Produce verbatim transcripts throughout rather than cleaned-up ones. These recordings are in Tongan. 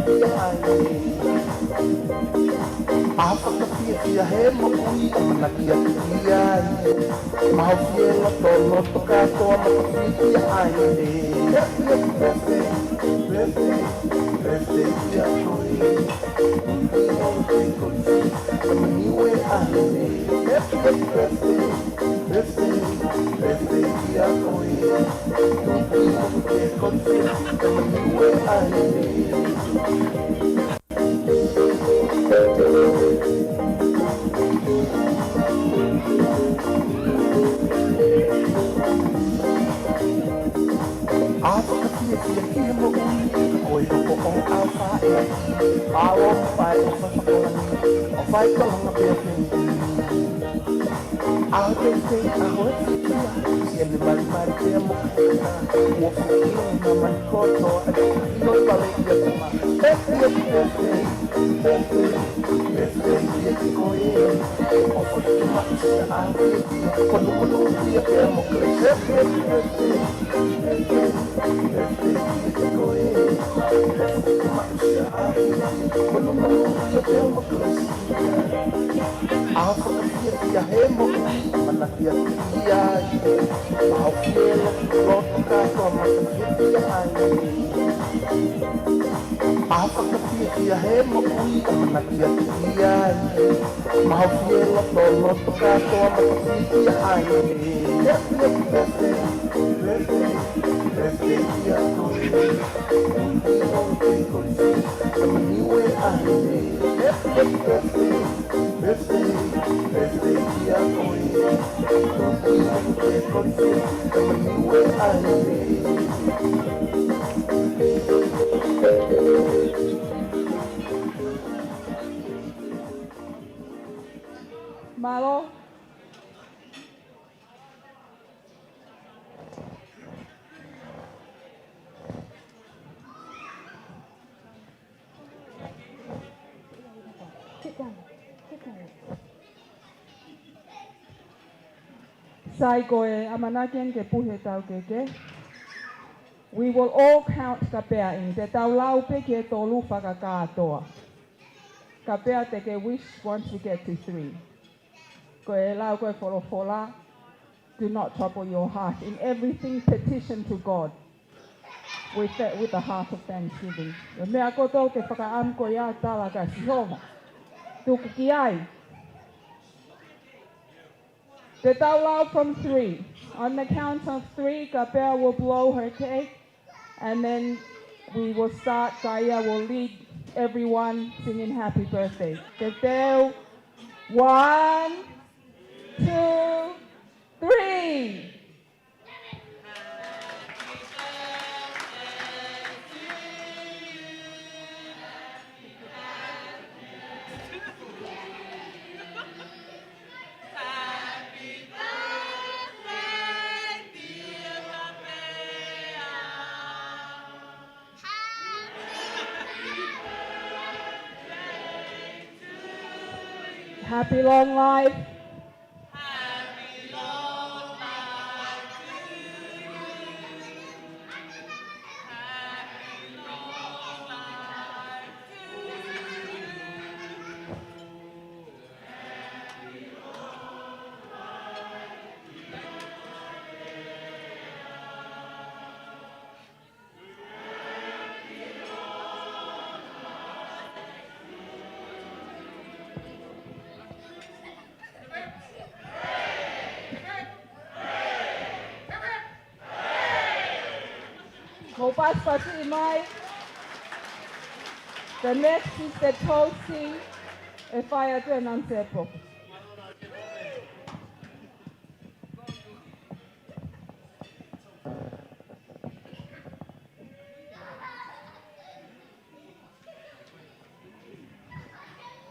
ʻA e fakafiefia he moʻui ʻamanaki atu ki ai. Maʻu fiefia loto, loto kātoa, maʻu fiefia ʻaʻahi. Happy, happy birthday, birthday, birthday kia koe. Happy birthday, happy birthday, happy birthday, happy birthday. Birthday, birthday kia koe. Tuku ke konfesi, happy new year ʻaʻahi. ʻA fakafiefia ki he moʻui, ko e hoko ʻo e ʻau faʻē. ʻAlu ʻo fai ʻo fakalangi, ʻo fai tolonga pea fengi. ʻAho teitei, ʻaho e fiefia, siʻene malimali pea mo kaka. Ua fukilo na mai koto, ʻa e ʻilo i vale ia kuma. Happy, happy birthday, happy birthday, happy birthday ia ki koe. ʻOfa ke maʻu siʻa ʻaho fiefia, konu konu ia pea mo kaka. Happy, happy birthday, happy, happy birthday ia ki koe. ʻOfa ke maʻu siʻa ʻaho fiefia, konu konu ia pea mo kaka. ʻA fakafiefia he moʻui ʻamanaki atu ki ai. Maʻu fiefia loto kātoa, maʻu fiefia ʻaʻahi. ʻA fakafiefia he moʻui ʻamanaki atu ki ai. Maʻu fiefia loto, loto kātoa, maʻu fiefia ʻaʻahi. Happy, happy birthday, birthday, birthday kia koe. Happy, happy birthday, happy new year ʻaʻahi. Happy, happy birthday. Birthday, birthday kia koe. Tuku ke konfesi, happy new year ʻaʻahi. Mālō. Sai, ko e ʻamanaki eni ke puhi e taukeke. We will all count kapea eni. Te tau lau pē ki he tolu fakakātoa. Kapea te ke wish once we get to three. Ko e lau ko e folofola, do not trouble your heart. In everything petition to God with the, with a heart of thanksgiving. Ko e meʻa kotoa ke fakaʻamu ko ia tala kia Sihova. Tuku ki ai. Te tau lau from three. On the count of three, kapea will blow her cake. And then we will start, Gaia will lead everyone singing happy birthday. Te teu, one, two, three. Happy long life. Mou pasipasi mai. The next is the toasting. ʻE fai atu ʻe Nana Sepo.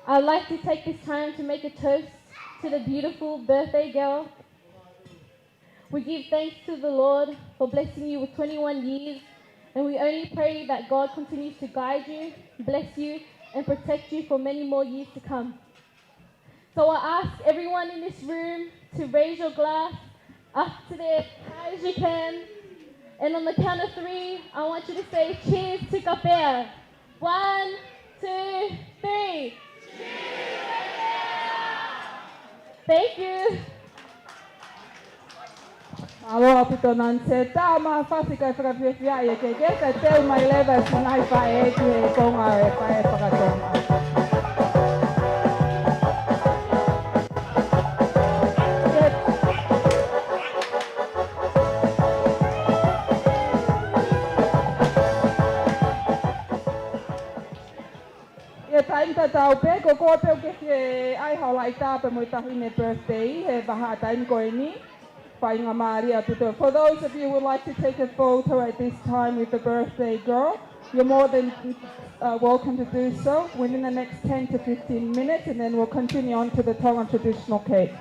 I'd like to take this time to make a toast to the beautiful birthday girl. We give thanks to the Lord for blessing you with twenty-one years, and we only pray that God continues to guide you, bless you, and protect you for many more years to come. So I ask everyone in this room to raise your glass up to there as high as you can. And on the count of three, I want you to say, "Cheers to Kapea." One, two, three. Thank you. Mālō ʻaupito Nance. Tā ʻoku mafasi kae fakafiefiaʻi e keke, kae teu mai leva e ngaahi faʻē ki he konga e faʻē fakatonga. ʻI he taimi tatau pē, ko koe pē ʻoku ke fie ʻai ha ola ʻi tā pē mo e taʻahine birthday he vahaʻa taimi ko eni. Faingamālie ʻaupito. For those of you who would like to take a photo at this time with the birthday girl, you're more than, uh, welcome to do so within the next ten to fifteen minutes, and then we'll continue on to the Tongan traditional cake.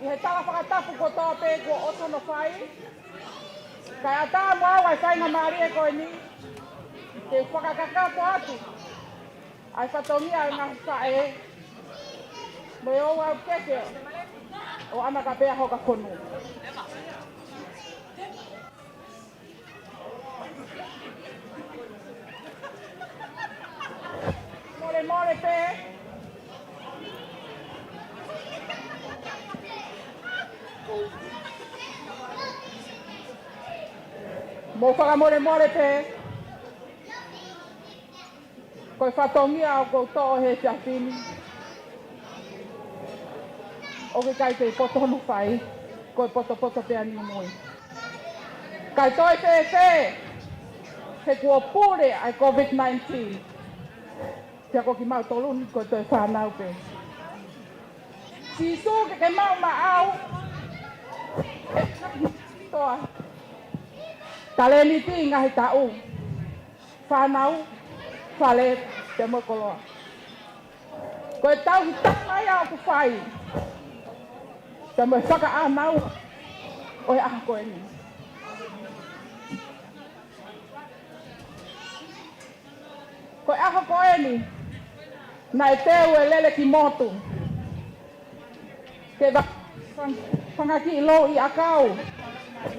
He tala fakatapu kotoa pē kuo ʻosi hono fai, kae ʻatā muʻa ʻa e faingamālie ko eni ke fakakakato atu ʻa e fatongia ʻa e ngaahi faʻē mo e ouau kehe ʻo ʻAna Kapea Hokafonu. Molemole pē. Mou fakamolemole pē. Ko e fatongia ʻoku ou toʻo he efiafi ni, ʻoku ʻikai ke poto hono fai, ko e potopoto pē ʻa Niumui. Kae toe fēfē, he kuo pule ʻa e COVID nineteen. Pea ko kimautolu ni ko e toe fānau pē. Sīsū ke ke maʻu maʻau. Toa. Talēniti, ngaahi taʻu, fānau, fale, pea mo e koloa. Ko e tauhi tama ia ʻoku fai, pea mo e fakaʻānaua ʻo e ʻaho ko eni. Ko e ʻaho ko eni, naʻe teu e lele ki motu ke va-, fang-, fanga kiʻi louʻi ʻakau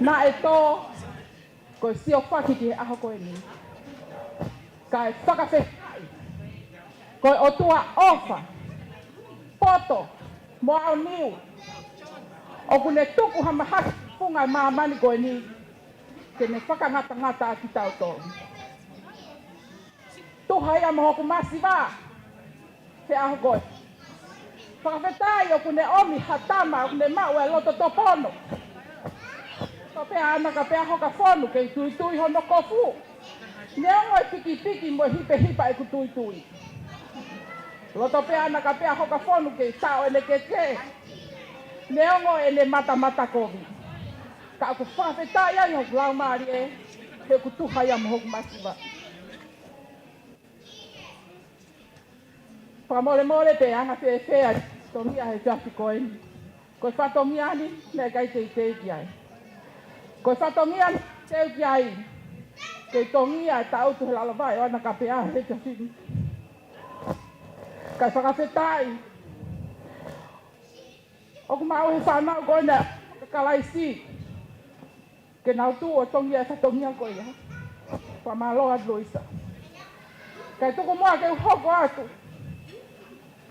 naʻe tō, ko e siofaki ki he ʻaho ko eni. Kae fakafetaʻi, ko e ʻOtua ʻofa, poto mo aoniu, ʻoku ne tuku ha mahaki ki he funga ʻo e māmani ko eni ke ne fakangatangata ʻa kitautolu. Tuha ia mo hoku masiva he ʻaho ko ē. Fakafetaʻi ʻoku ne ʻomi ha tama ʻoku ne maʻu e loto tōpono. Loto pē ʻa ʻAna Kapea Hokafonu kei tuitui hono kofu. Neongo e pikipiki mo e hipehipa ʻeku tuitui. Loto pē ʻa ʻAna Kapea Hokafonu kei taʻo ʻene keke. Neongo ʻene matamata kovi. Ka ʻoku fakafetaʻi ai hoku laumālie, he ʻoku tuha ia mo hoku masiva. Fakamolemole pē, anga fēfē ʻa e fatongia he efiafi ko eni. Ko e fatongia ni naʻe ʻikai teitei ki ai. Ko e fatongia ni teu ki ai, ke tongia e taʻutu he lalo vaʻe ʻo ʻAna Kapea he efiafi ni. Kae fakafetaʻi ʻoku maʻu he fānau ko ena ʻa Kalaisi ke nau tuʻu ʻo tongia e fatongia ko ia. Fakamālō atu Luisa. Kae tuku muʻa ke u hoko atu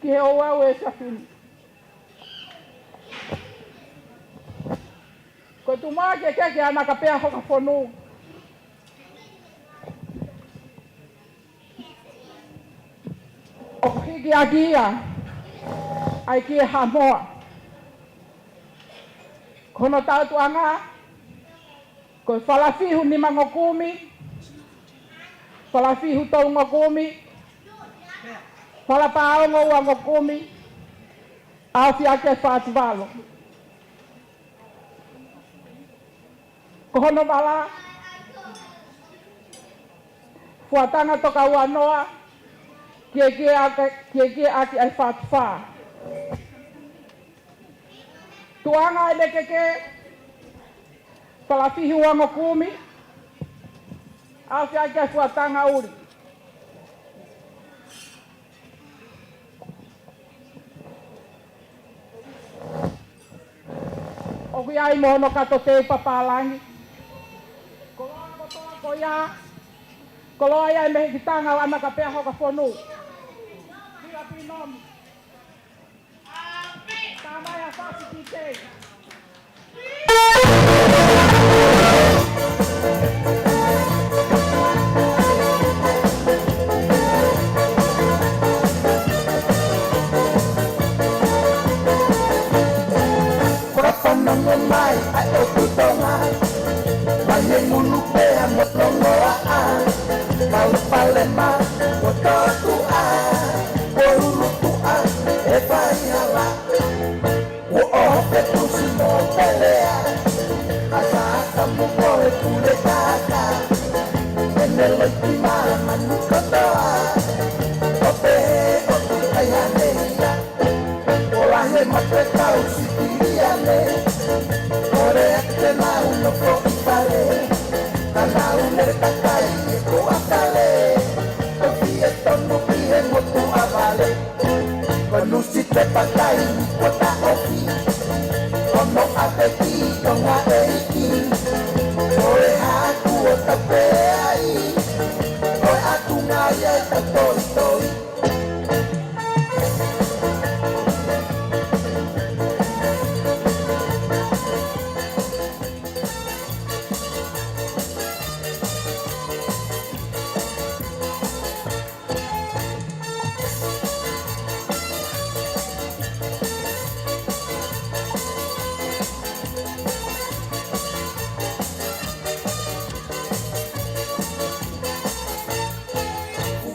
ki he ouau ʻo e efiafi ni. Ko e tuʻu muʻa ke ke ke ʻAna Kapea Hokafonu. ʻOku hiki ʻaki ia ʻa e kie Haʻamoa. Ko hono tautuʻanga, ko e Falafihu nimangokumi, Falafihu tolungokumi, Falapaongo uangokumi, ʻAofiake Fatuvalu. Ko hono vala, Fuatanga Tokaua noa, kiekie ake, kiekie ʻaki ʻa e Fatufā. Tuʻuʻanga ʻene keke, Falafihu uangokumi, ʻAofiake Fuatanga ʻuli. ʻOku ʻi ai mo hono kato teu papālangi. Koloa kotoa ko ia, koloa ia ʻe mehikitanga ʻo ʻAna Kapea Hokafonu. Pila pinomi. Tamai a fasi ki te. Fakafanongo mai ʻa e ʻOtu Tonga, mai he ngulu pea mo Tonga ʻa, kau palema, ʻo tōtuʻa, ʻo lulutuʻa, ʻe fai hala. Ua ʻoho pe tusi mo pelea, ʻa Sākamu ko e pule tata, ʻe ne loi ki māmani kotoa, ʻo pehē ʻoku ʻikai hane ia. ʻO lahi e mate kau sitilia ne Kakai e ko akale, toki e tonu ki he motuʻa vale. Ko nusi te patai, ko ta ofi. Ono a te ki, ko nga eiki. Ko e haku o ta pe ai. Ko e atu nga ia e ta toi toi.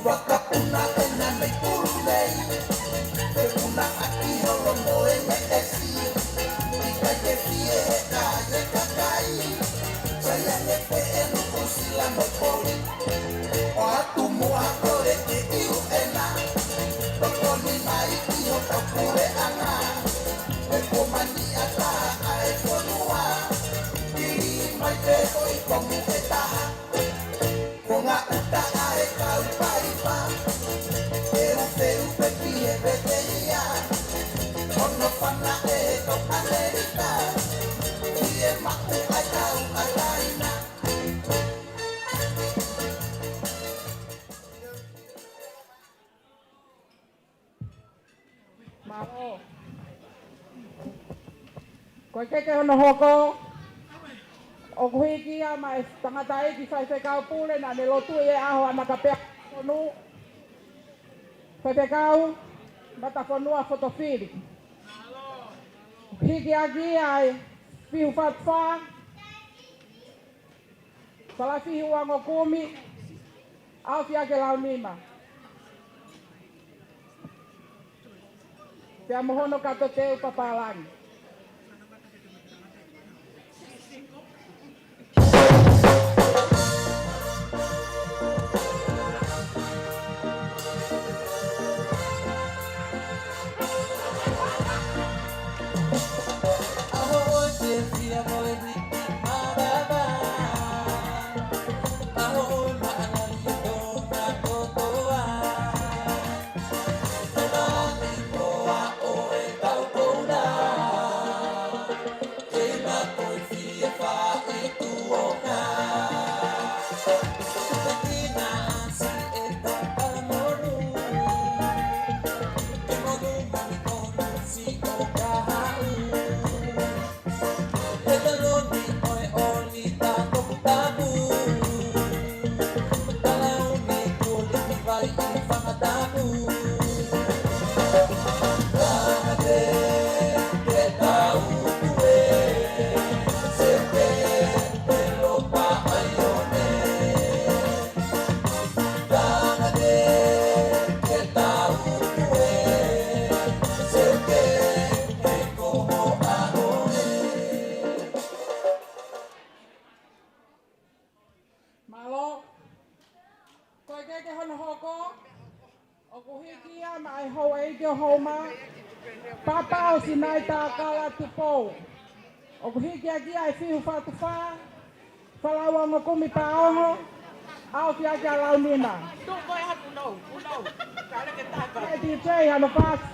Ua kapuna ena nei pulu nei. Pe una aki holo mo e me esi. Ika ke fie he ka e kakai. Sai ange pe enu kusila mo poli. ʻO atu muʻa kole ke iu ena. Tokoni mai ki hoto puleʻanga. E ko mani ata ʻa e fonua. Kili mai pe ko i komu e taha. Ko nga uta ʻa e kau paipa. Peu peu pe ki he veteia. Ono fana e kau Amelika. Ki he maku ʻa e kau ʻa Taina. Mālō. Ko e keke hono hoko, ʻoku hiki ia maʻa e tangataʻeiki faifekau pule naʻa ne lotu ʻi he ʻaho ʻa Nakapea Tonu, faifekau Matafonua Fotofili. Hiki ʻaki ia ʻa e fiu fatu fā, Falafihu Uangokumi, ʻAofiake Launima. Pea mo hono kato teu papālangi. Mālō. Ko e keke hono hoko, ʻoku hiki ia maʻa e houʻeiki ʻo Houma, Papa ʻo Sinai Takala Tupou. ʻOku hiki ʻaki ia ʻa e fiu fatu fā, Falafihu Uangokumi Paongo, ʻAofiake Launima. E D J hano pasi.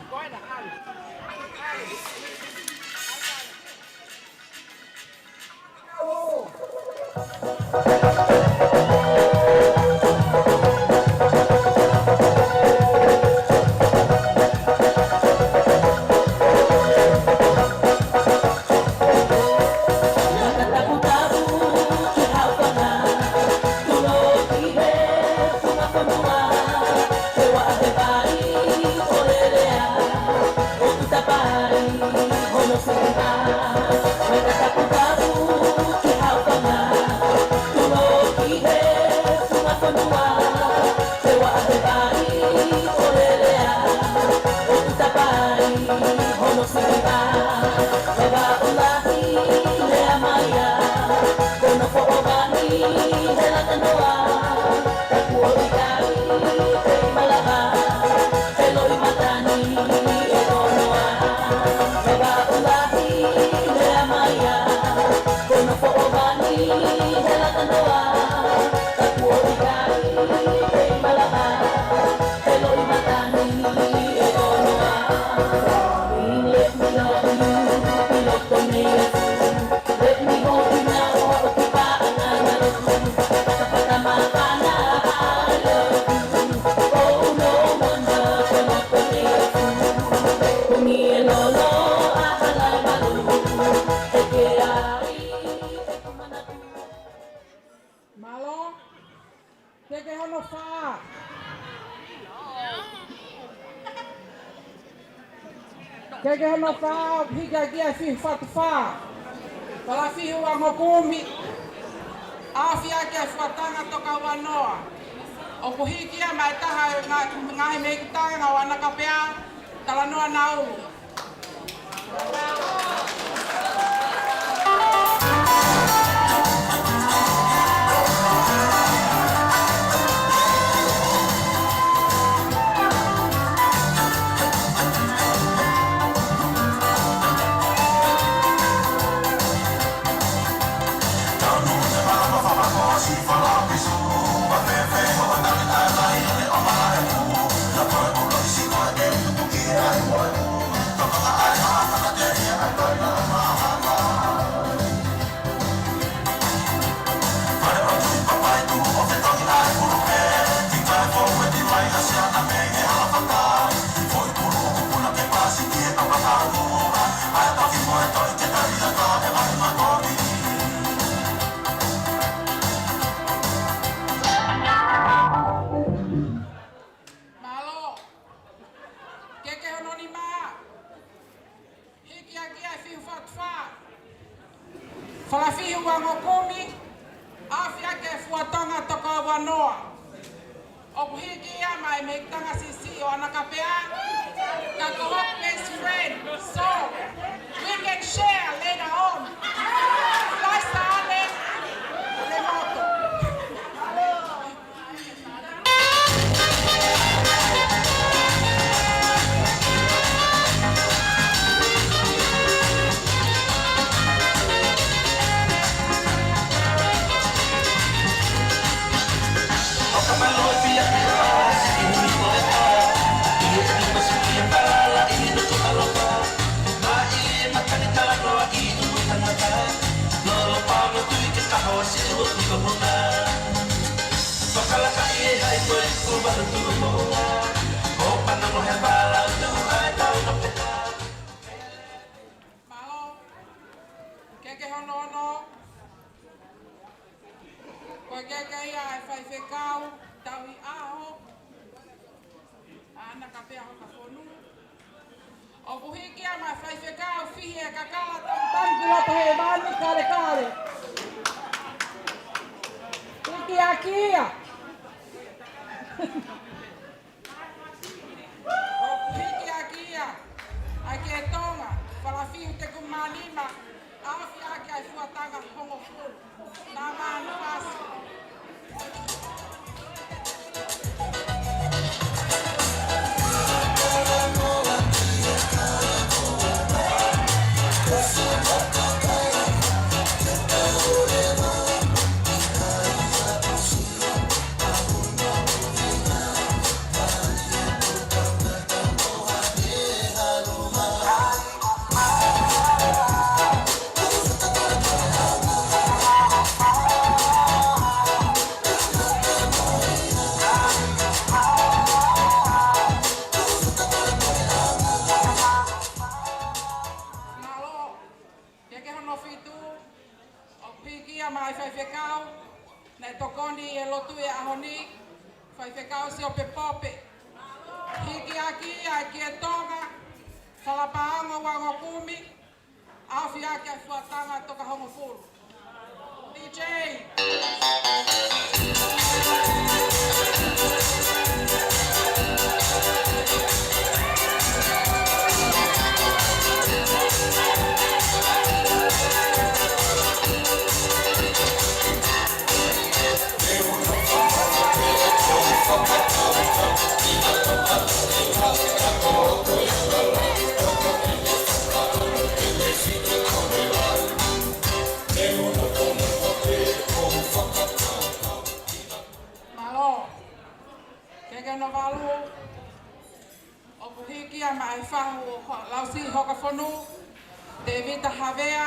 Mālō. Keke hono fā. Keke hono fā, ʻoku hiki ʻaki ia ʻe Fihu Fatu Fā. Falafihu Uangokumi, ʻaofi ʻaki ʻa e fuatanga toka uanoa. ʻOku hiki ia maʻa e taha e ngā-, ngaahi mehikitanga ʻo ʻAna Kapea, Talanoa Naulu. Mālō. Keke hono nima. Hiki ʻaki ia ʻe Fihu Fatu Fā. Falafihu Uangokumi, ʻaofi ʻaki ʻa e fuatanga toka uanoa. ʻOku hiki ia maʻa e mehikitanga siʻisiʻi ʻo ʻAna Kapea, ka ko hoku best friend. So, we can share later on. Fly Star Ale, Lemoto. Mālō. Keke hono ono. Ko e keke ia ʻa e faifekau tauhi ʻaho, ʻAna Kapea Hokafonu. ʻOku hiki ia maʻa e faifekau Fihi ʻe Kakala Tangutangu ki loto hēvani, Kalekale. Hiki ʻaki ia. ʻOku hiki ʻaki ia ʻa e Tonga, Falafihu Tekumānima, ʻaofi ʻaki ʻa e fuatanga hongofulu. Nā mānu ʻasi. Mālō. Keke hono fitu, ʻoku hiki ia maʻa e faifekau naʻe tokoni ʻi he lotu ʻo e ʻaho ni, Faifekau Siope Pope. Hiki ʻaki ia ʻa e Tonga, Falapaongo Uangokumi, ʻaofi ʻaki ʻa e fuatanga toka hongofulu. D J. Mālō. Keke hono valu, ʻoku hiki ia maʻa e fahu ʻo Ho-, Lausiʻi Hokafonu, Tēvita Havea,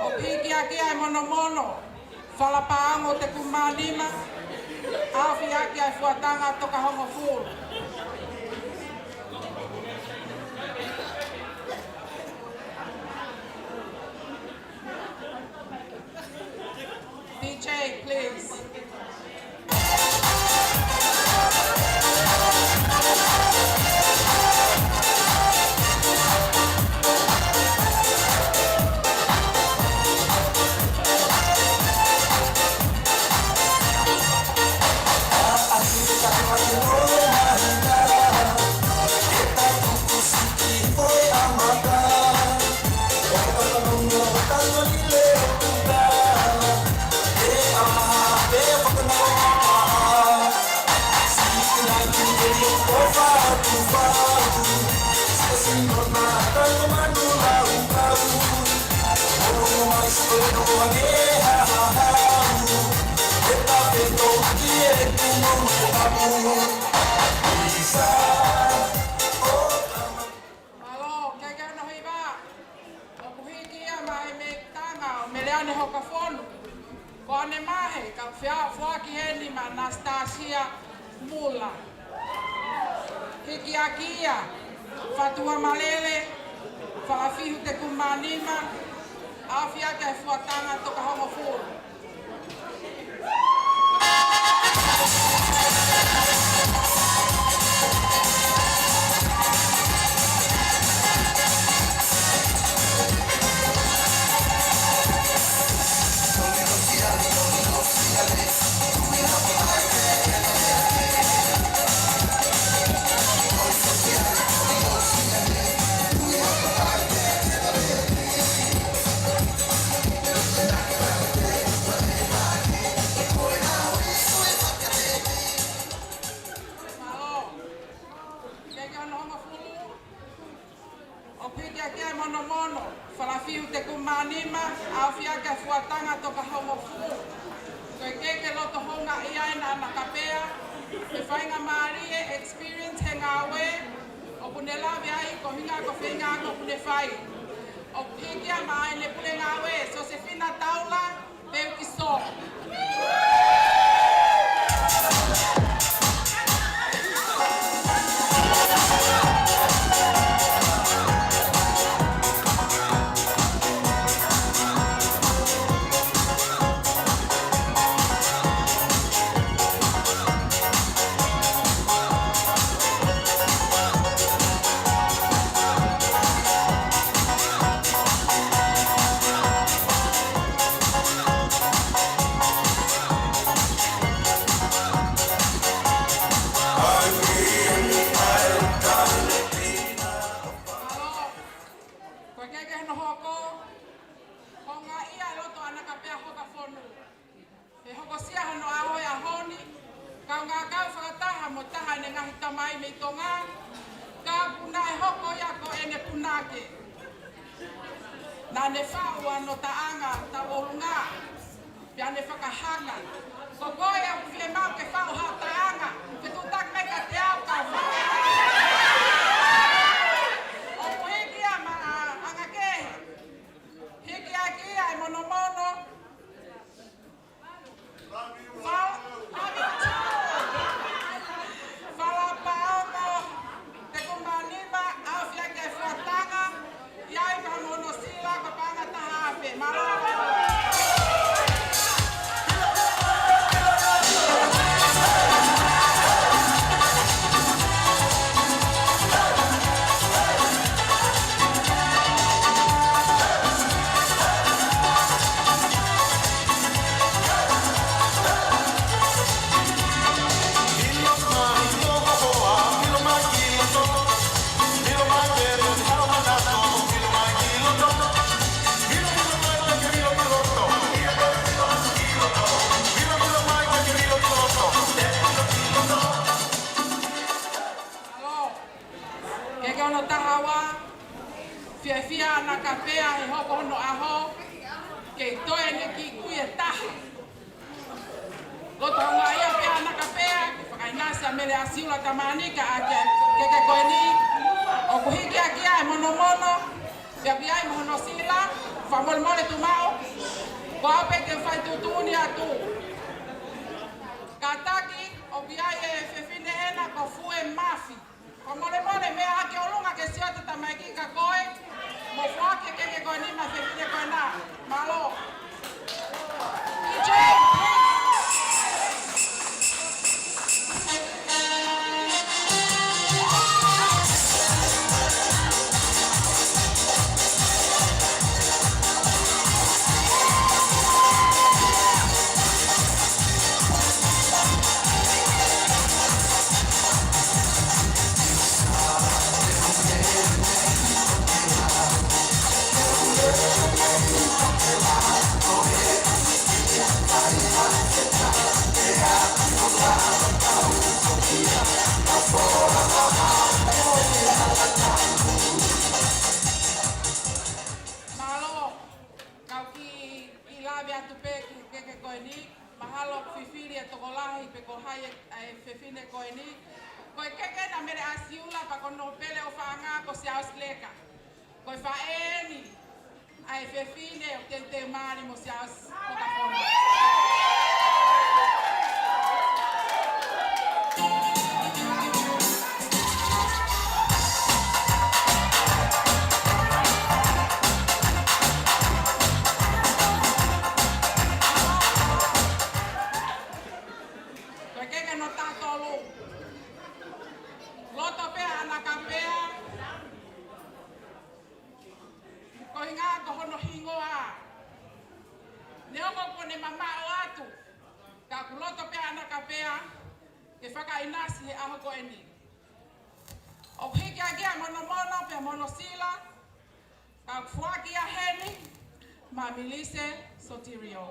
ʻoku hiki ʻaki ia ʻa e monomono, Falapaongo Tekumānima, ʻaofi ʻaki ʻa e fuatanga toka hongofulu. D J, please. Mālō, ke ke no hiva. ʻOku hiki ia maʻa e mekitanga ʻo Meleane Hokafonu. Ko ʻene mahe, ka fea foaki heni maʻa Nastasia Mula. Hiki ʻaki ia, Fatua Malele, Falafihu Tekumānima, ʻAofiake Fuataga Tokahongofulu. Mālō. Ke ke ono hongofulu. ʻOku hiki ʻaki ia ʻe Monomono, Falafihu Tekumānima, ʻAofiake Fuataga Tokahongofulu. Ko e keke loto houngaʻia ʻena ʻa Nakapea, ko e faingamālie, experience he ngāue, ʻoku ne lave ai, ko e ʻuhinga ko e feinga ʻoku ne fai. ʻOku hiki ia maʻa ʻene pule ngāue, Sosefina Taula, Peukiso. Ko e keke hono hoko, houngaʻia e loto ʻa Nakapea Hokafonu. ʻE hokosia hono ʻaho he ʻaho ni, kaungā kau fakataha mo e taha ʻene ngaahi tamai mei Tonga, ka ʻoku naʻe hoko ia ko ʻene punake. Naʻa ne faʻu hono taʻanga tauʻolunga, pea ne fakahanga. Ko koe ʻoku fiemaʻu ke faʻu ha taʻanga, ke tuʻutaki mai kiate au ka faʻu. ʻOku hiki ia maʻa Angakehe. Hiki ʻaki ia ʻe Monomono. Fal-, Falapaongo Tekumānima, ʻAofiake Fuataga, ʻi ai pē mo hono sila ko e paʻanga taha afe. Mālō. Mālō. Keke ono taha ua, fiefia ʻa Nakapea he hoko hono ʻaho, kei toe ʻene kiʻi kui ʻe taha. Loto houngaʻia pē ʻa Nakapea, ke fakaʻinasi ʻa Mele ʻAsiula Tamanika ʻa e keke ko eni, ʻoku hiki ʻaki ia ʻe Monomono, pea ʻoku ʻi ai mo hono sila, fakamolemole Tumau, ko au pē te u fai tuʻutuʻuni atu. Kātaki, ʻoku ʻi ai e fefine hena ko Fue Mafi. Fakamolemole, meʻa hake ʻolunga ke sio atu tamaiki ka koe, mo foaki e keke ko eni maʻa e fefine ko ena. Mālō. D J, please. Ni, mahalo fifili e tokolahi pe ko hai e, e fefine ko eni. Ko e keke na Mele ʻAsiula pea ko Nōpele ʻOfaʻanga ko Siaosi Leka. Ko e faʻē eni ʻa e fefine ʻoku teuteu mali mo Siaosi Pokafono. Ko e keke hono taha tolu. Loto pē ʻa ʻAna Kapea. Ko e ʻuhinga ko hono hingoa. Neongo kuo ne mamaʻo atu, ka ʻoku loto pē ʻa ʻAna Kapea ke fakaʻinasi he ʻaho ko eni. ʻOku hiki ʻaki ʻa e monomono pea mo hono sila, ka ʻoku foaki ia heni maʻa Milise Sotirio.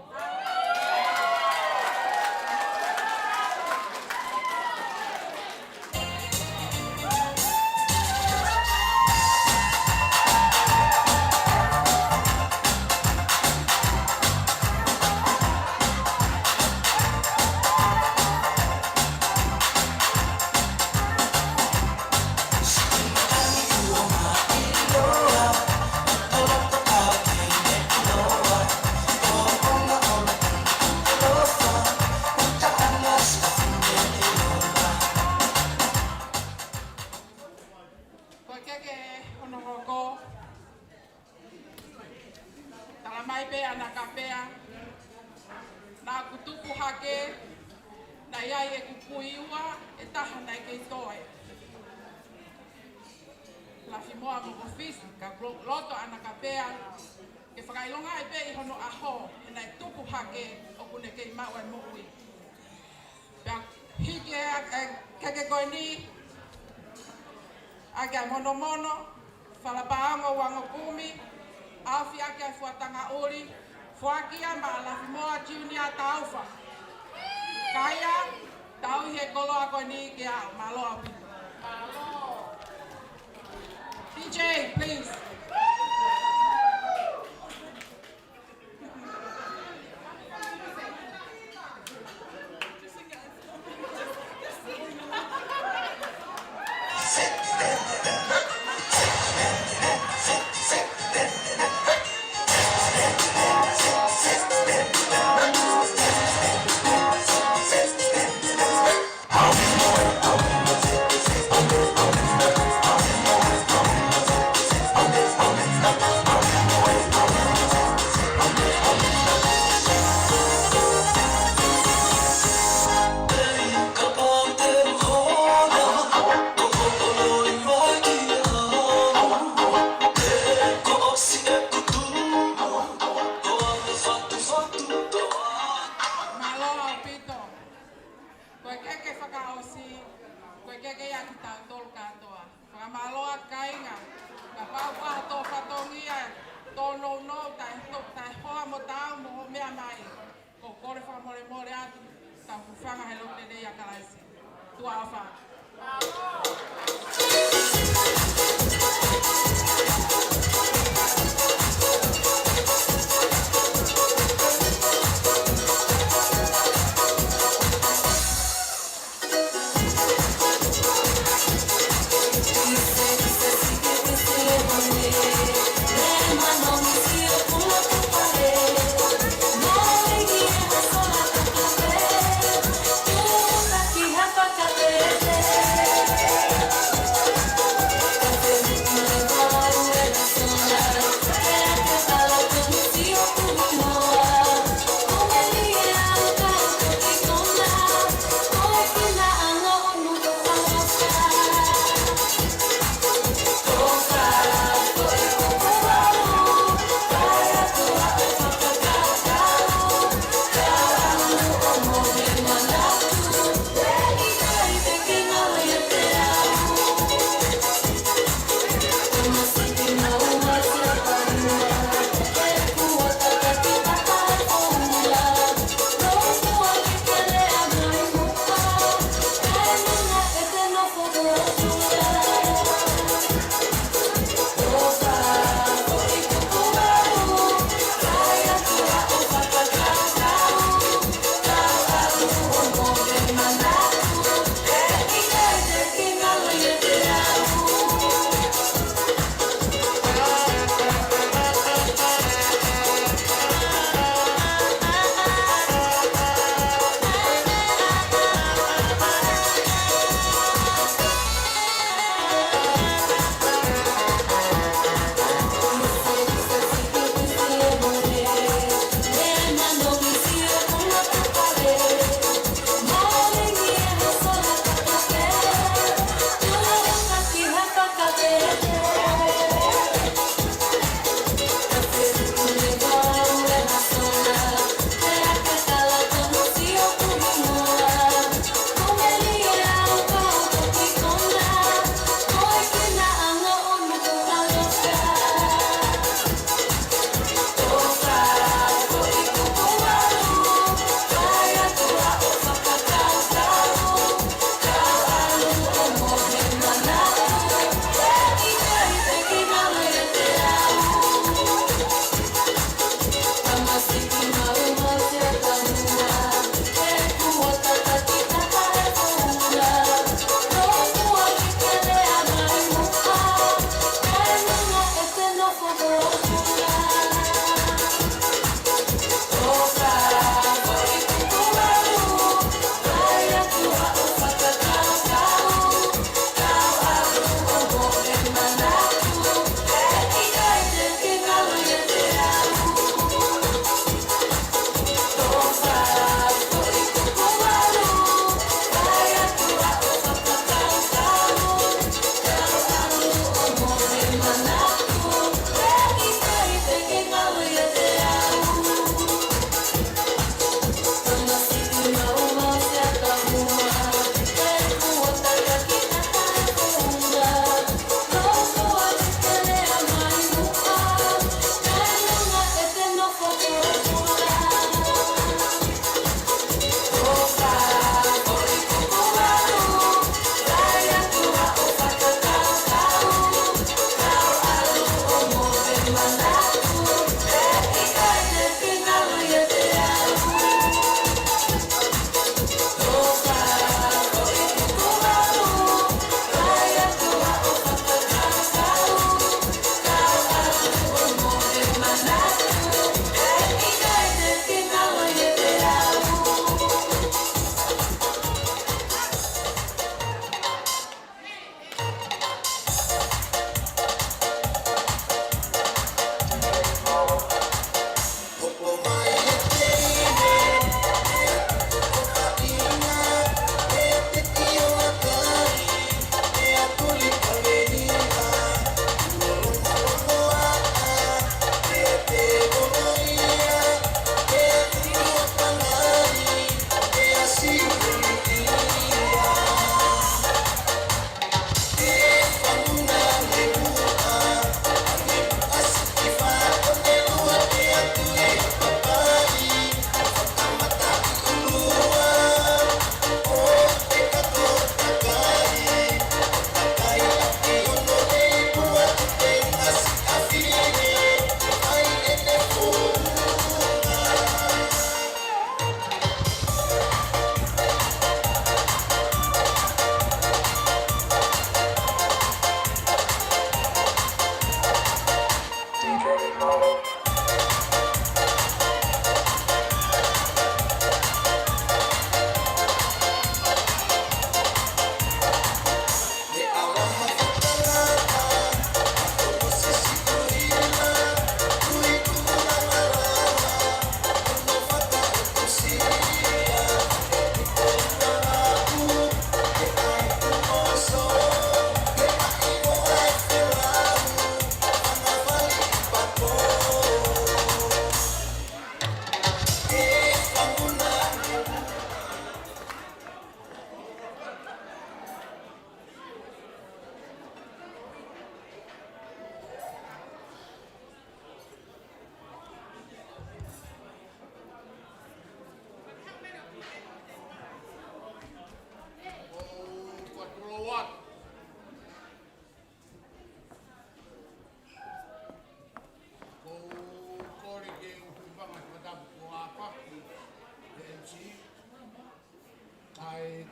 Ko e keke hono hoko. Tala mai pē ʻa ʻAna Kapea, naʻa ku tupu hake, naʻe ʻi ai ʻeku kui ua, ʻe taha naʻe kei toe. Lafimoa mo Kofisi, ka lo-, loto ʻa ʻAna Kapea ke fakaʻilongaʻi pē ʻi hono ʻaho, he naʻe tupu hake ʻoku ne kei maʻu e moʻui. Pea hiki ʻa e keke ko eni ʻaki ʻa e monomono, fala paongo uango kumi, ʻaofi ʻaki ʻa e fuataʻanga ʻuli, foaki ia maʻa Lafimoa Junior Taufa. Ka ia, tauhi e koloa ko eni ke aʻu, mālō ʻaupito. D J, please. Mālō ʻaupito. Ko e keke fakaʻosi, ko e keke ia kitautolu kātoa. Fakamālō ā kāinga, kapau ʻoku ʻi ai ha tō fatongia, tō nounou, taʻe tō, taʻe hoa mo taau mo hoʻo meʻa mai. ʻOku ou kole fakamolemole atu, tau hūfanga he lotu lelei ʻia Kalaisi. Tuʻa ʻofa.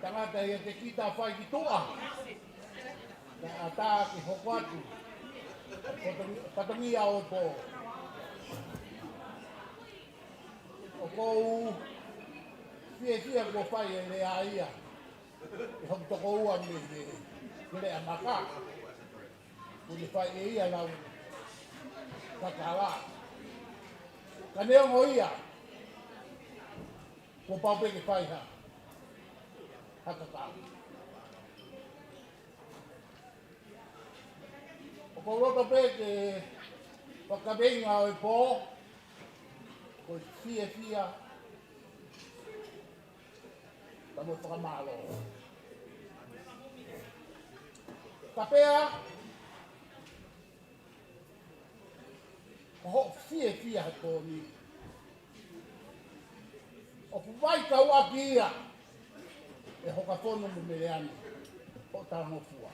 Tangata ia te kita fai ki tuʻa. Naʻa ta ke hoko atu. Fatongi-, fatongia ʻo e pō. ʻOku ou fiefia kuo fai e lea ia ʻe hoku tokoua mei he, he lea maka. Kuo ne fai ʻe ia lau kakala. Ka neongo ia, kuo pau pē ke fai ha, ha kakala. ʻOku ou loto pē ke fakakaveinga ʻo e pō, ko e fiefia, ka mo e fakamālō. Kapea, ko hoʻo fiefia he pō ni, ʻoku vaikauʻaki ia ʻe Hokafonu mo Meleane hoʻo talangofua.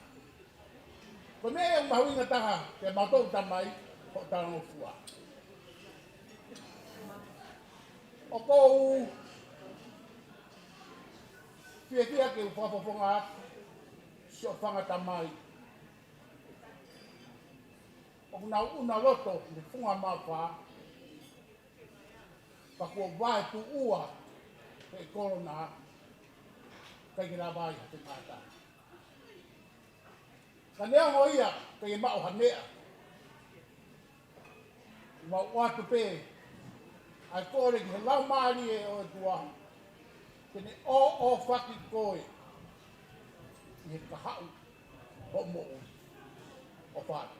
Ko e meʻa ia ʻoku mahuʻinga taha kiate kimautolu tamai, hoʻo talangofua. ʻOku ou fiefia ke u fakafofonga atu siʻoto fanga tamai ʻoku nau ʻuna loto he funga mafā, ka kuo vaetuʻua ʻe he kolona, ʻikai ke lava ai ha tangata. Ka neongo ia, ʻikai ke maʻu ha meʻa. Mau ʻoatu pē ʻa e kole ki he Laumālie ʻo e ʻOtua, ke ne ʻoʻofaki koe ʻi he kahaʻu hoʻo moʻui. ʻOfa atu.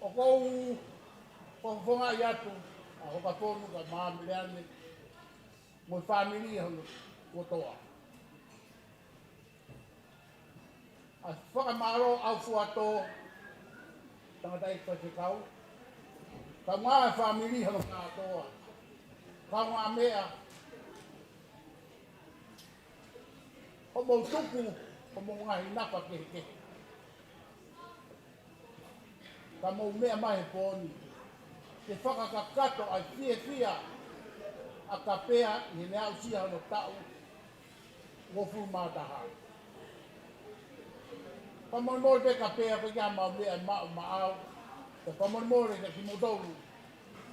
ʻOku ou fakafofongaʻi atu ʻa Hokafonu kae ʻumaʻā Meleane mo e fāmili hono kotoa. ʻA e fakamālō ʻaufuatō, tangataʻeiki faifekau, kae ʻumaʻā e fāmili hono kātoa, kaungāmeʻa, hoʻomou tuku homou ngaahi nafa kehekehe. Ka mou meʻa mai he pō ni ke fakakakato ʻa e fiefia ʻa Kapea ʻi heʻene aʻusia hono taʻu uofulu mā taha. Fakamolemole pē Kapea, ʻikai ke ʻi ai haʻamau meʻa ʻe maʻu maʻau. Ka fakamolemole kiate kimoutolu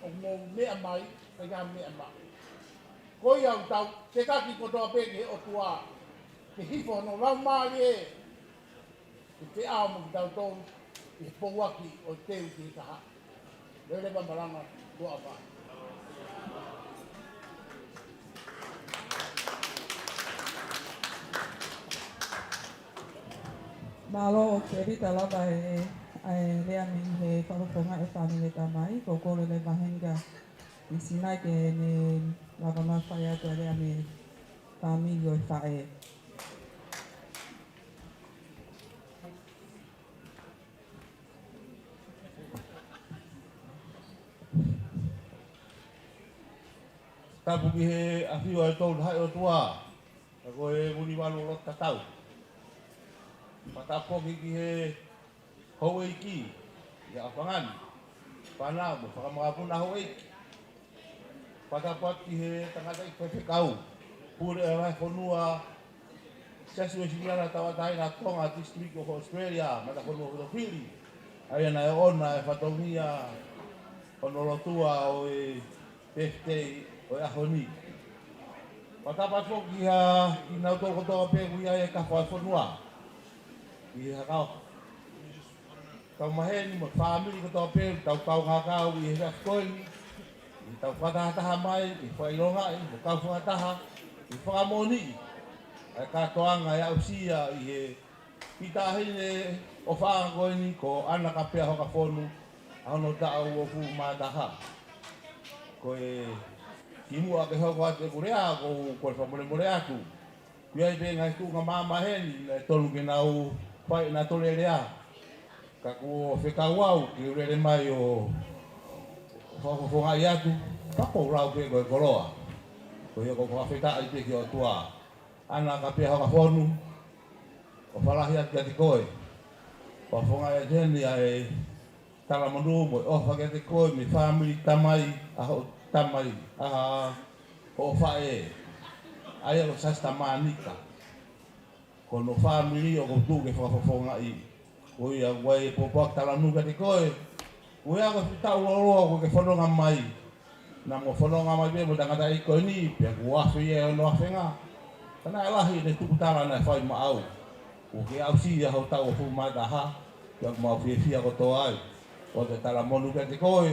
ʻoku mou meʻa mai, ʻikai ke ʻi ai ha meʻa ʻe maʻu. Ko ia ʻoku tau tekaki kotoa pē ki he ʻOtua ke hifo hono Laumālie ke feʻao mo kitautolu ʻi he pouaki ʻo e teu ki he kahaʻu. Leveleva malanga, tuʻa ʻofa. Mālō, Tēvita, lava e, e lea mei he fakafofonga ʻa e fāmili tamai, ko e kole leva heni kia Misinai ke ne lava mai ʻo fai atu e lea mei he fāmili ʻo e faʻē. Tapu ki he ʻafio ʻa e Tolu Tahaʻi ʻOtua, ka ko e Vunivalu ʻo loto tatau. Fakatapu foki ki he houʻeiki ʻi he ʻaofangani, fānau mo e fanga makapuna houʻeiki. Fakatapu atu ki he tangataʻeiki faifekau, pule ʻo e vahefonua, Siasi Uēsiliana Tauʻatāina ʻo Tonga, District of Australia, Matafonua Fotofili, ʻa ia naʻe ʻoʻona e fatongia hono lotua ʻo e birthday ʻo e ʻaho ni. Fakatapu atu foki kia kinautolu kotoa pē ʻoku ʻi ai e kafo ʻa e fonua, ʻi he hakao kau maheni mo e fāmili kotoa pē, tau kau ngākau ʻi he efiafi ko eni, ʻi heʻetau fakatahataha mai, ʻi he fakaʻilongaʻi mo kau fakataha ʻi he fakamoʻoniʻi ʻa e kātoanga ʻe aʻusia ʻi he kiʻi taʻahine ʻofaʻanga ko eni ko ʻAna Kapea Hokafonu, ʻa hono taʻu uofulu mā taha. Ko e kimuʻa ke hoko atu ʻeku lea, ʻoku ou kole fakamolemole atu. ʻOku ʻi ai pē ngaahi tuʻunga māmani heni naʻe tonu ke nau fai ʻenautolu e lea. Ka kuo fekau au ke u lele mai ʻo fakafofongaʻi atu, pea ʻoku ou lau pē ko e koloa. Ko ia ʻoku ou fakafetaʻi pē ki he ʻOtua. ʻAna Kapea Hokafonu, ʻofa lahi atu kiate koe. Fakafofongaʻi atu heni ʻa e talamonū mo e ʻofa kiate koe mei he fāmili tamai ʻa hoʻo tamai, ʻa hoʻo faʻē, ʻa ia ko Siaosi Tamanika. Ko hono fāmili ʻoku ou tuʻu ke fakafofongaʻi. Ko ia ʻoku ʻi ai e pōpoaki talamonū kiate koe. Ko ia ko e fuʻu taʻu lōloa kuo ke fononga mai. Naʻa mo fononga mai pē mo e tangataʻeiki ko eni, pea kuo afe ia ʻi hono afenga. Ka naʻe lahi ʻene tukutala naʻe fai maʻau. Kuo ke aʻusia hoʻo taʻu hongofulu mā taha, pea ʻoku mau fiefia kotoa ai. ʻOatu e talamonū kiate koe,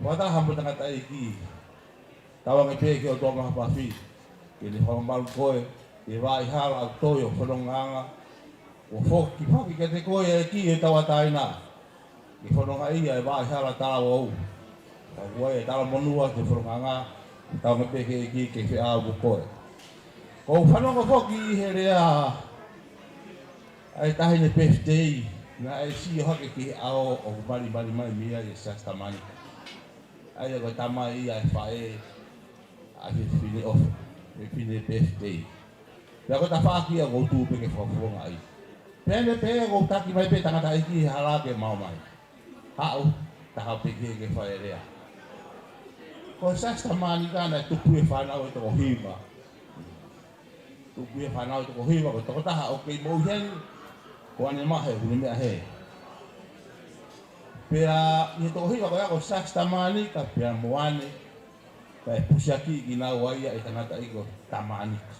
fakataha mo e tangataʻeiki. Tauange pē ki he ʻOtua Māfimafi ke ne fakamamalu koe, ke vaʻa hala ʻoku toi ʻo fonongaʻanga. Kuo foki, foki kiate koe e ʻEiki ʻi he tauʻatāina ke fonongaʻia e vaʻa hala talavou. Ka ʻoku ʻi ai e talamonū ʻa e fonongaʻanga, tauange pē ki he ʻEiki ke feʻao mo koe. ʻOku ou fanongo foki ʻi he lea ʻa e taʻahine Pefitei, naʻe sio hake ki he ʻao ʻoku malimali mai mei ai e Siaosi Tamanika. ʻA ia ko e tamai ia ʻa e faʻē ʻa e fefine ʻofa, fefine Pefitei. Pea ko e tafaʻaki ia ʻoku ou tuʻu pē ke fakafofongaʻi. Pea ne pehē ʻoku ou taki mai pē tangataʻeiki he hala ke ma ō mai. Haʻu, taha pē ke ke fai e lea. Ko Siaosi Tamanika naʻe tupu ʻi he fānau ʻe toko hiva. Tupu ʻi he fānau ʻe toko hiva, ko e tokotaha ʻoku kei moʻui heni, ko ʻAne Mahe, ʻoku ne meʻa hē. Pea ʻi he toko hiva ko ia ko Siaosi Tamanika pea mo ʻAne, kae pusiakiʻi kinaua ia ʻe he tangataʻeiki ko Tamanika.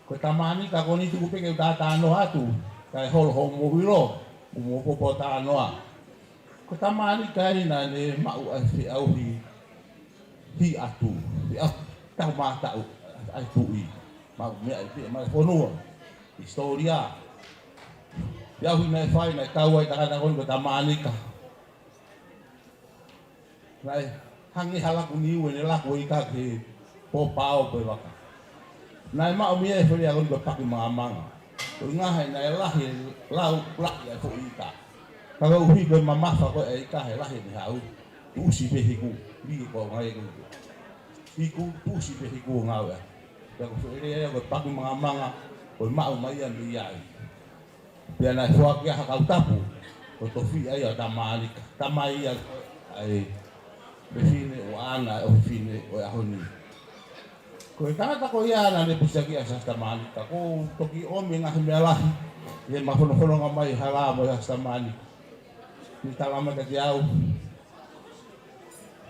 Ko Tamanika ko eni tuku pē ke u talanoa atu, kae holo hoʻomo ʻilo, ʻoku mo popo talanoa. Ko Tamanika eni naʻa ne maʻu ʻa e feʻauhi hiʻatu, feʻauhi taʻu mā taʻu ʻa e tuʻi. Maʻu meʻa ʻi pē mei he fonua, hisitōlia. Feʻauhi naʻe fai naʻe kau ai e tangata ko eni ko Tamanika. Naʻe hangē ha laku niu ʻene laku e ika ki he pōpao pe vaka. Naʻe maʻu mei ai e fale ʻa ko eni ko Pakimangamanga. Ko e ʻuhinga he naʻe lahi e lau, lahi e foʻi ika. Ka koeʻuhi ko e mamafa ko ē e ika he lahi ʻene haʻu, tuʻusi pē hiku, lī ko ngai ko. Hiku, tuʻusi pē hiku ngāue. Pea ko e foʻi lea ia ko Pakimangamanga, ko e maʻu mai ia mei ai. Pea naʻe foaki ʻe ha kau tapu, ko e tofiʻa ia ʻo Tamanika. Tamai ia ʻa e fefine ʻo ʻAna, ʻofefine ʻo e ʻaho ni. Ko e tangata ko ia naʻa ne pusiakiʻi ʻa Siaosi Tamanika, ʻoku ou toki ʻomi e ngaahi meʻa lahi ʻi heʻema fonofononga mai hala mo Siaosi Tamanika. Naʻe talamai kiate au,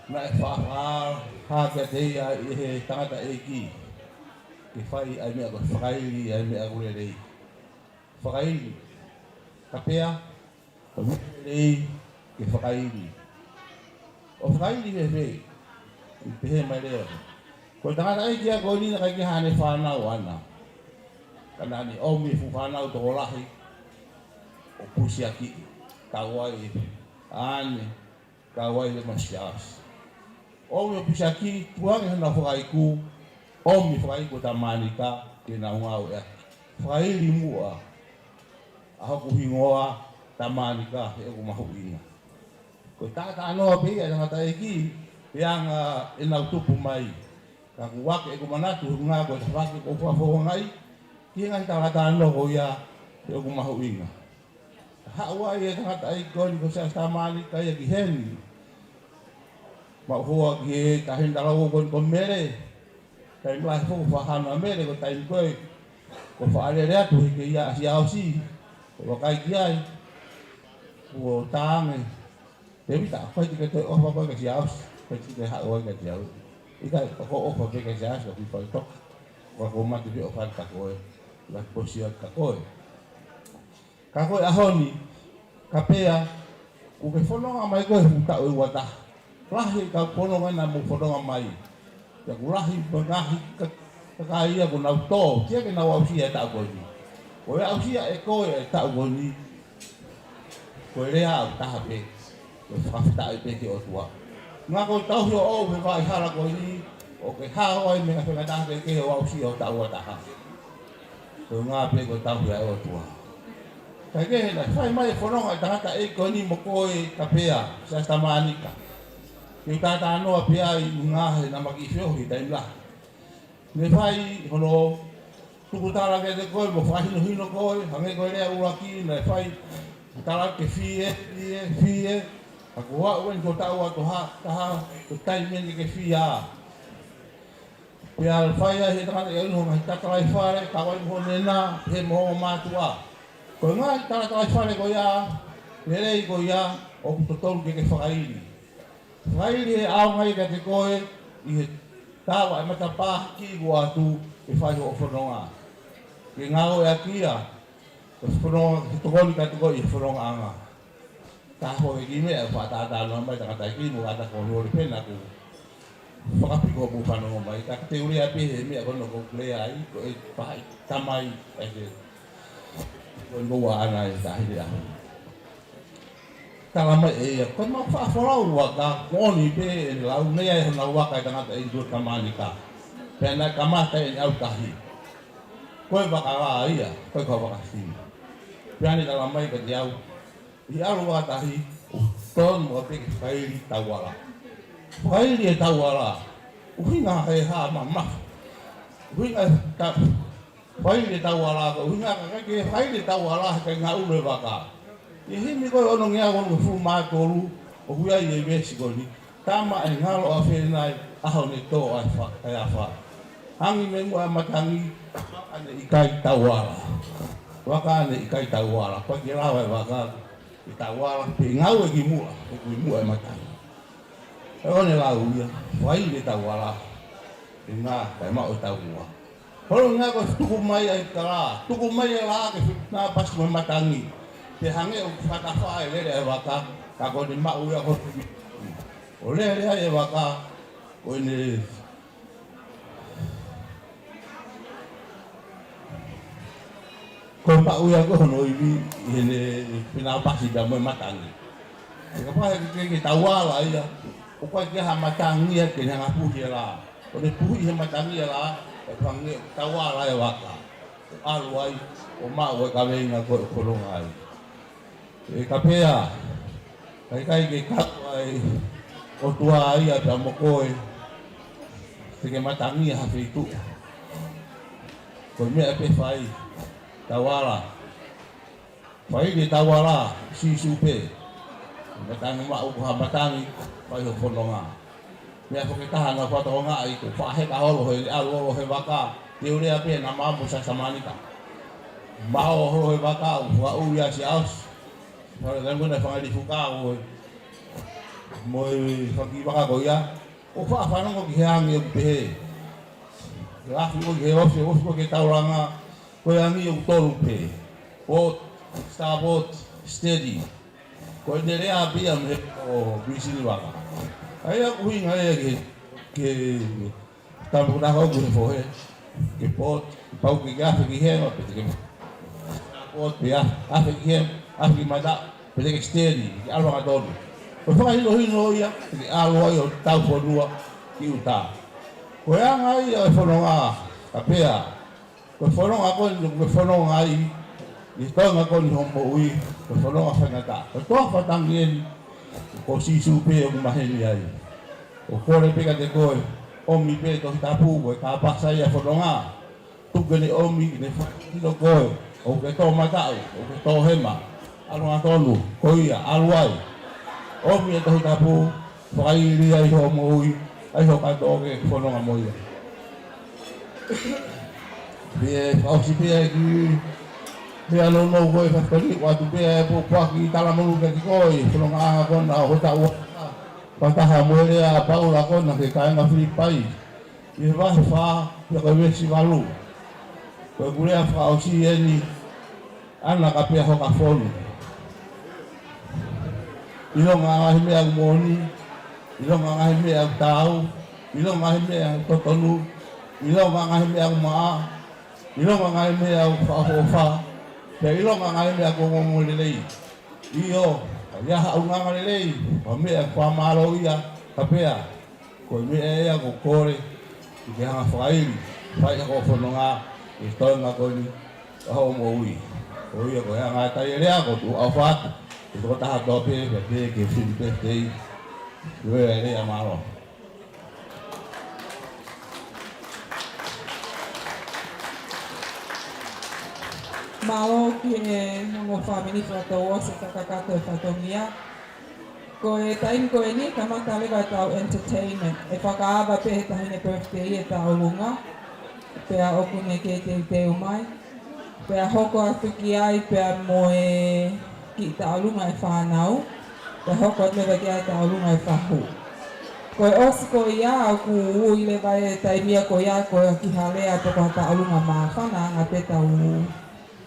naʻe fakahā kiate ia ʻe he tangataʻeiki ke fai ʻa e meʻa ko e fakaili ʻa e meʻa ʻoku lelei. Fakaili. Kapea, ko e meʻa lelei ke fakaili. ʻO fakaili fēfē? ʻI pehē mai leva. Ko e tangataʻeiki ia ko eni naʻe ʻikai ke ʻi ai haʻane fānau ʻAna. Ka naʻa ne ʻomi e fuʻu fānau tokolahi ʻo pusiakiʻi. Kau ai ʻa ʻAne, kau ai leva mo Siaosi. ʻOmi ʻo pusiakiʻi, tukuange hanau fakaiku, ʻomi fakaiku ʻo Tamanika ke nau ngāueʻaki. Fakaili muʻa ʻa hoku hingoa Tamanika he ʻoku mahuʻinga. Ko e talanoa pē ia ʻa e tangataʻeiki, pe anga ʻenau tupu mai. Ka ʻoku ʻave ʻeku manatu he ʻuhinga ko e tafaʻaki ʻoku ou fakafofongaʻi ki he ngaahi talanoa ko ia he ʻoku mahuʻinga. Haʻu ai e tangataʻeiki ko eni ko Siaosi Tamanika ia ki heni. Maʻu hoa ki he taʻahine talavou ko eni ko Mele. Taimi lahi foki ʻoku fakahā ʻa Mele ko e taimi ko ē ʻoku faʻa lele atu hē ke ʻi ai ʻa Siaosi, ʻo vakai ki ai. Kuo tānge. Tēvita, ko e hā e ʻofa ko ē kia Siaosi, ko e hā e ʻofa ko ē kia Siaosi. ʻIkai, ko e ʻofa pē kia Siaosi, ʻoku ʻikai toka. Ko e ʻofa mate pē ʻofa kia koe, ʻikai posi atu kia koe. Ka ko e ʻaho ni, kapea, kuo ke fononga mai koe he fuʻu taʻu ʻe ua taha. Lahi e kau fononga naʻa mou fononga mai. Pea ʻoku lahi mo e ngaahi ka-, kakai ia kuo nau tō, ʻikai ke nau aʻusia e taʻu ko eni. Ko e aʻusia ʻe koe e taʻu ko eni, ko e lea ʻoku taha pē, ko e fakafetaʻi pē ki he ʻOtua. Ngā ko e tauhi ʻoʻou he vaʻa hala ko eni, ʻoku ke hao ai mei he faingataʻa kehekehe ʻo aʻusia hoʻo taʻu ua taha. Ko e ʻuhinga pē ko e tauhi ʻa e ʻOtua. Kae kehe naʻe fai mai e fononga ʻa e tangataʻeiki ko eni mo koe kapea, Siaosi Tamanika. Ke u talanoa pē ai ʻuhinga he naʻa ma kiʻi feohi taimi lahi. Ne fai hono tukutala kiate koe mo fakahinohino koe, hangē ko e lea ʻuluaki, naʻe fai Tala ke fie, fie, fie. Ka ko au eni ko e taʻu ʻe taha, taha, ko e taimi eni ke fie. Pea fai ai he tangata ia ʻo ngaahi talatalaifale, ka ʻoku ʻi ai mo hono nena, pehē mo hono mātuʻa. Ko e ngaahi talatalaifale ko ia, lelei ko ia, ʻoku totonu ke ke fakaili. Fakaili e ʻaonga ia kiate koe, ʻi he taua e matapā ki ʻoatu, ke fai hoʻo fononga. Ke ngāueʻaki ia, ko e fononga, ke tokoni kiate koe ʻi he fonongaʻanga. Taha foʻi kiʻi meʻa, fakatātā noa mai tangataʻeiki mo kātaki ʻo lole pē naʻa ku fakapiko ʻoku fanongo mai, ka te u lea pē he meʻa ko ena ʻoku ou lea ai, ko e pahaʻi tamai, ʻa e ke, ko e ngoua ʻana e tahi lea. Tala mai ʻe ia, ko e mau faʻa folau vaka, ko eni pē ʻene lau, meʻa ʻi honau vaka e tangataʻeiki ʻo Tamanika. Pea naʻe kamata ʻene ʻalu tahi. Ko e vaka lā ia, ko e kau vaka siʻi. Pea ne tala mai kiate au, ʻi he ʻalu vaka tahi, ʻoku totonu muʻa pē ke fakaili tauala. Fakaili e tauala, ʻuhinga he hā mamafa. ʻUhinga e ta-, fakaili e tauala, ko e ʻuhinga ka ke fakaili e tauala, he ʻikai ngaʻunu e vaka. ʻI he himi ko e onongeau onongofulu mā tolu, ʻoku ʻi ai e veesi ko eni. Tama ʻe ngalo ʻa Fenai, ʻaho ne tō ai fa-, ʻa e afā. Hangi mei muʻa e matangi, vaka ne ʻikai tauala. Vaka ne ʻikai tauala. Pea ke lava e vaka, ʻe tauala, pea ngāue ki muʻa, ʻoku ʻi muʻa e matangi. ʻE ʻoua ne lau ia, fakaili e tauala. ʻE ngā, kae maʻu e taumuʻa. Holo ngā ko e tuku mai ai ka lā, tuku mai e lā ke fitna pasi mo e matangi. Pea hangē ʻoku fakatafaʻa e lele e vaka, ka ko ʻene maʻu ia ko e ʻo lele ai e vaka, ko ʻene, ko e maʻu ia ko hono ivi, ʻi heʻene fitna pasi pea mo e matangi. He kapau he ʻikai ke tauala ia, ʻoku ʻikai ke ʻi ai ha matangi ia ke ne hanga puhi e lā. ʻO ne puhi he matangi e lā, ʻe fanga tauala e vaka. ʻO ʻalu ai, ʻo maʻu e kaveinga ko e fononga ai. ʻE kapea, ka ʻikai ke kau ai, ʻOtua ia pea mo koe, te ke matangi ha feituʻu. Ko e meʻa pē fai, tauala. Fai e tauala, Sīsū pē. Matangi maʻu ko ha matangi, fai ho fononga. Meʻa foki ʻe taha naʻa ku fakatokangaʻi, ko e faʻahinga holo he ʻalu holo he vaka, te u lea pē naʻa mau mo Sasamanika. Mau holo he vaka, ʻo fakaʻuli ʻa Siaosi. Fale kai muna fanga lifuka ko e, mo e fanga kiʻi vaka ko ia. ʻO faʻa fanongo ki he angi ʻoku pehē. Lafi ʻo ki he ofi, ofi ʻo ki he taulanga. Ko e angi ʻoku tolu pē. Port, starboard, steady. Ko ʻene lea pē ia mei he ʻo Bisini Vaka. ʻA ia ʻoku ʻuhinga ia ke, ke tama ko ena ʻoku he fohe. Ke port, pau ke ke afe ki hema, pe te ke starboard, pe afe, afe ki hema, afe ki mata, pe te ke steady, ke ʻalu hangatonu. Ko e fakahinohino ia, ke ʻalu ai ʻo tau fonua ki ʻuta. Ko e anga ia ʻo e fononga, kapea. Ko e fononga ko eni, ko e fononga ai, ʻi he toenga ko eni hoʻo moʻui, ko e fononga faingataʻa. Ko e toafa tangi eni, ko Sīsū pē ʻoku maheni ai. ʻOku kole pē kiate koe, ʻomi pē Tohi Tapu, ko e kāpasa ia e fononga. Tuku ke ne ʻomi, ke ne fakahinohino koe, ʻoku ke tō mataʻu, ʻoku ke tō hema. ʻAlu hangatonu, ko ia, ʻalu ai. ʻOmi e Tohi Tapu, fakaili ai hoʻo moʻui, ʻai hoʻo kātoa ke fononga mo ia. Pea fakaʻosi pē ʻa e kiʻi meʻa nounou ko e fakafali, ʻoatu pē ʻa e pōpoaki talamonū kiate koe, fononga ʻanga ko ena ʻo hota ua. Fakataha mo e lea ʻa Paula ko ena ki he kāinga Filipai. ʻI he vahe fā, pea ko e veesi valu. Ko ʻeku lea fakaʻosi eni, ʻAna kapea hoka fonu. ʻIlonga ngaahi meʻa ʻoku moʻoni, ʻilonga ngaahi meʻa ʻoku taau, ʻilonga ngaahi meʻa ʻoku totonu, ʻilonga ngaahi meʻa ʻoku maʻa, ʻilonga ngaahi meʻa ʻoku fakaʻofoʻofa, pea ʻilonga ngaahi meʻa ʻoku ongoongo lelei. ʻIo, ka ʻi ai ha ʻulungaanga lelei, ha meʻa ʻoku fakamālōʻia, kapea. Ko e meʻa ia ʻoku ou kole ke ke hanga fakaili, fai ʻaki hoʻo fononga, ʻi he toenga ko eni ʻo hoʻo moʻui. Ko ia ko e anga e tali e lea, ko e tuʻu ʻofa atu ki he tokotaha kotoa pē, pea pehē ki he Fili Pefitei. Ko e lea, mālō. Mālō ki he ongo fāmili fakatouʻosi ʻi he fakakakato e fatongia. Ko e taimi ko eni kamata leva ʻetau entertainment. ʻE fakaava pē he taʻahine birthday ʻi he tauʻolunga. Pea ʻoku ne kei teuteu mai. Pea hoko atu ki ai pea mo e kiʻi tauʻolunga e fānau. Pea hoko atu leva ki ai tauʻolunga e fahu. Ko e ʻosi ko ia ʻoku ui leva e taimi ia ko ia ko e kiʻi lea pe ko ha tauʻolunga māfana, ʻa ia pē tau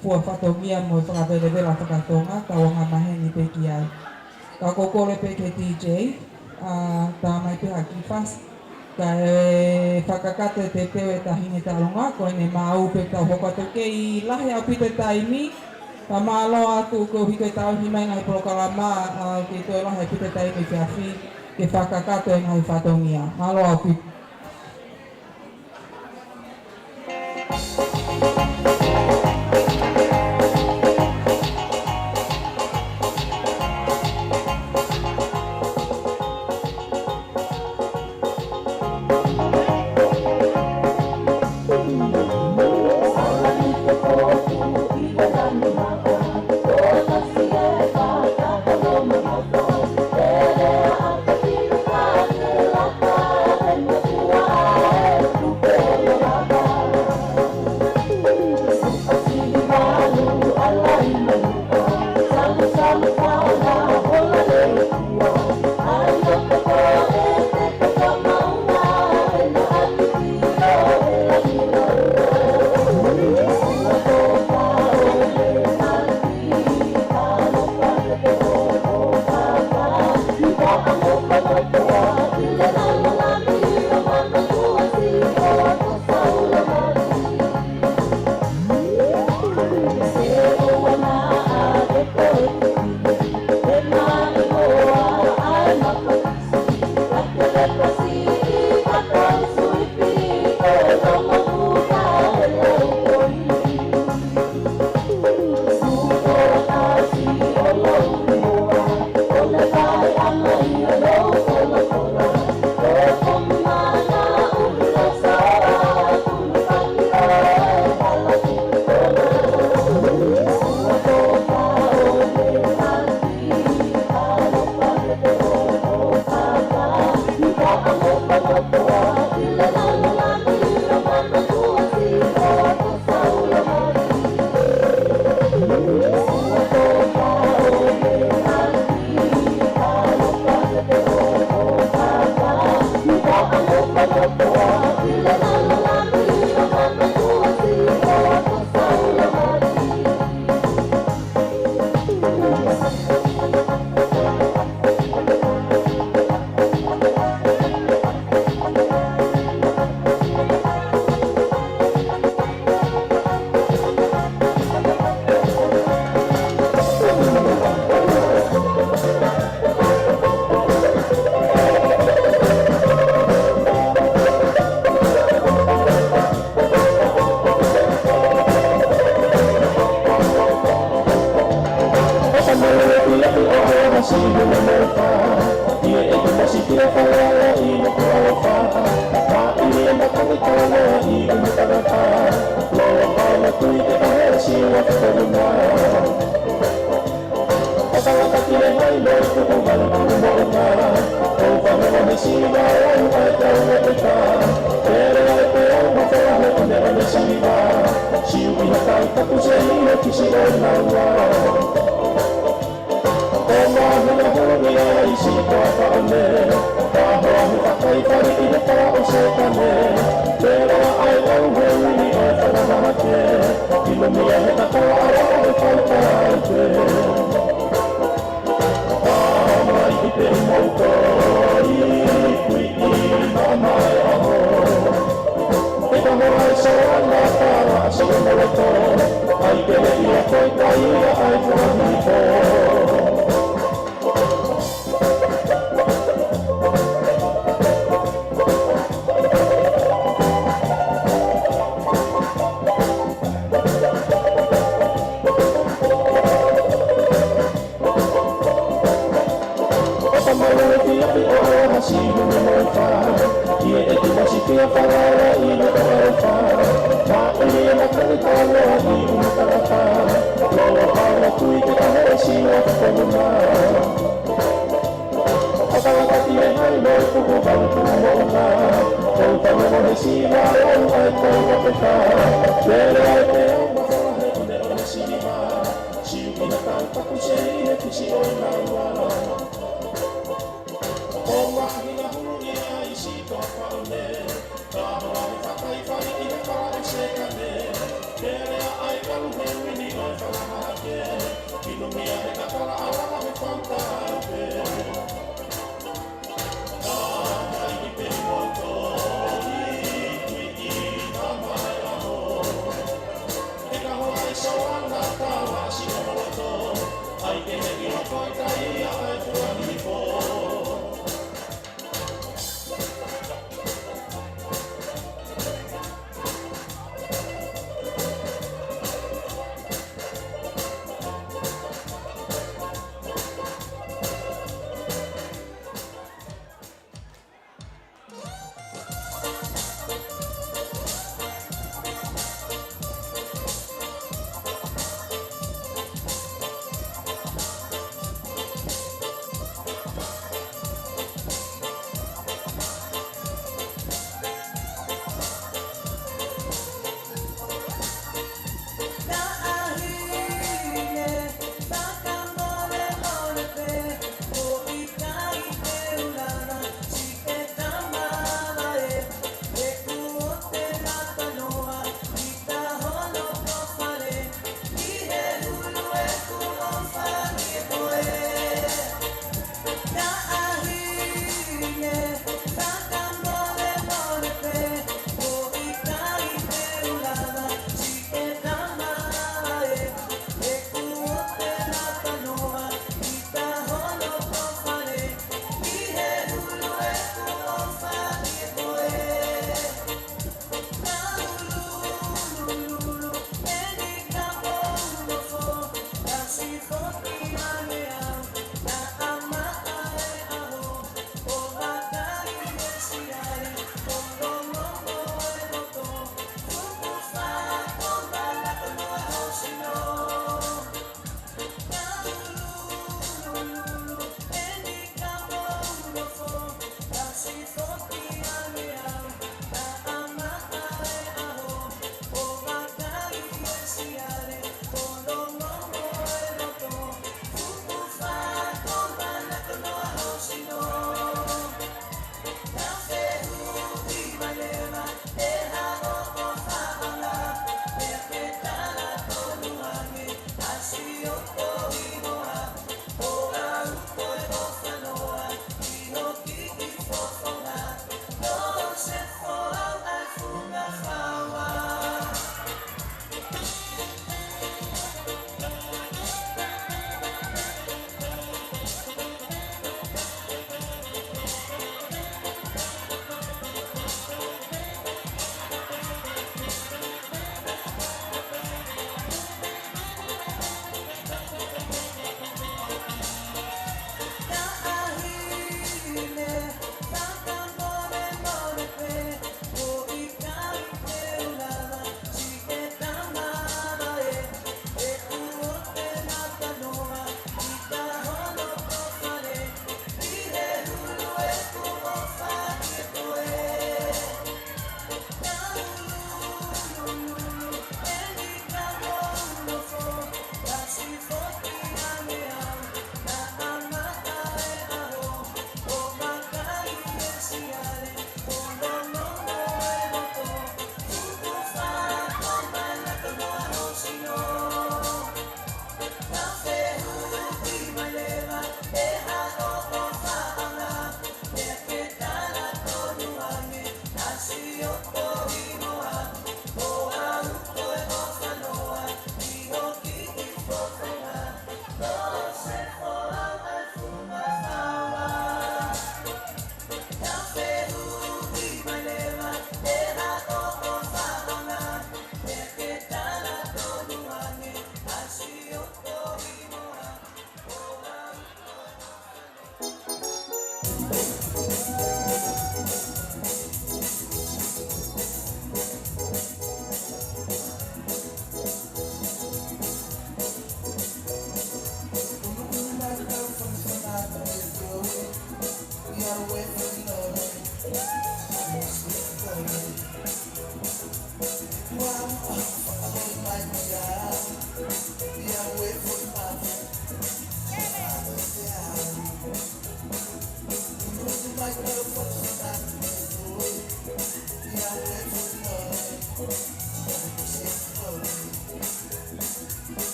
fua fatongia mo e fakavelevela faka-Tonga, tau anga maheni pē ki ai. Ka ko e kole pē ki he D J, ʻa, tā mai pē ha kiʻi fasi. Kae fakakakato e teuteu e taʻahine tauʻolunga, ko ʻene maʻu pē tau hoko atu, kei lahi ʻaupito e taimi, ka mālō atu koeʻuhi ko e tauhi mai e ngaahi polokalama, ʻa, kei toe lahi ʻaupito e taimi efiafi, ke fakakakato e ngaahi fatongia. Mālō ʻaupito.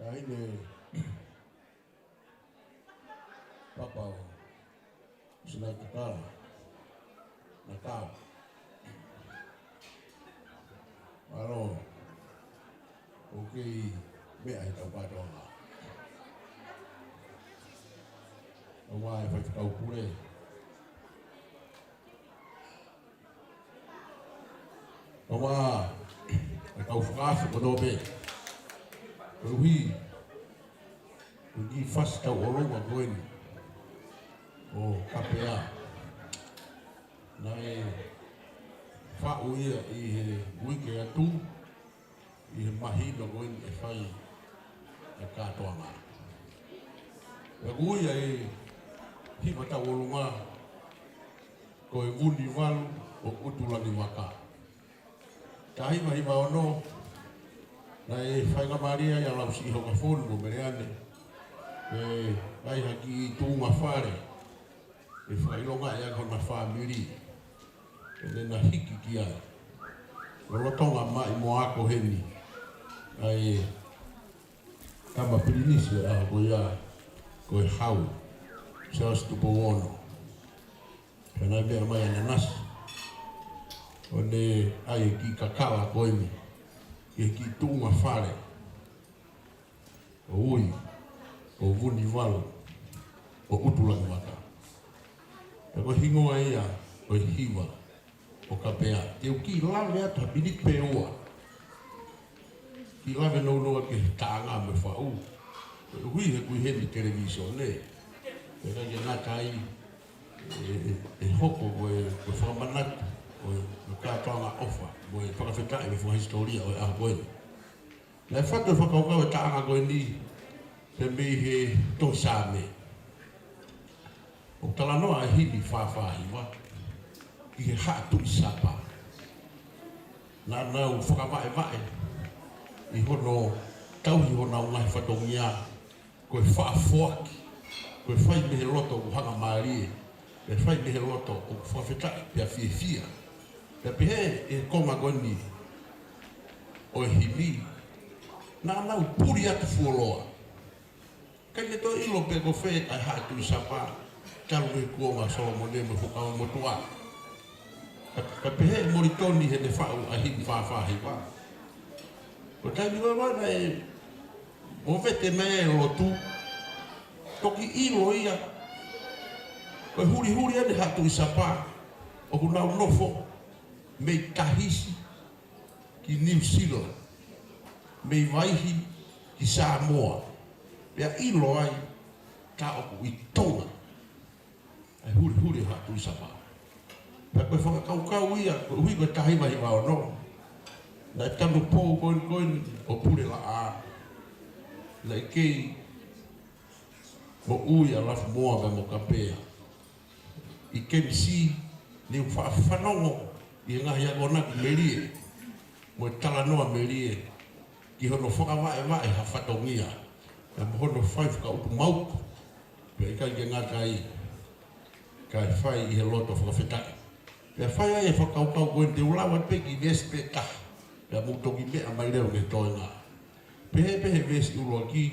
Taʻahine papa ʻo Sinaʻi Kakala, Naʻa tau. Mālō, ʻoku kei meʻa ʻi he tau kātoanga. ʻOua ʻe fai fakau pule. ʻOua ʻe kau fakaafe kotoa pē. Koeʻuhi ko e kiʻi fasi tauʻolunga ko eni ʻo Kapea. Naʻe faʻu ia ʻi he uike atu, ʻi he mahino ko eni ʻe fai e kātoanga. ʻOku ui ʻa e hiva tauʻolunga ko e Vunivalu ʻo ʻUtulangivaka. Taha hiva hiva ono, naʻe faingamālie ai ʻa Lausiʻi Hokafonu mo Meleane, ʻe ʻi ai ha kiʻi tuʻunga fale ʻe fakaʻilongaʻi ai hona fāmili, ʻe ne na hiki ki ai. Lolotonga mai mo ako heni ʻa e tama Pilinisi ʻa ko ia ko e Hau, Charles Tupou Ono. Naʻe meʻa mai ʻanenai ʻo ne ʻai e kiʻi kakala ko eni ki he kiʻi tuʻunga fale ʻo Ui, ʻo Vunivalu, ʻo ʻUtulangivaka. Pea ko e hingoa ia ʻo e hiva ʻo Kapea. Te u kiʻi lave atu ha miniti pe ua. Kiʻi lave nounou ki he taʻanga mo e faʻu. Koeʻuhi he ʻoku ʻi heni e televīsone. Pea ʻikai ke ngata ai, ʻe, ʻe, ʻe hoko ko e, ko e fakamanatu ʻo e, ʻo e kātoanga ʻofa mo e fakafetaʻi mo e fakahisitōlia ʻo e ʻaho ko eni. Naʻe fatu e fakakaukau e taʻanga ko eni pē mei he tohi Saame. ʻOku talanoa e himi fā fā hiva ki he haʻa Tuʻi Sapa. Naʻa nau fakavaʻevaʻe ʻi hono tauhi honau ngaahi fatongia, ko e faʻa foaki, ko e fai mei he loto ʻoku hangamālie, ko e fai mei he loto ʻoku fakafetaʻi pea fiefia. Pea pehē ʻe he konga ko eni ʻo e himi, naʻa nau puli atu fuoloa. ʻIkai ke toe ʻilo pe ko fē ʻa e haʻa Tuʻi Sapa, talu mei he kuonga ʻo Solomone mo e Fuakava Motuʻa. Ka, ka pehē ʻe Molitoni heʻene faʻu ʻa e himi fā fā hiva, ko e taimi ko ē naʻe movete mai e lotu, toki ʻilo ia ko e hulihuli ʻeni e haʻa Tuʻi Sapa ʻoku nau nofo mei Tahisi ki New Zealand, mei Vaihi ki Samoa. Pea ʻilo ai tā ʻoku ʻi Tonga ʻa e hulihuli e haʻa Tuʻi Sapa. Pea ko e fakakaukau ia, koeʻuhi ko e taha hiva hiva ono, naʻe tanu pou ko eni ko eni ʻo pule laʻā. Naʻe kei moʻui ʻa Lafumoa pea mo Kapea ʻi Kenisi, ne u faʻa fanongo ʻi he ngaahi akonaki melie mo e talanoa melie ki hono fakavaʻevaʻe ha fatongia, pea mo hono fai fakaʻutumauku, pea ʻikai ke ngata ai, kae fai ʻi he loto fakafetaʻi. Pea fai ai e fakakaukau ko eni, te u lau atu pē kiʻi veesi pē taha, pea mou toki meʻa mai leva ki he toenga. Pehē pē he veesi ʻuluaki,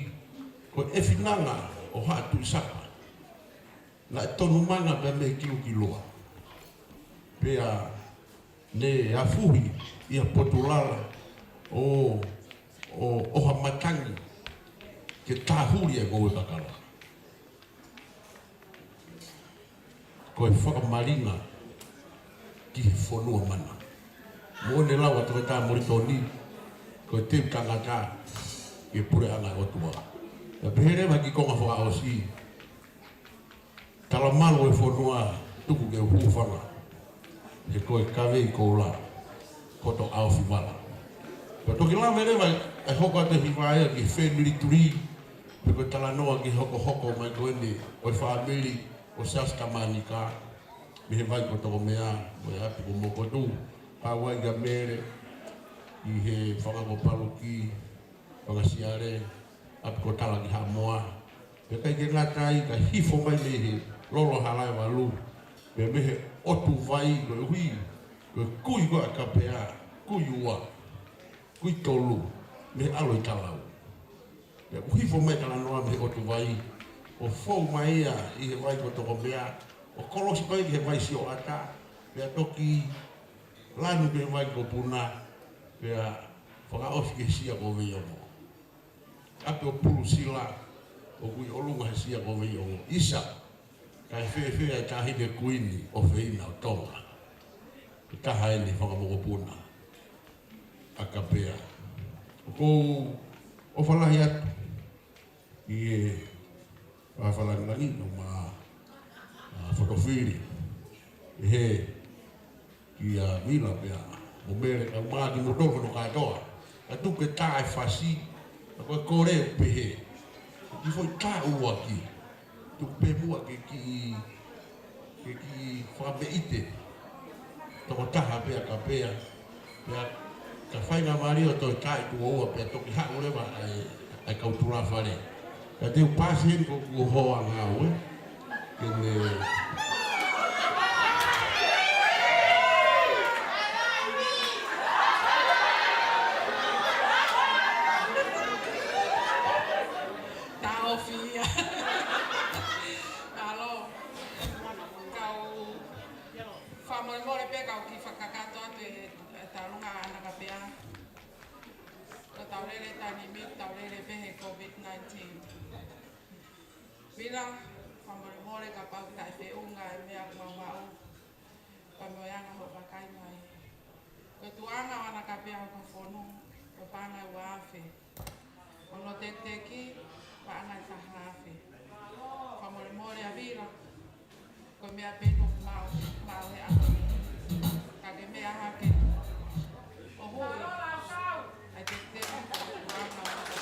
ko e finanga ʻo haʻa Tuʻi Sapa naʻe tonumanga pea mei he kilukilua. Pea ne afuhi ʻi ha potu lala ʻo, ʻo, ʻo ha matangi ke tāhuli e ngoue kakala. Ko e fakamalinga ki he fonua mana. Mo ne lau ʻa e toketā Molitoni, ko e teu tangata ʻi he puleʻanga ʻo e ʻOtua. Pea pehē leva ki he konga fakaʻosi, talamalu e fonua, tuku ke u hūfanga, he ko e kavei koula hoto ʻaofi vala. Pea toki lave leva e hoko atu e hiva ia ki he family tree, pe ko e talanoa ki he hokohoko mai ko eni ʻo e fāmili ʻo Siaosi Tamanika, mei he vai ko Tokomea, mo e ʻapi ko Mokotu, haʻu ai kia Mele, ʻi he fanga ko Paluki, Fanga Siale, ʻapi ko Tala ki Haʻamoa. Pea ʻikai ke ngata ai, ka hifo mai mei he lolo Halaevalu, pea mei he ʻotu vai, koeʻuhi ko e kui ko ē ʻa Kapea, kui ua, kui tolu, mei he ʻAlo ʻi Talau. Pea ʻoku hifo mai e talanoa mei he ʻotu vai, ʻo fou mai ia ʻi he vai ko Tokomea, ʻo kolosi mai ki he vai Sioʻata, pea toki lanu ki he vai ko Puna, pea fakaʻosi ki he sia ko Veiongo. ʻApi ʻo Pulusila, ʻoku ʻi ʻolunga he sia ko Veiongo. ʻIsa, kae fēfē ʻa e taʻahine kuini ʻofeina ʻo Tonga? Ko e taha eni e fanga mokopuna ʻa Kapea. ʻOku ou ʻofa lahi atu ki he faʻahinga fakalāngilangi ʻo ma, ʻa, fotofili. Pehē kia Vila pea mo Mele kae ʻumaʻā kimoutolu hono kātoa. Ka tuku ke tā e fasi, ka ko e kole ʻoku pehē, ko e kiʻi foʻi tā ʻuluaki, tuku pē muʻa ke kiʻi, ke kiʻi fakameʻite tokotaha pē ʻa Kapea. Pea ka faingamālie ʻo toe tā e tuʻo ua pea toki haʻu leva ʻa e, ʻa e kau tulāfale. Ka te u paasi heni ko ʻeku hoa ngāue ke ne taʻofi ia. ʻAlo, kau Mole pē kau kiʻi fakakakato atu e, e taulunga ʻa Nakapea. Ko e taulele taimi ni, taulele pē he COVID nineteen. Vila, fakamolemole kapau ʻoku taʻefeʻunga e meʻa ʻoku mau maʻu. Pea mo e anga hoʻo vakai mai. Ko e tuʻunga ʻa Nakapea ʻoku fonu, ko e paʻanga ʻe ua afe. Hono tekiteki, paʻanga ʻe taha afe. Fakamolemole ʻa Vila, ko e meʻa pē ʻoku mau maʻu he ʻaho ni. Ka ke meʻa hake. ʻO hui. ʻAi tekiteki, paʻanga ʻe taha afe.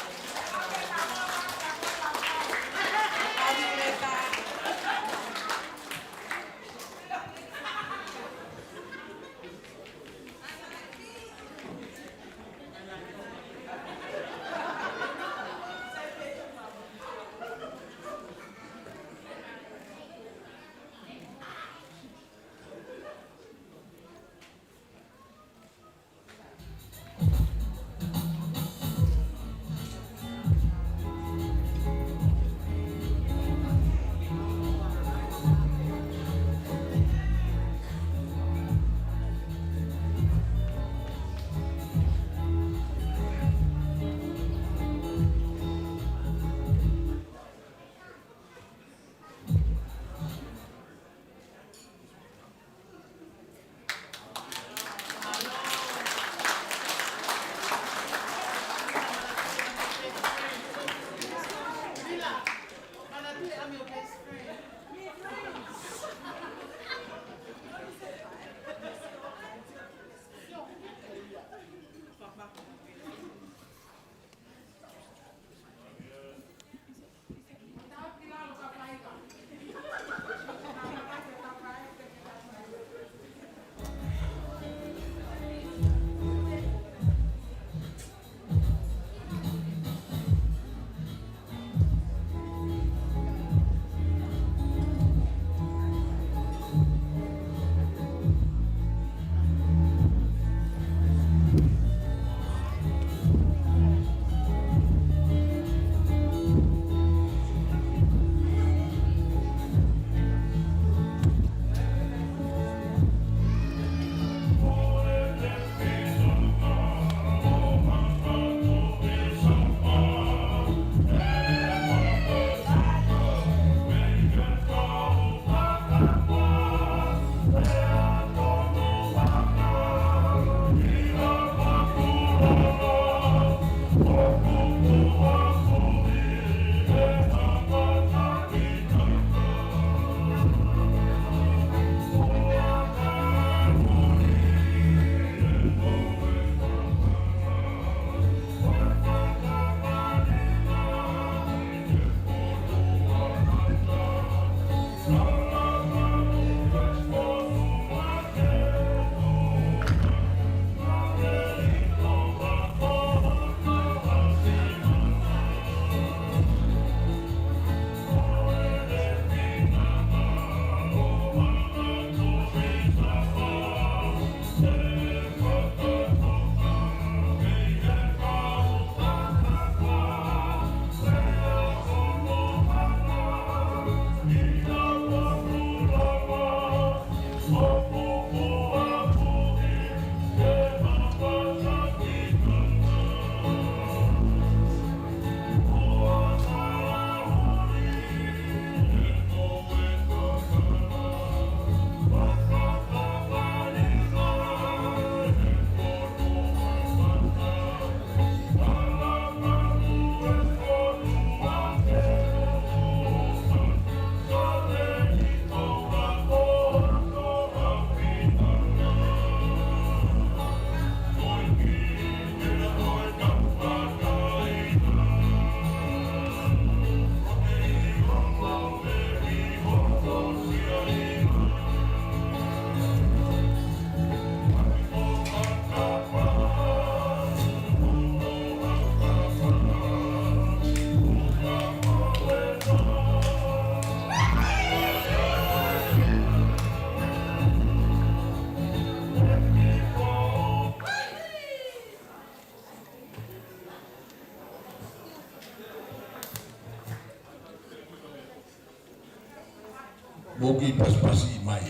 Mou kiʻi pasipasi mai.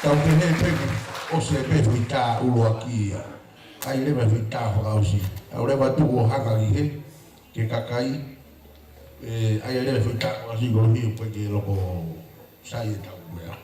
Tau pehē pē ʻosi pē foʻi tā ʻuluaki ia. ʻAi leva foʻi tā fakaʻosi. ʻAu leva tuku ʻo hanga ki he, ki he kakai. ʻE, ʻai leva foʻi tā fakaʻosi ko e hio pē ke loko sai e tau ko ia.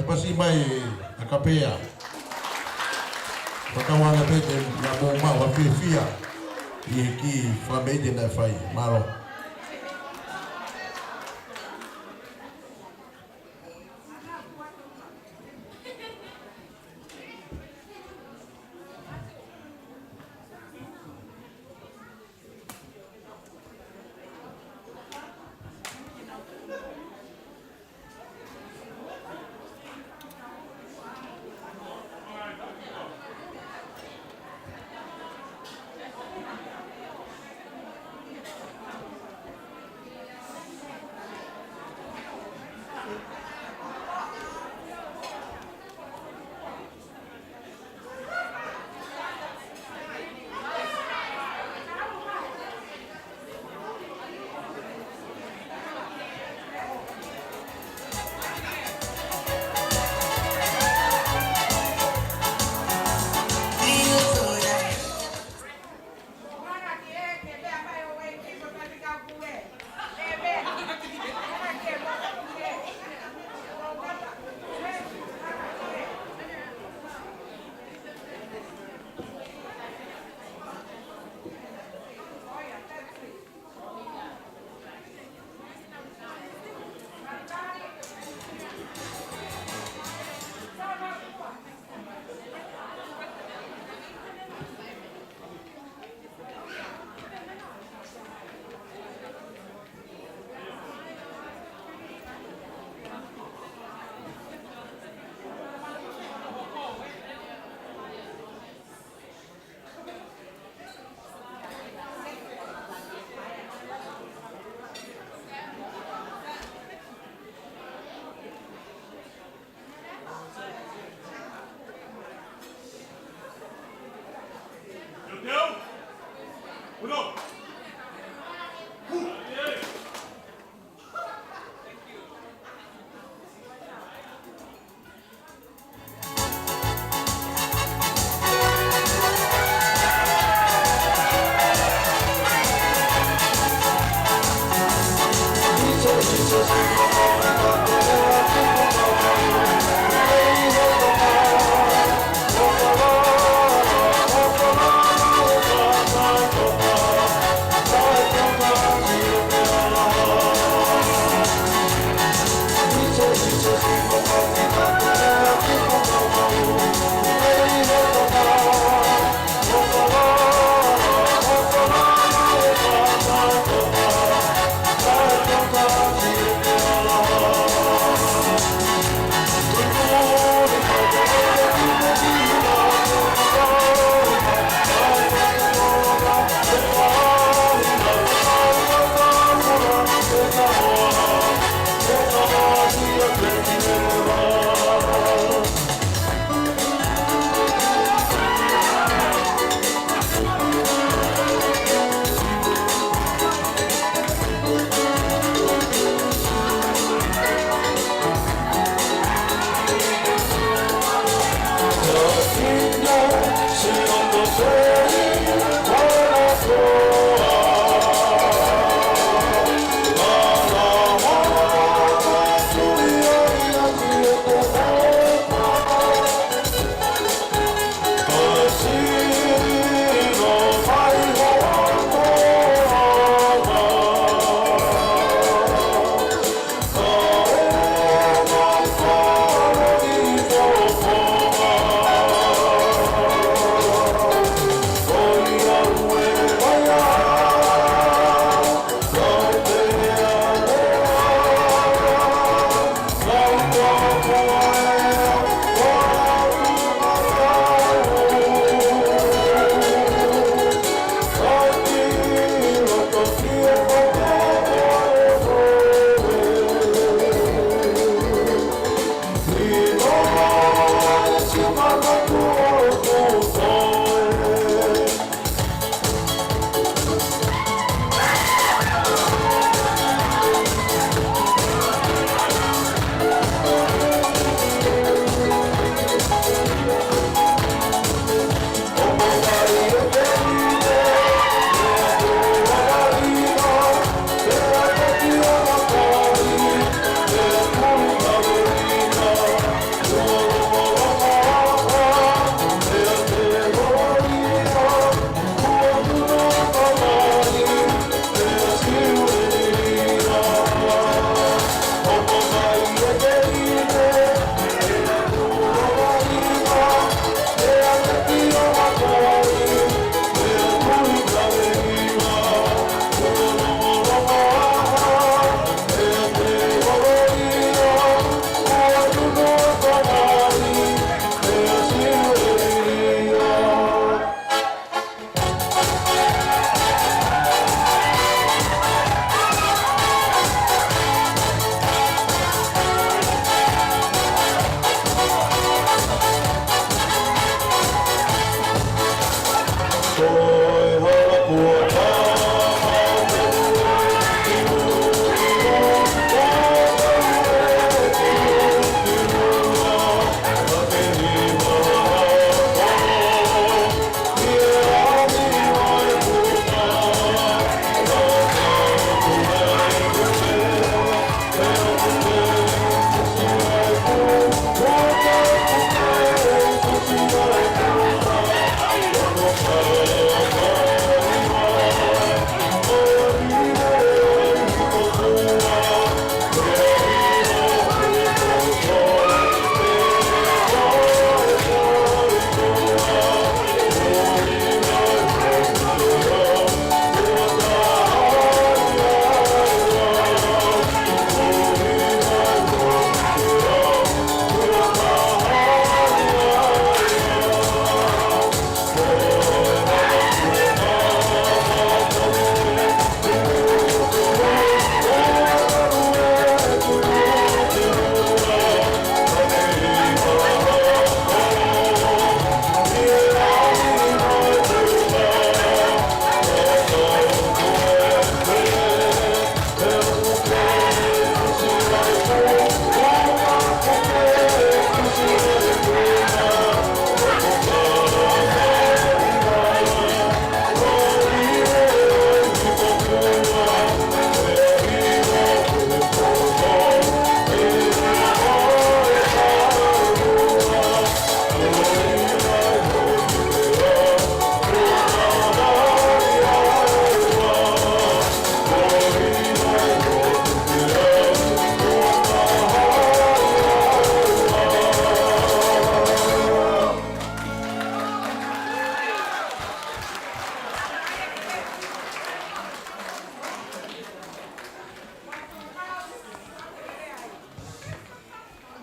Pasi mai ʻa Kapea. Fakauanga pete na mo ma wa fiefia. ʻI he kiʻi fakameʻite naʻe fai. Mālō.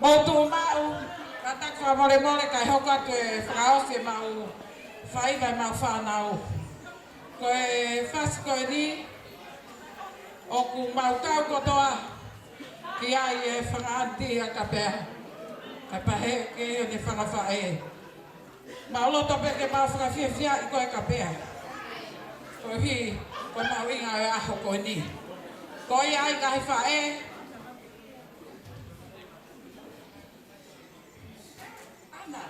Mou tuʻu maʻu, kātaki fakamolemole kae hoko atu e fakaʻosi ʻemau faiva ʻemau fānau. Ko e fasi ko eni, ʻoku mau kau kotoa ki ai e fanga ʻaniti ʻa Kapea, kae pehē ki heʻene fanga faʻē. Mau loto pē ke mau fakafiefiaʻi koe Kapea. Koeʻuhi ko e mahuʻinga ʻo e ʻaho ko eni. Ko ia ai ngaahi faʻē. ʻAna.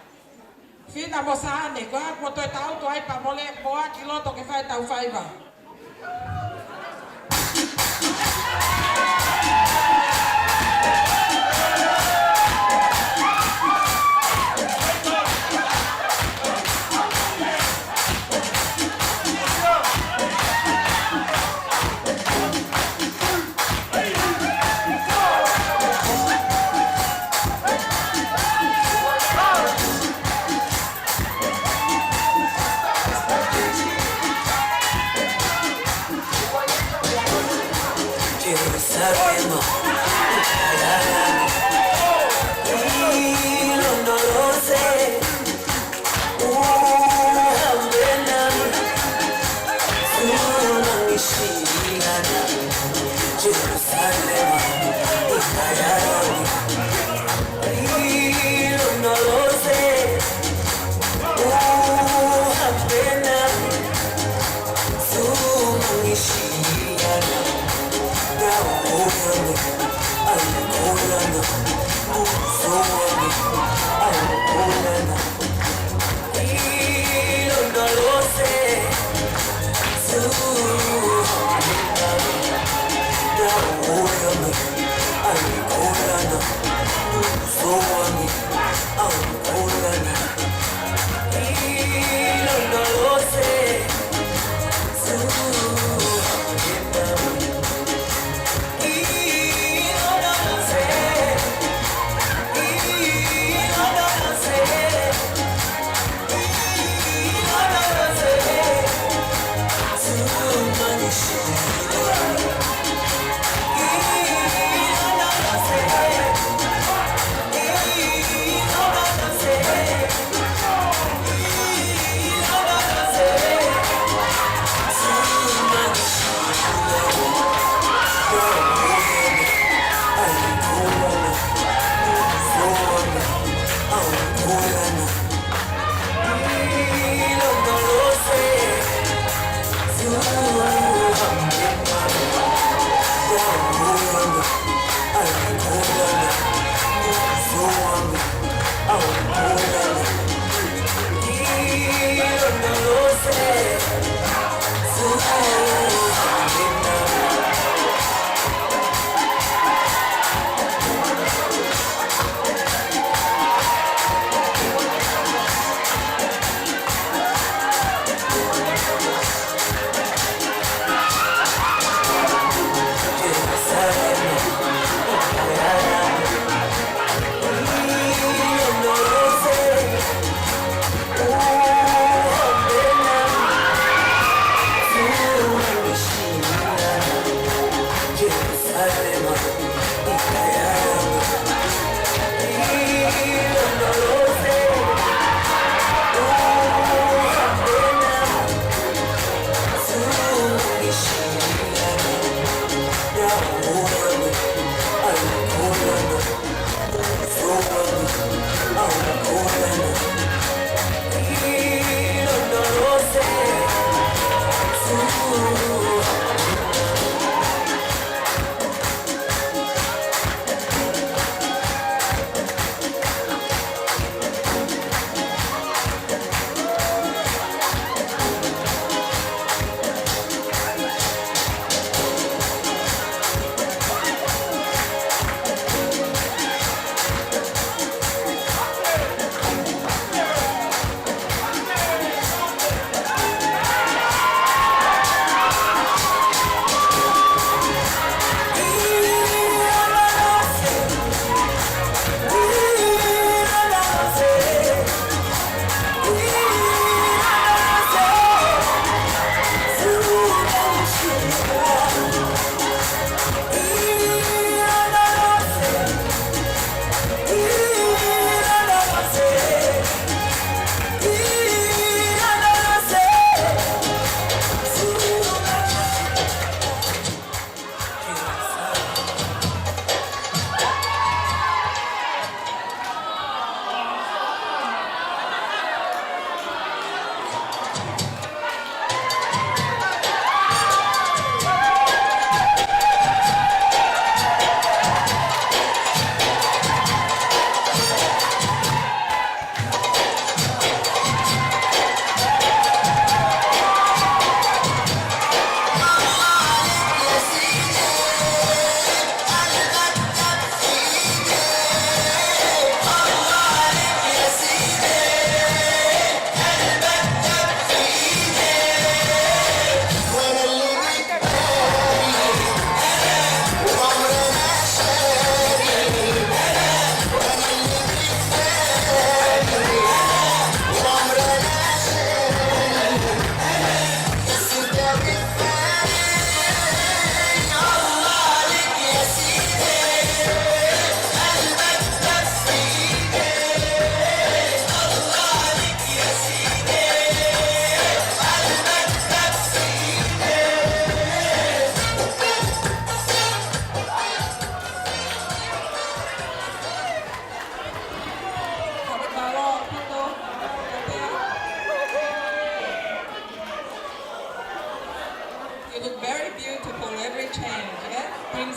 Fina mo Sane, ko ā kuo toe tau tuʻu ai pea mole mo ʻaki loto ke fai ʻetau faiva.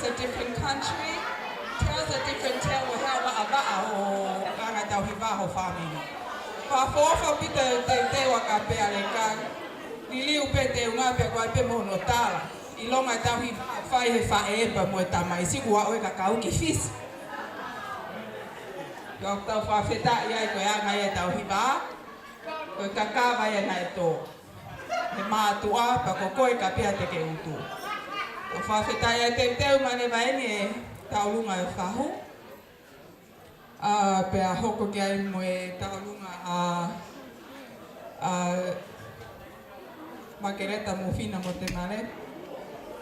A different country tells a different tale ʻo e hā e vaʻavaʻa ʻo e anga e tauhi vā ho fāmili. Fakaʻofoʻofa ʻaupito e teuteu ʻa Kapea Leka, liliu pē teunga pea ko e pē mo hono tala. ʻIlonga e tauhi vā ʻoku fai he faʻē pea mo e tamai, siʻi kuo ʻalu e kakai ki Fisi. Pea ʻoku tau fakafetaʻi ai ko e anga ia e tauhi vā, ko e kakava ia naʻe tō he mātuʻa, pea ko koe Kapea te ke utu. ʻOku fakafetaʻi ʻa e teuteu manavahē eni e tauʻolunga e fahu. ʻA, pea hoko ki ai mo e tauʻolunga ʻa, ʻa Makeleta mo Fina mo Temale.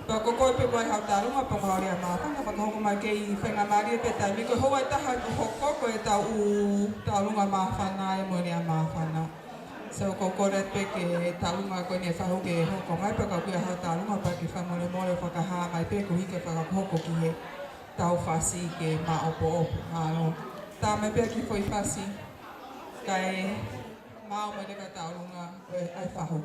Pea ko koe pē ko e hau tauʻolunga, pea ko e hau lea māfana, pea ka hoko mai kei faingamālie pē taimi ko e houa ʻe taha ʻoku hoko ko e tau tauʻolunga māfana ē mo e lea māfana. So, ko e kole pē ki he tauʻolunga ko eni e fahu ke hoko mai, pea ka ʻoku ʻi ai ha tauʻolunga pea ke fakamolemole fakahā mai pē koeʻuhi ke fakahoko ki he tau fasi ke maopoopo. Mālō. Tā mai pē ki he foʻi fasi. Kae maʻu mai leva e tauʻolunga ʻo e fahu.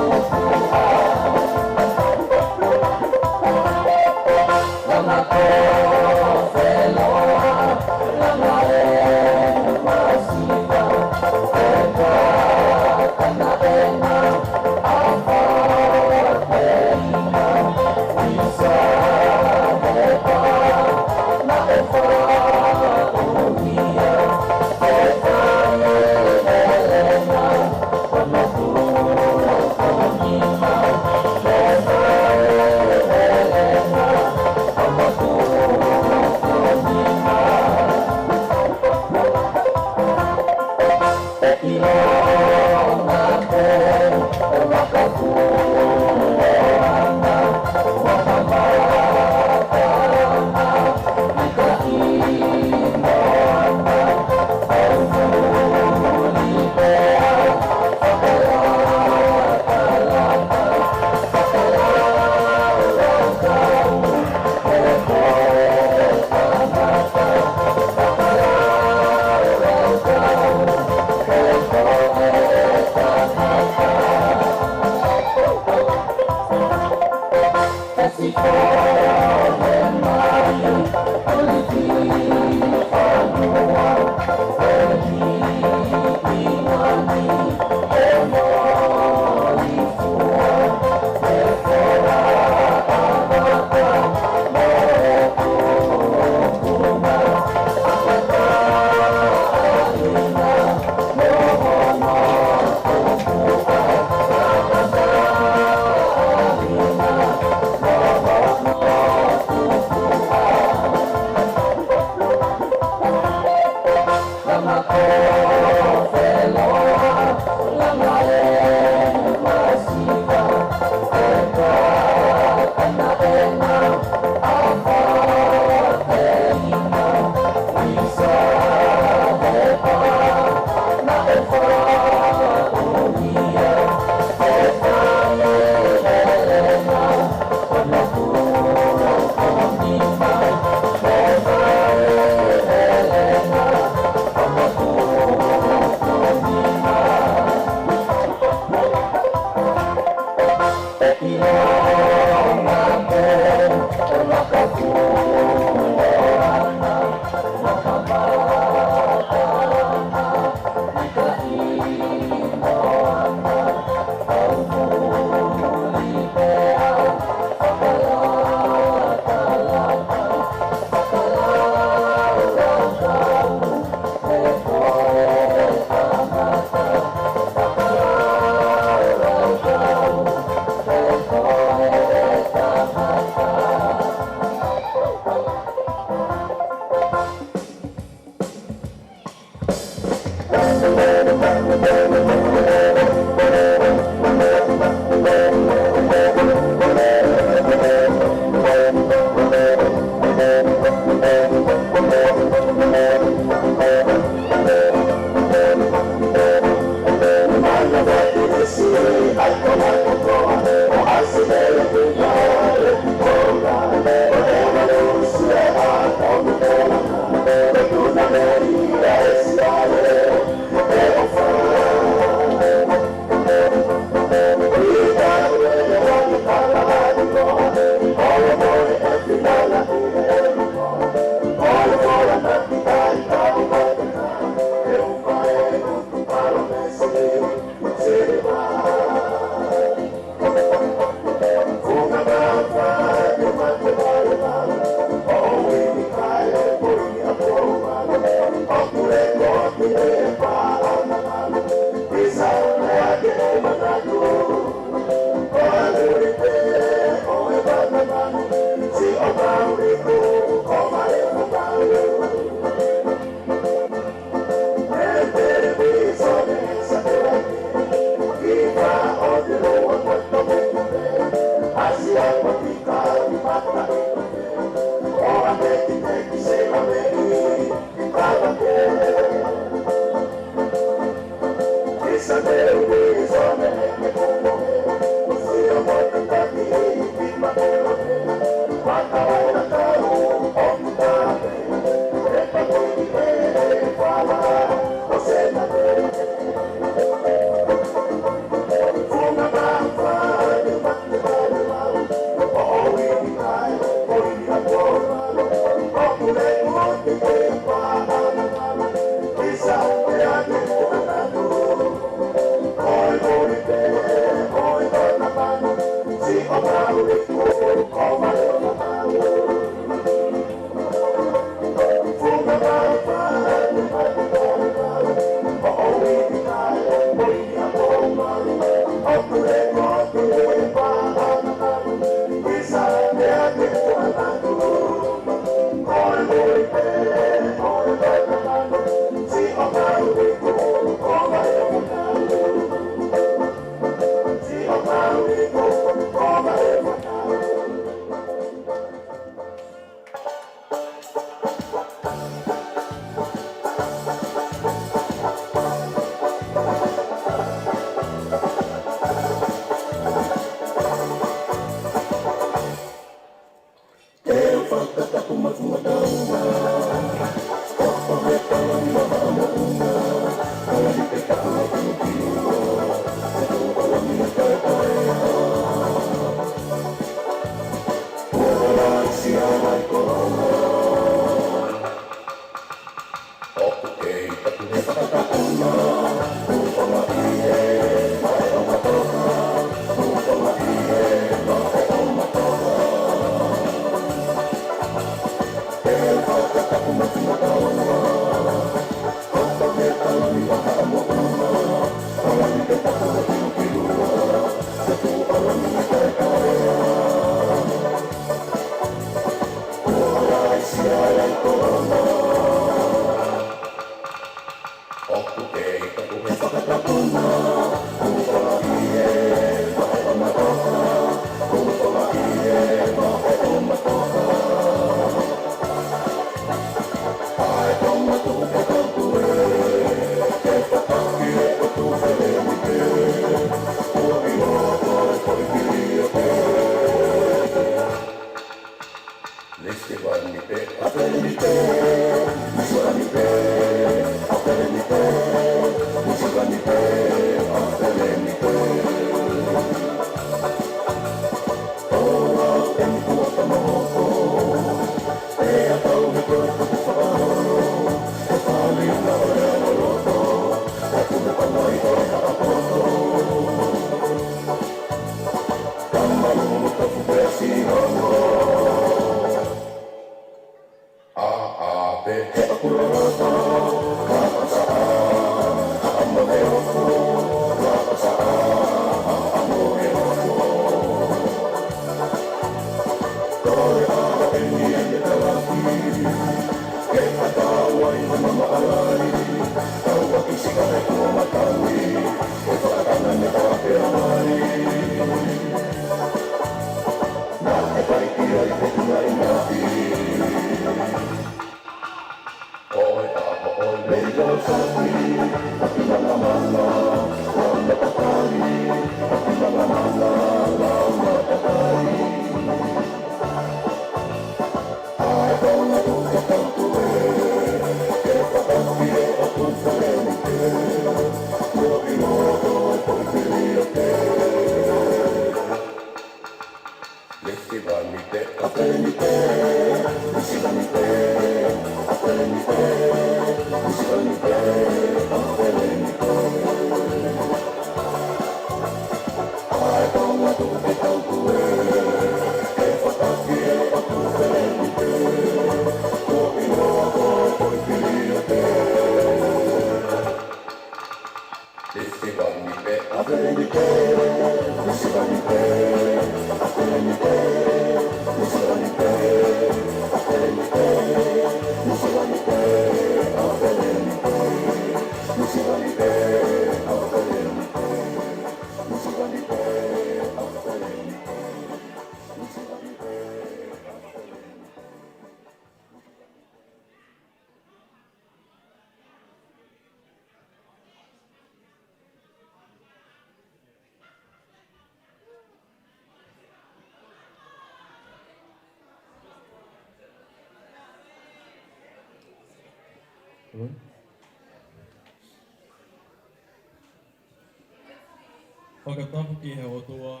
Fakatapu ki he ʻOtua,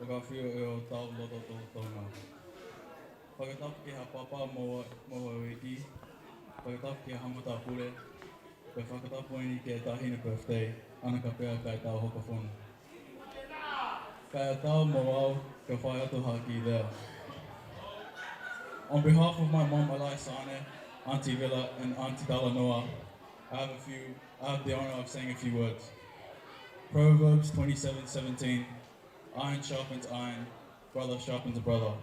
ʻoku ʻafio ʻi hotau lotolotonga. Fakatapu ki he papa mo, mo e uike. Fakatapu ki he haʻa matāpule. Pea fakatapu eni ki he taʻahine birthday, ʻAna Kapea Kaitau Hokofonu. Kae ʻatā mo au ke fai atu ha kiʻi lea. On behalf of my mom, Alaisane, Auntie Villa, and Auntie Talanoa, I have a few, I have the honor of saying a few words. Proverbs twenty-seven seventeen, "Iron sharpens iron, brother sharpens a brother."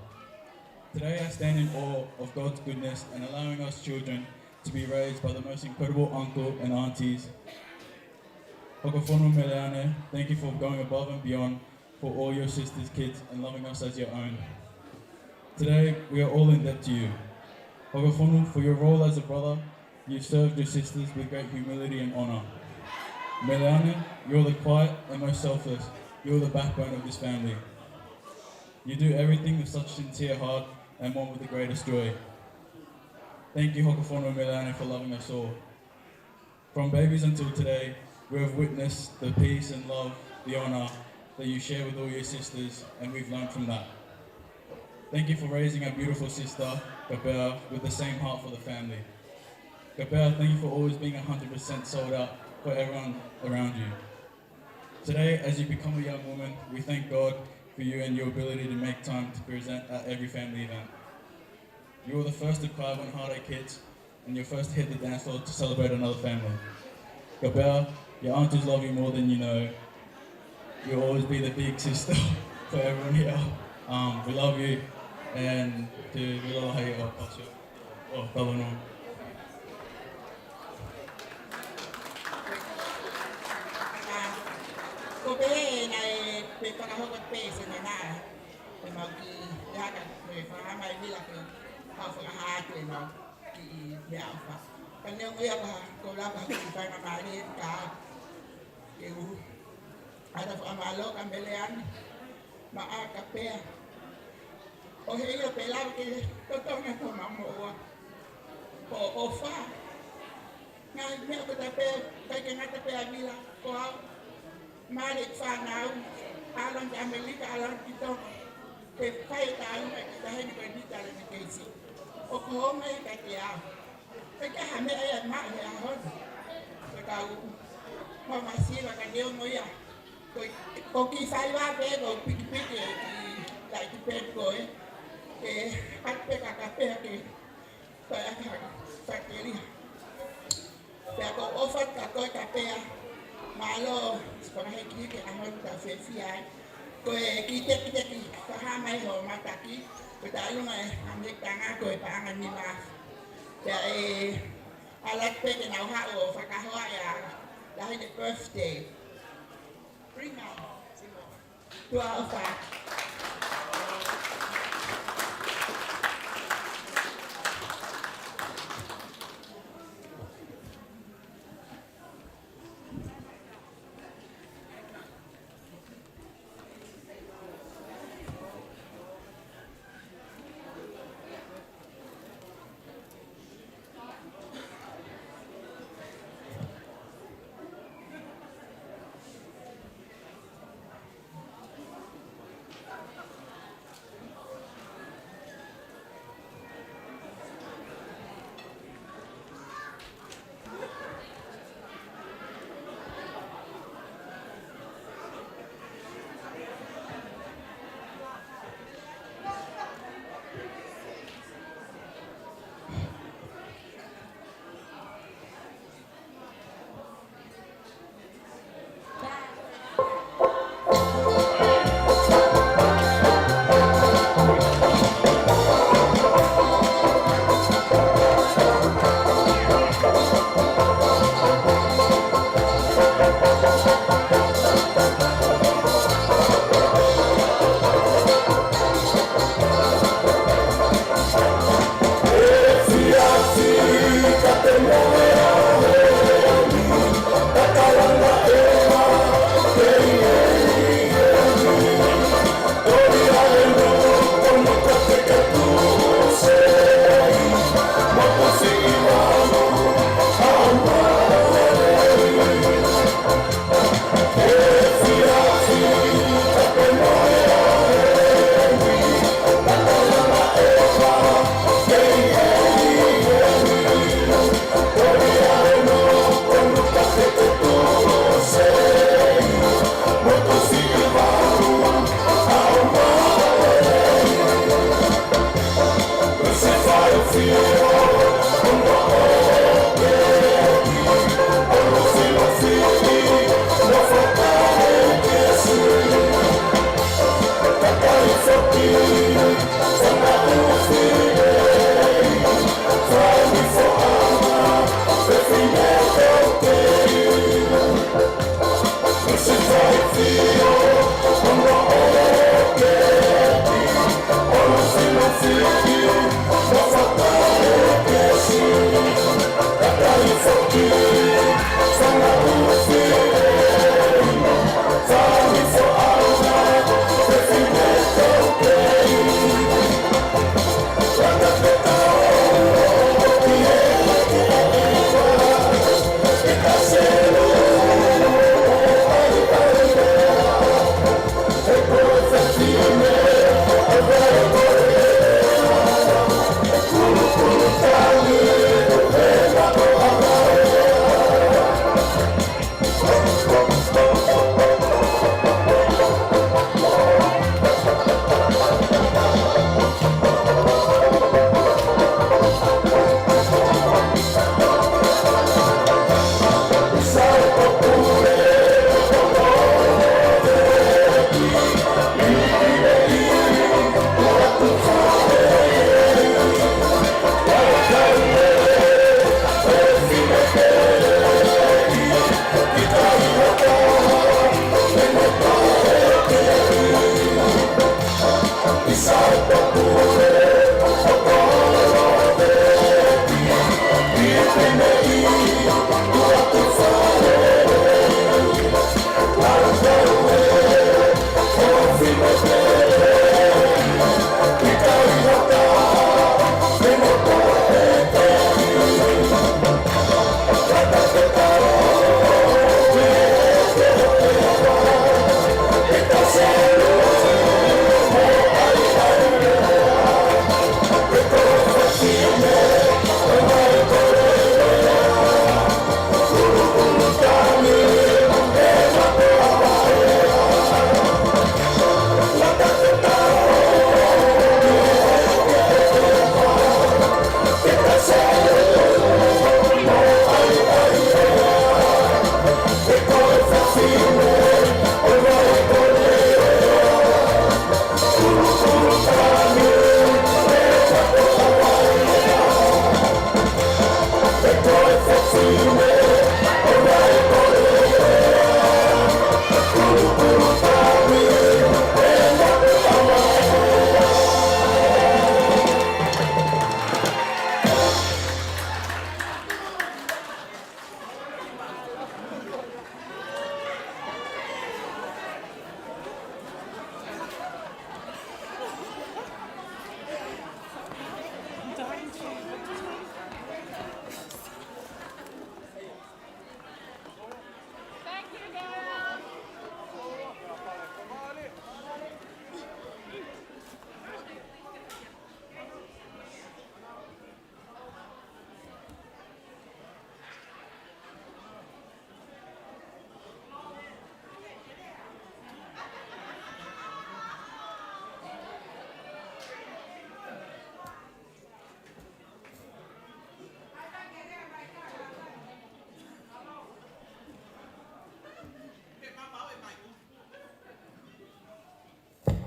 Today I stand in awe of God's goodness and allowing us children to be raised by the most incredible uncle and aunties. Hokofonu Meleane, thank you for going above and beyond for all your sister's kids and loving us as your own. Today, we are all in debt to you. Hokofonu, for your role as a brother, you served your sisters with great humility and honor. Meleane, you're the quiet and most selfless. You're the backbone of this family. You do everything with such sincere heart and one with the greatest joy. Thank you, Hokofonu Meleane, for loving us all. From babies until today, we have witnessed the peace and love, the honor that you share with all your sisters, and we've learned from that. Thank you for raising our beautiful sister, Kapea, with the same heart for the family. Kapea, thank you for always being a hundred percent sold out for everyone around you. Today, as you become a young woman, we thank God for you and your ability to make time to present at every family event. You were the first to cry when heartache hits, and your first to hit the dance floor to celebrate another family. Kapea, your aunties love you more than you know. You'll always be the big sister for everyone here. Um, we love you, and to Vila Lahi, oh, oh, sure. Oh, Talanoa. Ko pehē naʻe, pē fakahoko pē se nana. Te mau ki, ia ka, me fakaha mai Vila ke, mau fakaha atu e mau ki, ia ʻofa. Ka neongo ia ka, ko lava ki fanga mali e ka, ke u. ʻAta fakamālō ka Meleane, maʻa Kapea. ʻO hei ʻo pē lau ke totongi atu ʻemau moʻua. Ko ʻofa. Ngaahi meʻa ko ē pē, ʻikai ke ngata pē ʻa Vila, ko au. Mali e fānau, ʻalu ki ʻAmelika, ʻalu ki Tonga. Ke fai e tālunga ki he taʻahine ko eni Taleni Keisi. ʻOku ʻomai kiate au. ʻIkai ha meʻa ia ʻe maʻu he ʻaho ni. Ko e kau, mau masiva ka neongo ia. Ko, ko e kiʻi faiva pē, ko e pikipiki e kiʻi laiti pē ko ē. Ke ʻatu pē kia Kapea ke fai ʻaki ha fakakeli. Pea ʻoku ou ʻofa atu kia koe Kapea. Mālō, fakahekiheki ʻaho ni tau fiefia ai. Ko e kiʻi tekiteki, fakaha mai hoʻo mātaki, ko e tālunga e ʻAmelika, ko e paʻanga nima. Pea ʻe ala pē ke nau haʻu ʻo fakahoa ʻa e lahi ni birthday. Bring on. Tuʻa ʻofa.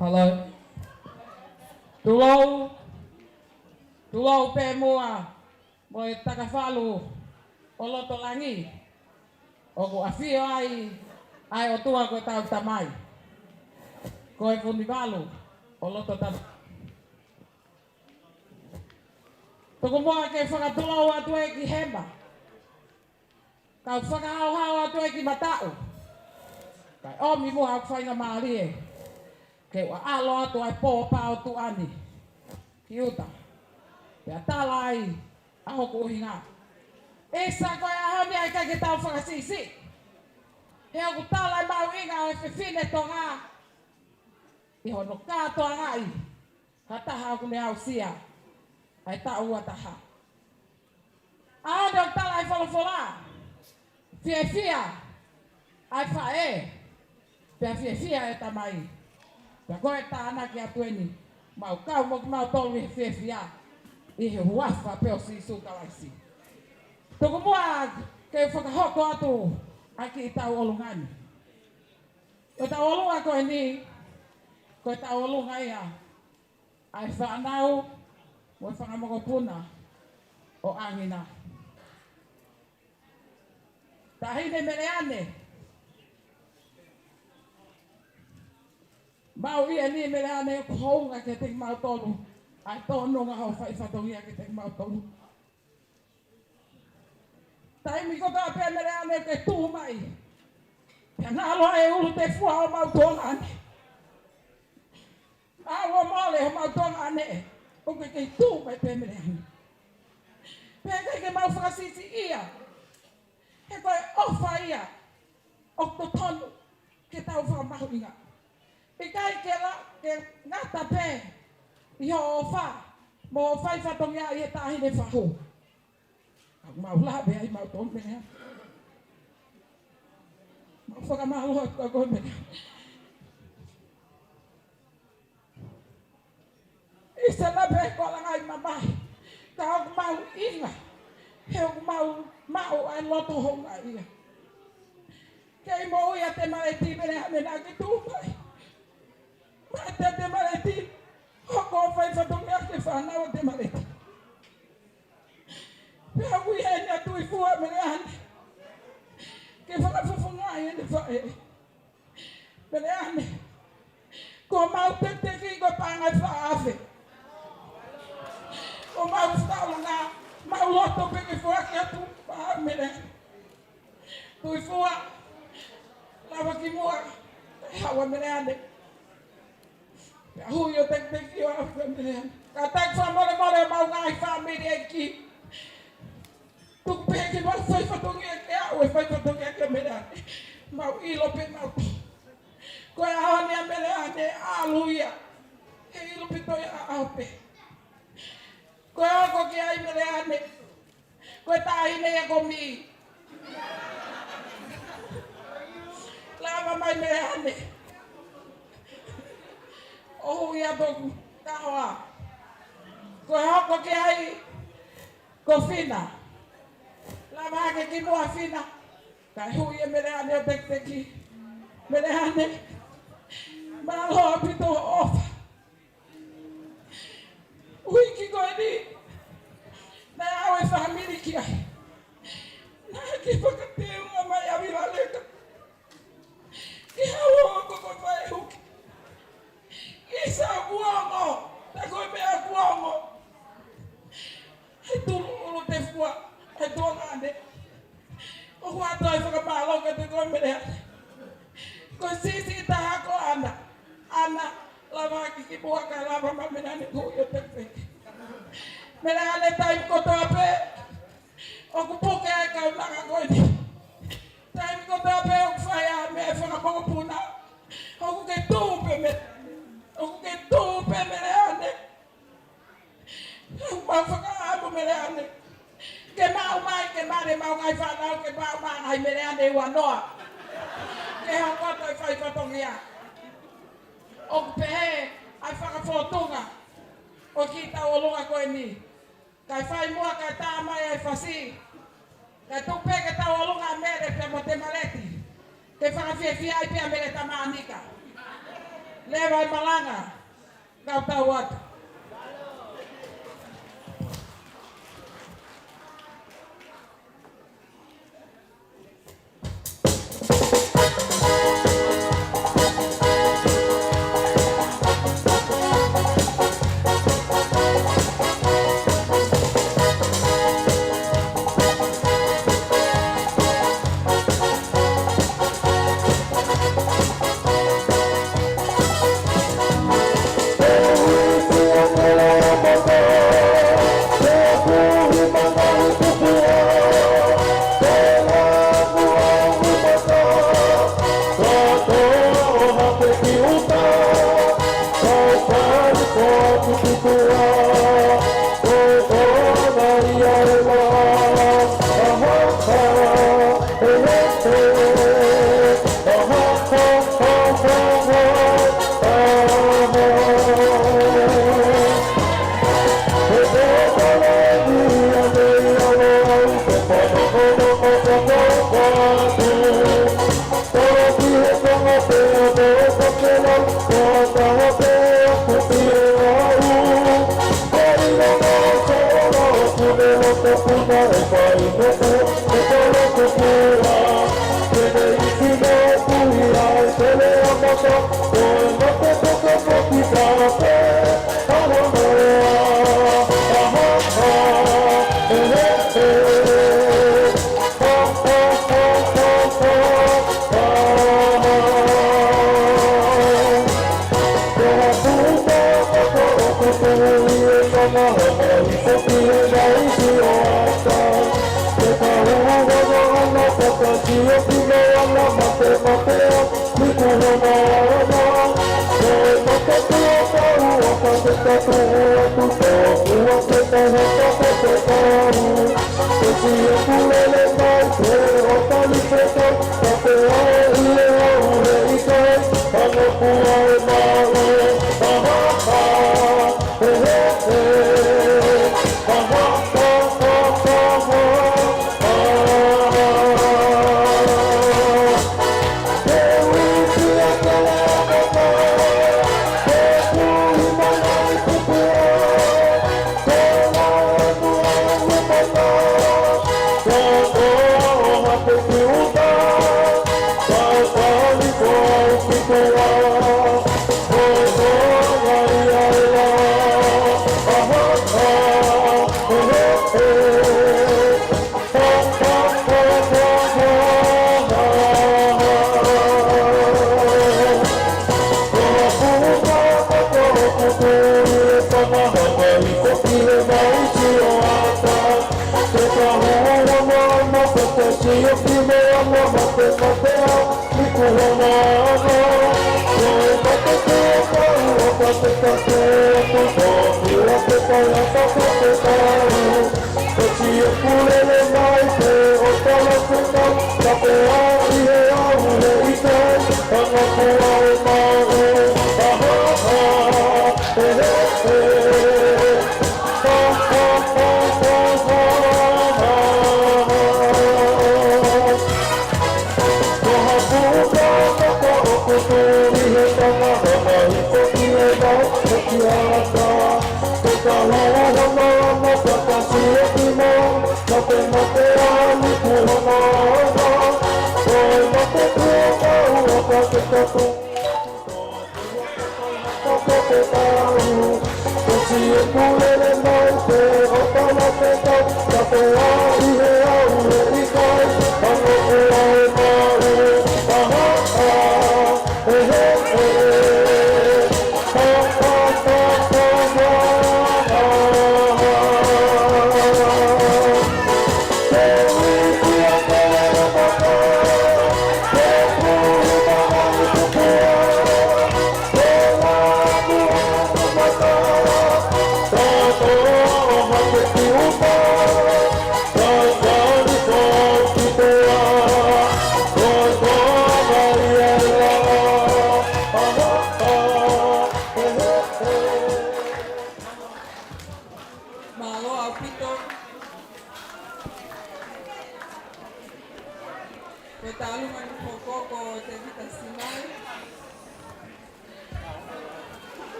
Hello. Tulou, tulou pē muʻa mo e takafalu ʻo loto langi. ʻOku ʻafio ai ʻa e ʻOtua ko e tau Tamai. Ko e Vunivalu ʻo loto tama. Tuku muʻa ke fakatulou atu ē ki hema. Kau fakahaohao atu ē ki mataʻu. Kae ʻomi muʻa ʻeku faingamālie ke u ʻaʻalo atu ʻa e pō pao tuʻa ni ki ʻuta. Pea tala ai ʻa hoku ʻuhinga. ʻIsa, ko e ʻaho ni ʻikai ke tau fakasiʻisiʻi. He ʻoku tala ʻe mahuʻinga ʻa e fefine Tonga ʻi hono kātoangaʻi ha taha ʻoku ne aʻusia ʻa e taʻu ua taha. ʻAho ni ʻoku tala ʻe he folofola, fiefia ʻa e faʻē, pea fiefia ʻa e tamai. Pea ko e tānaki atu eni, mau kau mo kimautolu ʻi he fiefia, ʻi he huafa pē ʻo Sīsū Kalaisi. Tuku muʻa ke fakahoko atu ʻa e kiʻi tauʻolunga ni. Ko e tauʻolunga ko eni, ko e tauʻolunga ia ʻa e fānau mo e fanga mokopuna ʻo ʻAngina. Taʻahine Meleane, mau ʻi heni Meleane, ʻoku hounga kiate kimautolu ʻa e tōnunga hoʻo fai fatongia kiate kimautolu. Taimi kotoa pē Meleane ke tuʻu mai, pea ngalo ʻa e ʻulu tefua ʻo mau tuongaʻane. ʻA ua mole ʻo mau tuongaʻane, ʻoku ke kei tuʻu mai pē Meleane. Pea ʻikai ke mau fakasiʻisiʻia, he ko e ʻofa ia ʻoku totonu ke tau fakamahuʻinga. ʻIkai ke la, ke ngata pē ʻi hoʻo ʻofa mo hoʻo fai fatongia ʻi he taʻahine fahu. ʻOku mau lave ai mau tō Meleane. Mau fakamālō atu kia koe Meleane. ʻIsa, naʻa pē ko e langai mamahi, ka ʻoku mau ʻinga, he ʻoku mau maʻu ʻa e loto houngaʻia. Kei moʻui ʻa Temaleti Meleane, naʻa ke tuʻu mai. Mate ʻa Temaleti, hoko ʻo fai fatongia ki he fānau ʻa Temaleti. Pea ui heni ʻa Tuʻifua Meleane ke fakafofongaʻi ʻene faʻē. Meleane, ko homau tekiteki ko e paʻanga ʻe fā afe. Ko homau fakaʻolunga, mau loto pē ke foaki atu ʻa Meleane. Tuʻifua, lava ki muʻa, kae haʻu ʻa Meleane. Pea hui ʻo tekiteki ʻo aʻu kia Meleane. Kātaki fakamolemole ʻemau ngaahi fāmili ʻEiki. Tuku pē ke mau fai fatongia ke aʻu ʻo fai fatongia kia Meleane. Mau ʻilo pē mau tō. Ko e ʻaho ni ʻa Meleane ʻalu ia. He ʻilo pē toe ʻaʻau pē. Ko e hoko ki ai Meleane, ko e taʻahine ia ko Mī. Lava mai Meleane. ʻO hui atu ʻoku kahoa. Ko e hoko ki ai ko Fina. Lava hake ki muʻa Fina. Kae hui ʻe Meleane ʻo tekiteki. Meleane, mālō ʻaupito hoʻo ʻofa. Uike ko eni, naʻe ʻalu e fāmili ki ai. Naʻa ke fakateunga mai ʻa Vilaleka ke haʻu ʻo hoko ko e faʻē huki. ʻIsa, ʻoku ongo, tā ko e meʻa ʻoku ongo. He tulu ʻulu tefua, he tuongaʻane. ʻOku ʻoatu ai e fakamālō kiate koe Meleane. Ko e siʻisiʻi taha ko ʻAna. ʻAna, lava hake ki muʻa kae lava mai Meleane ʻo hui ʻo tekiteki. Meleane, taimi kotoa pē ʻoku puke ai e kaunanga ko eni. Taimi kotoa pē ʻoku fai ai e meʻa ʻa e fanga mokopuna, ʻoku ke tuʻu pē Meleane. ʻOku ke tuʻu pē Meleane. Mau fakaʻamu Meleane ke maʻu mai, ke mali ʻemau ngaahi fānau, ke maʻu mai e ngaahi Meleane ua noa ke hoko atu ʻo fai fatongia. ʻOku pehē ʻa e fakafōtunga ʻo e kiʻi tauʻolunga ko eni. Kae fai muʻa kae tā mai ʻa e fasi. Kae tuku pē ke tauʻolunga ʻa Mele pea mo Temaleti. Ke fakafiefia ai pē ʻa Mele Tamanika. Leva e malanga, kau tau atu.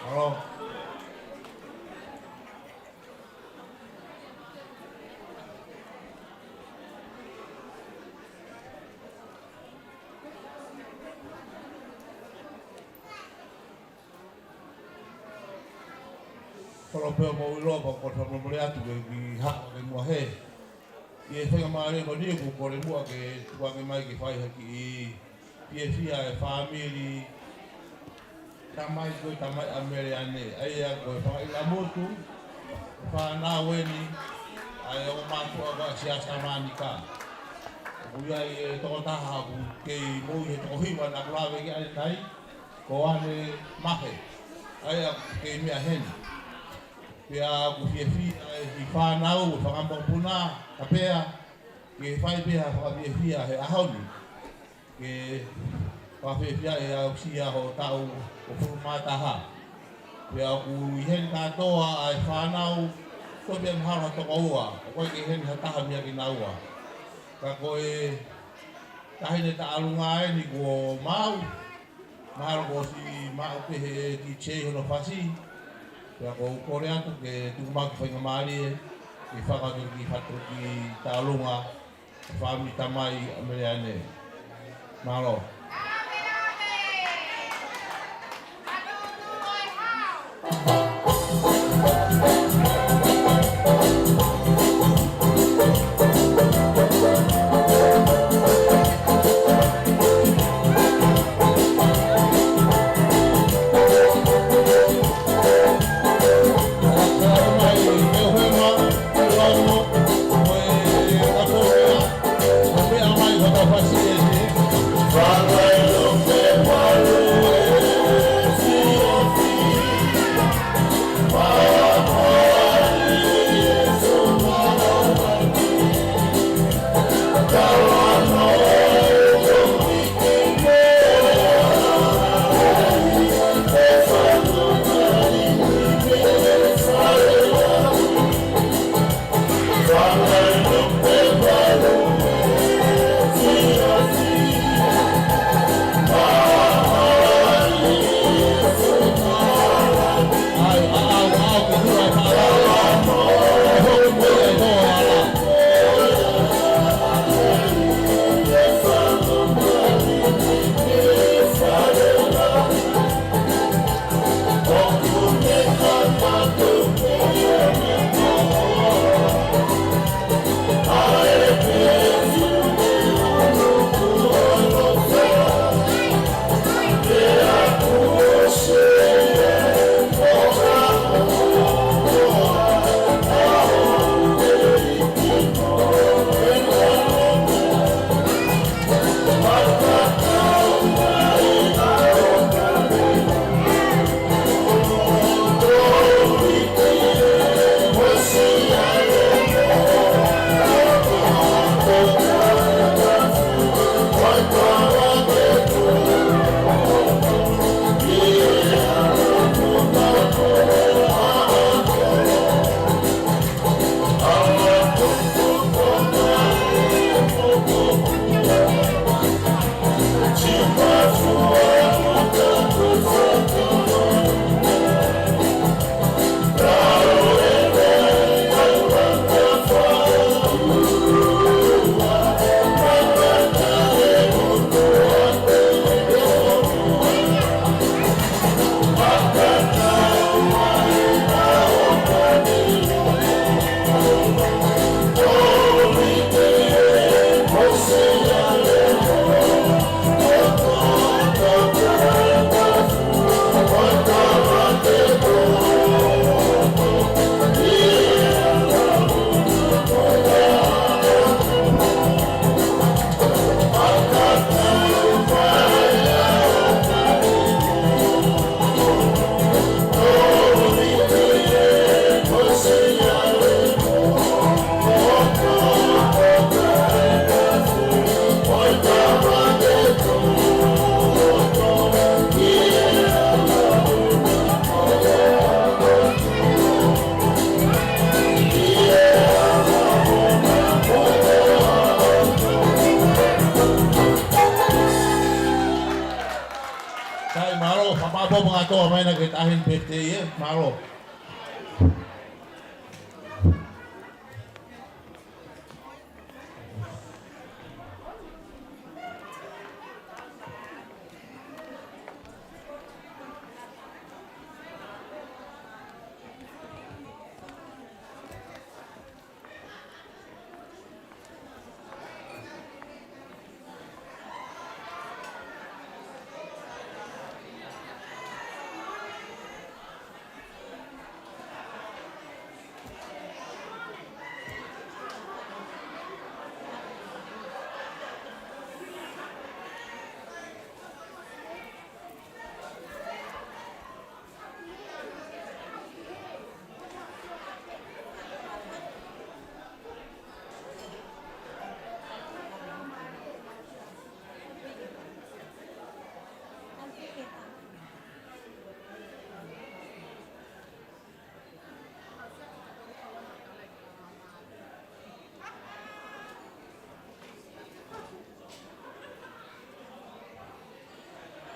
Mālō. Kolo pea mo ilo pa ko fa mo mole atu ke ki ha ke mo he. Ki he faingamālie ko eni ʻoku kole muʻa ke tuku ange mai ke fai ha kiʻi fiefia e fāmili tamai ko e tamai ʻa Meleane. ʻA ia ko e fanga ila motu, fānau eni, ʻa e ongo mātuʻa ko Siaosi Tamanika. ʻOku ʻi ai e tokotaha ʻoku kei moʻui he toko hiva naʻa ku lave ki ai ʻanenai, ko ʻAne Mahe. ʻA ia ʻoku kei meʻa heni. Pea ʻoku fiefia e kiʻi fānau, e fanga mokopuna, ka pea, ke fai pē ha fakafiefia he ʻaho ni. Ke fakafiefia e aʻusia ho taʻu hongofulu mā taha. Pea ʻoku ʻi heni kātoa ʻa e fānau, ko e pea mahalo ha toko ua, ʻoku ʻikai ke ʻi heni ha taha meia kinaua. Ka ko e taʻahine Taʻalunga eni kuo maʻu, mahalo kuo ʻosi maʻu pē he kiʻi chai hono fasi. Pea ʻoku ou kole atu ke tuku mai ke faingamālie, ke fakatuki fatu ki Taʻalunga, fāmili tamai ʻa Meleane. Mālō. ʻAi, mālō, fakapapau kātoa mai na ke tahin pete ia, mālō.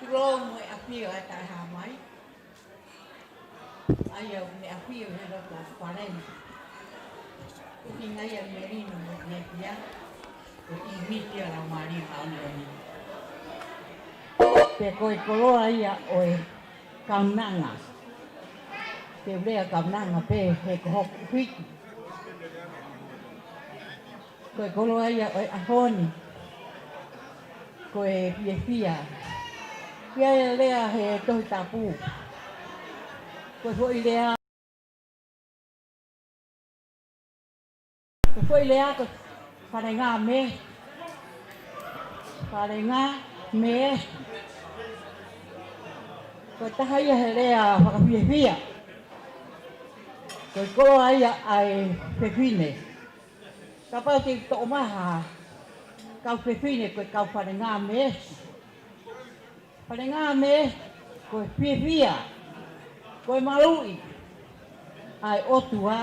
Tulou mo e ʻafio ʻa e Taʻehāmai. ʻA ia ʻoku ne ʻafio he loto fale ni. ʻUhinga ia ʻa e melino mo e fiefia, ko e ʻīmisi ʻa e Laumālie Māʻoniʻoni. Pea ko e koloa ia ʻo e kaunanga. Te u lea kaunanga pē he ko hoku ʻuhiki. Ko e koloa ia ʻo e ʻaho ni, ko e fiefia. Pea ʻe lea he Tohi Tapu, ko e foʻi lea, ko e foʻi lea ko e falenga me, falenga me. Ko e taha ia he lea fakafiefia. Ko e koloa ia ʻa e fefine. Kapau te u toʻo mai ha kau fefine ko e kau falenga me. Falenga me, ko e fiefia, ko e maluʻi ʻa e ʻOtua,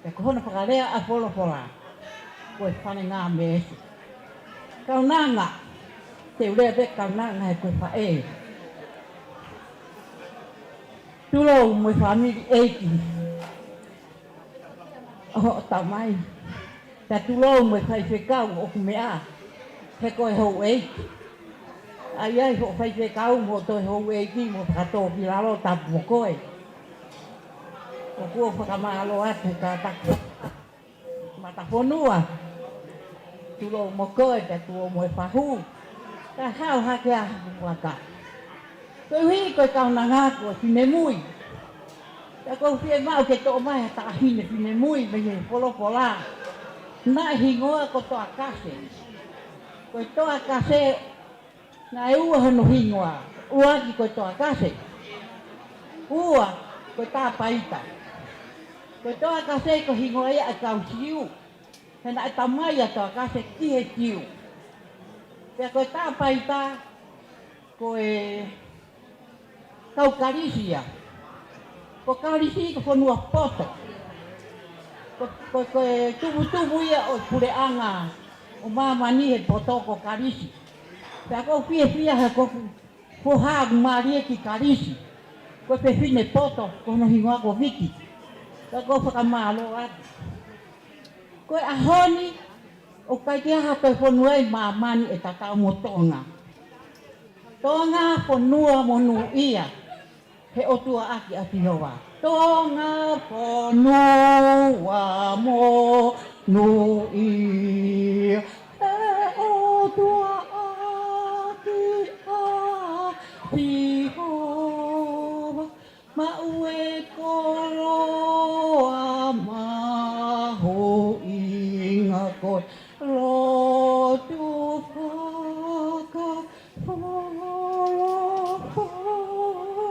ʻa ia ko hono fakalea ʻa e folofola, ko e falenga me. Kaunanga, te u lea pē kaunanga he ko e faʻē. Tulou mo e fāmili ʻeiki ʻo hoʻo tamai. Pea tulou mo e faifekau ʻoku meʻa, he ko e houʻeiki. ʻAi ai hoʻo faifekau mo toe houʻeiki mo fakatōkilalo, tapu mo koe. ʻOku ou fakamālō atu he kātaki matafonua. Tulou mo koe, pea tulou mo e fahu. Kae hao hake ʻa hoku puaka. Koeʻuhi ko e kaunanga ko e finemui. Pea ʻoku ou fiemaʻu ke toʻo mai ha taʻahine finemui mei he folofola. Naʻe hingoa ko Toakase. Ko e Toakase, naʻe ua hono hingoa. ʻUluaki ko e Toakase. Ua ko e Tāpaita. Ko e Toakase ko e hingoa ia ʻa e kau Siu. He naʻe tamai ʻa Toakase ki he Siu. Pea ko e Tāpaita, ko e kau Kalisi ia. Ko Kalisi ko e fonua poto. Ko, ko, ko e tuputupu ia ʻo e puleʻanga ʻo māmani he poto ko Kalisi. Pea ʻoku ou fiefia he ko hoku foha ʻoku mālie ki Kalisi. Ko e fefine poto, ko hono hingoa ko Viki. Pea ʻoku ou fakamālō atu. Ko e ʻaho ni, ʻoku ʻikai ke ʻi ai ha toe fonua ʻi māmani ʻe tatau mo Tonga. Tonga fonua monūʻia he ʻOtua ʻaki ʻa Sihova. Tonga fonua monūʻia he ʻOtua ʻaki ʻa Sihova. Maʻu e koloa mahuʻinga ko e lotu fakafolofola.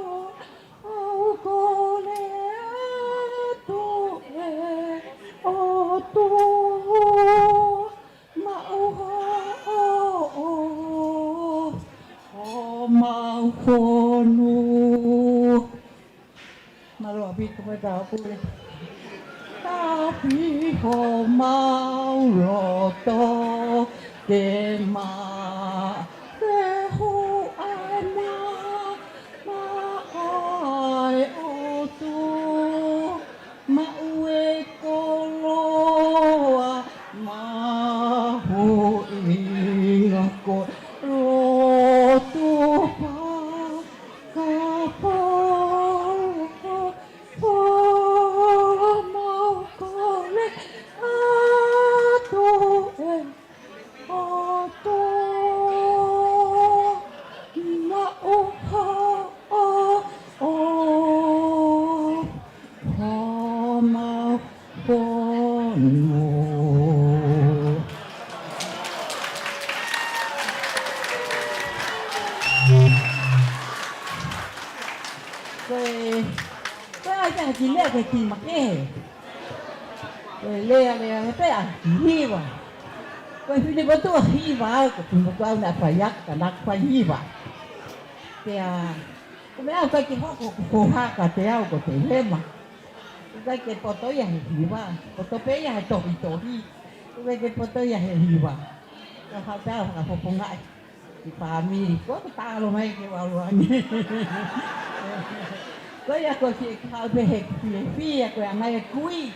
ʻOku ou kole atu ʻe ʻOtua, maʻu hoʻo ʻofa homau fonua. Mālō ʻaupito mo e tāpule. Tāpui homau loto ke mafehu ʻa e mā He ki lea ke ki makehe. Ko e lea lea he pea hiva. Ko e finemotuʻa hiva au, ko e finemotuʻa au naʻe fai aka, naʻe fai hiva. Pea, ko e meʻa ʻoku ʻikai ke hoko ko e foha kiate au ko e telema. ʻOku ʻikai ke poto ia he hiva, poto pē ia he tohitohi. ʻOku ʻikai ke poto ia he hiva. Ka hau pea fakapopongaʻi ki fāmili, ko e talo mai ke valu ange. Ko ia ko si e kau pē he fiefia ko e anga e kui.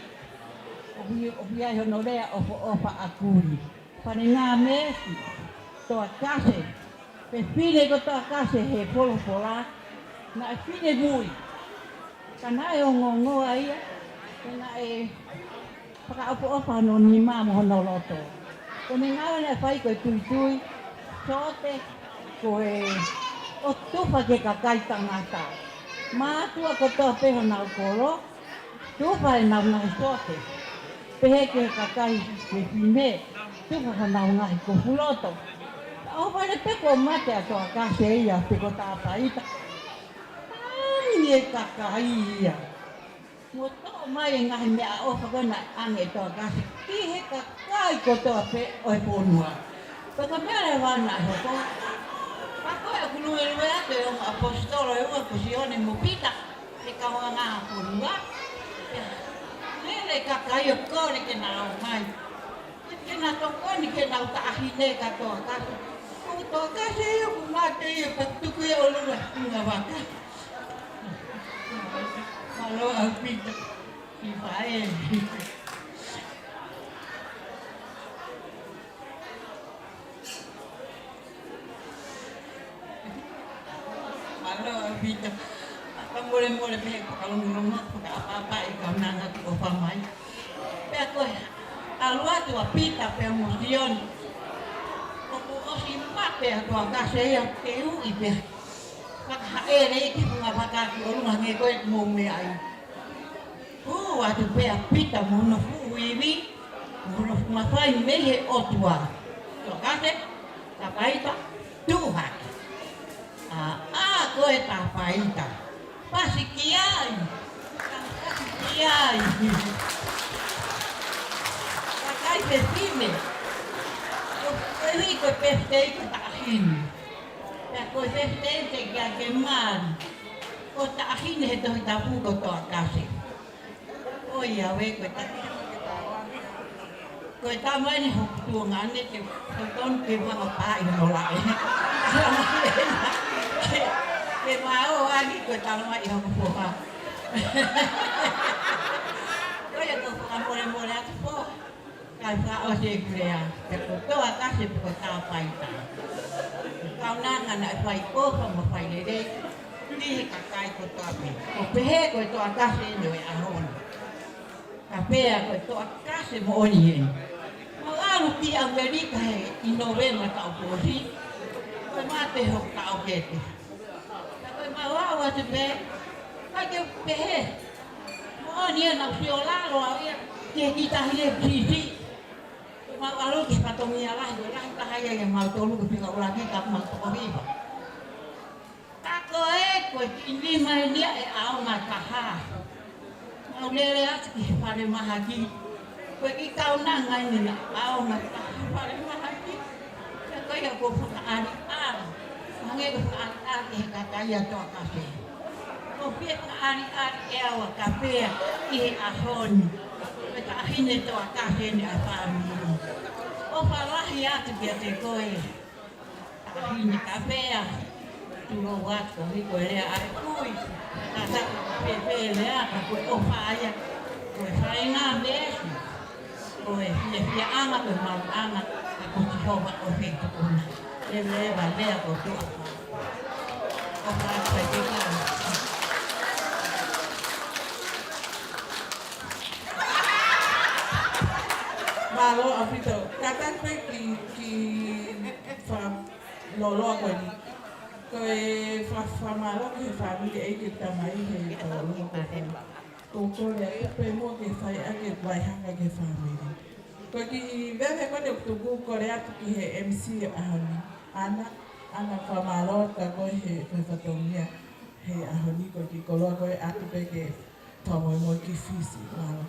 ʻOku ʻi ai hono lea ʻofa ʻofa ʻa kui. Fale ngā meesi, Toa Kase. Fefine ko Toa Kase he folofola, naʻe finemui. Ka naʻe ongoongoa ia, ka naʻe fakaʻofoʻofa hono nima mo hono loto. Ko ʻene ngāue naʻe fai ko e tuitui, sote, ko e ʻotu tufa ki he kakai tangata. Mātuʻa kotoa pē honau kolo, tufa ʻenau ngaahi sote. Pehē ki he kakai fefine, tufa honau ngaahi kofuloto. ʻOfa lelei pē kuo mate ʻa Toa Kase ia pe ko Tāpaita. Tangi e kakai ia. Mo toʻo mai e ngaahi meʻaʻofa ko ē naʻe ʻoange ʻe Toa Kase ki he kakai kotoa pē ʻo e fonua. Pea ko e meʻa leva naʻe hoko, ka ko e ʻoku luelue atu e ongo ʻaposetolo ʻe ua ko Sione mo Pita, he kaungā fonua. Lele e kakai ʻo kole ke na ō mai. Ke na tokoni ki heʻenau taʻahine ko Toa Kase. Ko Toa Kase ia ʻoku mate ia, pea tuku ia ʻo lua funga vaka. Mālō ʻaupito. Ki fai. Mālō ʻaupito. Fakamolemole pē he fakalongolongo, fakaʻapaʻapa e kaunanga kuo ʻofa mai. Pea ko e ʻalu atu ʻa Pita pea mo Sione. ʻOku ʻosi mate ʻa Toa Kase ia ke uʻi pea fakahaʻele ki he funga vaka ki ʻolunga hangē ko e mou meaʻi. Hū atu pē ʻa Pita mo hono fuʻu ivi, mo hono fuʻu mafai mei he ʻOtua. Toa Kase, Tāpaita, tuʻu hake. ʻA, ʻa, ko e Tāpaita. Pasi ki ai. Pasi ki ai. Kakai fefine. Ko e hui ko e pefitei ko e taʻahine. Pea ko e pefitei te ke ake mali. Ko e taʻahine he Tohi Tapu ko Toa Kase. ʻOiauē, ko e ta-, ko e tama eni hoku tuongaʻane ke, ko e tonu ke manga pā ʻi hono laʻe. Ke, ke mā ō angi ko e tama ʻi hoku foha. Ko ia ko e fakamolemole atu foha. Kae fakaʻosi ʻeku lea, pea ko Toa Kase pe ko Tāpaita. Kaunanga naʻe fai ʻofa mo fai lelei ki he kakai kotoa pē. ʻOku pehē ko e Toa Kase eni ʻo e ʻaho ni. Ka pea ko e Toa Kase moʻoni eni. Mau ʻalu ki ʻAmelika he ʻi Nōvema taʻu kuo ʻosi. Ko e mate hoku taʻokete. Ka ko e mau ʻalu atu pē, ʻikai ke pehē. Moʻoni ia naʻa ku sio lalo au ia ki he kiʻi taʻahine sisi. Ko e mau ʻalu ki he fatongia lahi, ko e lahi taha ia ʻia mautolu ko e fika ʻuluaki ka mau toko hiva. Ka ko e, ko e kiʻi nima eni ia ʻe ʻaonga taha. Mau lele atu ki he falemahaki. Ko e kiʻi kaunanga eni naʻe ʻaonga taha falemahaki. Pea ko ia ʻoku ou fakaʻaliʻali. Hangē ko e fakaʻaliʻali ki he kakai ʻa Toa Kase. ʻOku ou fie fakaʻaliʻali ʻe au ʻa Kapea ʻi he ʻaho ni. Ko e taʻahine Toa Kase eni ʻa e fāmili. ʻOfa lahi atu kiate koe. Taʻahine Kapea, tulou atu koeʻuhi ko e lea ʻa e kui. Ka ta pēpē lea ka ko e ʻofa ia. Ko e faʻahinga meesi. Ko e fiafiaʻanga, ko e maluʻanga, ka ko Sihova ʻoku fetuʻutaki. Leleva lea ko tua. ʻOfa atu pē ke ka. Mālō ʻaupito. Kātaki pē ki, ki fa- Loloa ko eni. Ko e fa-, fakamālō ki he fāmili ʻeiki tamai he tōlua ko fai. Ko e kole atu pē muʻa ke fai ʻaki e vaihanga ki he fāmili. Ko e kiʻi veve ko eni ʻoku tuku kole atu ki he M C ʻo e ʻaho ni. ʻAna, ʻAna fakamālō ka ko e he, ko e fatongia he ʻaho ni ko e kiʻi koloa ko e atu pē ke Fakamolemole ki Fisi, mālō.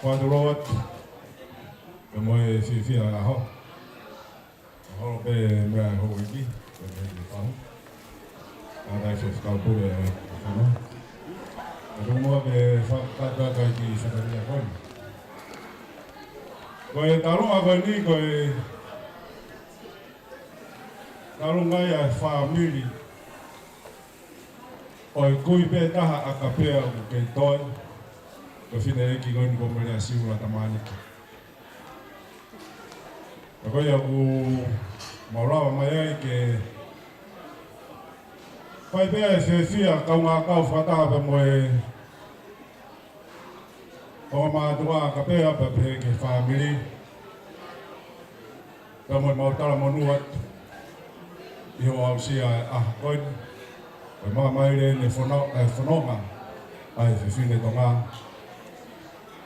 Fakaʻatulou atu, pea mo e fiefia ʻaho. Holo pē meʻa houʻeiki, pea mo e fahu. Kātaki Faifekau Pule ʻo e fonua. Ka tuku muʻa ke fakatakai ki he fatongia ko eni. Ko e taulunga ko eni, ko e taulunga ia ʻa e fāmili ʻo e kui pē taha ʻa Kapea ʻoku kei toe, ko e fineʻeiki ko eni ko Melea Siula Tamaniki. Ka ko ia ʻoku mau lava mai ai ke fai pē ʻa e fiefia kaungā kau fakataha pea mo e ongo mātuʻa ʻa Kapea pea pehē ki he fāmili. Pea mo ʻemau talamonū atu ʻi hoʻo aʻusia ʻa e ʻaho ko eni. Ko e maama ʻeni ʻene fono-, ʻa e fononga ʻa e fefine Tonga.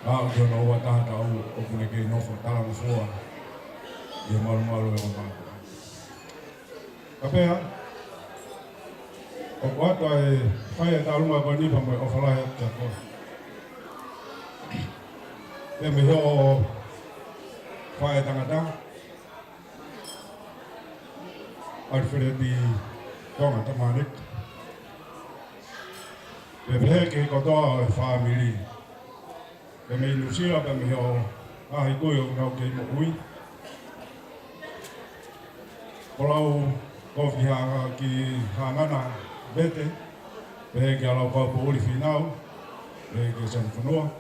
Naʻa ʻoku ʻi hono ua taha taʻu ʻoku ne kei nofo talangofua ʻi he malumalu ʻo e ongo mātuʻa. Kapea, ʻoku ʻoatu ʻa e fai ʻa e taulunga ko eni pea mo e ʻofa lahi atu kiate koe. Pea mei hoʻo faʻētangata, ʻAlifeleti Tonga Tamaniki. Pea pehē ki he kotoa ʻo e fāmili. Pea mei Nuʻusila, pea mei hoʻo ngaahi kui ʻoku nau kei moʻui. Ko Lau Kofi Hanga ki Hangana Vete, pehē kia Laukaupoʻuli Fīnau, pehē kia Sione Fonua.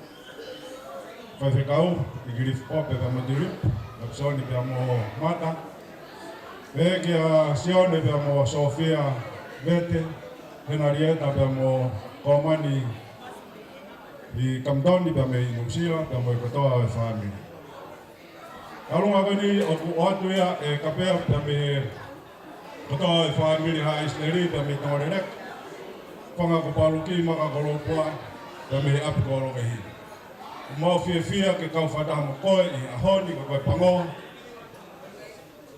Faifekau, ʻIkilifi Pope pea mo Tilipu, Lapisoni pea mo Mata. Pehē kia Sione pea mo Sofia Vete, Henarieta pea mo Komani ʻi Kamitoni pea mei Nuʻusila, pea mo e kotoa ʻo e fāmili. Taulunga ko eni ʻoku ʻoatu ia ʻe Kapea pea mei he kotoa ʻo e fāmili Haʻa ʻIsileli pea mei Tonga Leleka. Fanga ko Paluki, Maka ko Lopua, pea mei he ʻapi ko Lovehi. ʻOku mau fiefia ke kau fakataha mo koe ʻi he ʻaho ni ka ko e pango.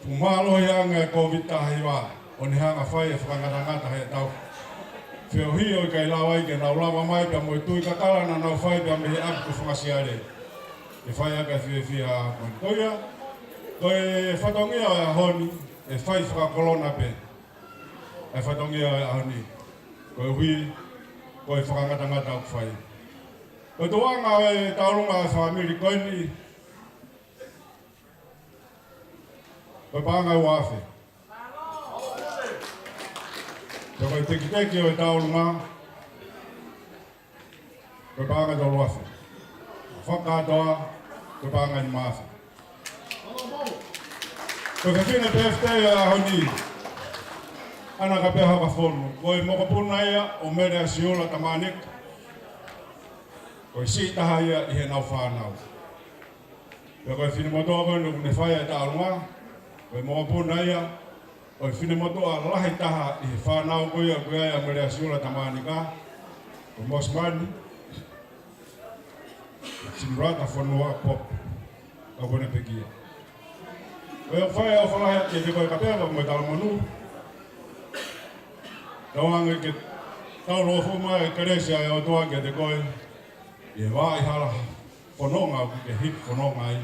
Tuku mālohi ange e Kōviti taha hiva, ʻo ne hanga fai e fakangatangata he tau. Feohi ʻo ʻikai lava ai ke nau lava mai pea mo e tui kakala naʻa nau fai pea mei he ʻapi ko Fangasiale. Ke fai ʻaki e fiefia ko eni. Ko ia, ko e fatongia ʻo e ʻaho ni, ʻe fai fakakolona pē ʻa e fatongia ʻo e ʻaho ni. Koeʻuhi, ko e fakangatangata ʻoku fai. Ko e tuʻuʻanga ʻo e taulunga ʻa e fāmili ko eni, ko e paʻanga ʻe ua afe. Pea ko e tekiteki ʻo e taulunga, ko e paʻanga ʻe tolu afe. Fakakātoa, ko e paʻanga ʻe nima afe. Ko e fefine pēfitei ʻo e ʻaho ni, ʻAna Kapea Hokafonu, ko e mokopuna ia ʻo Melea Siula Tamaniki. Ko e siʻi taha ia ʻi heʻenau fānau. Pea ko e finemotuʻa ko eni ʻoku ne fai ʻa e taulunga, ko e mokopuna ia ʻo e finemotuʻa lahi taha ʻi he fānau ko ia ʻoku ʻi ai ʻa Melea Siula Tamanika, ko Mosimani Sinurata Fonua Pope, ka ko ʻene pekia. Ko ia ʻoku fai ʻa e ʻofa lahi atu kiate koe Kapea pea mo e talamonū. Tauange ke tau lōfua mai e kelesi ʻa e ʻOtua kiate koe ʻi he vaʻa hala fononga ʻoku ke hiki fononga ai,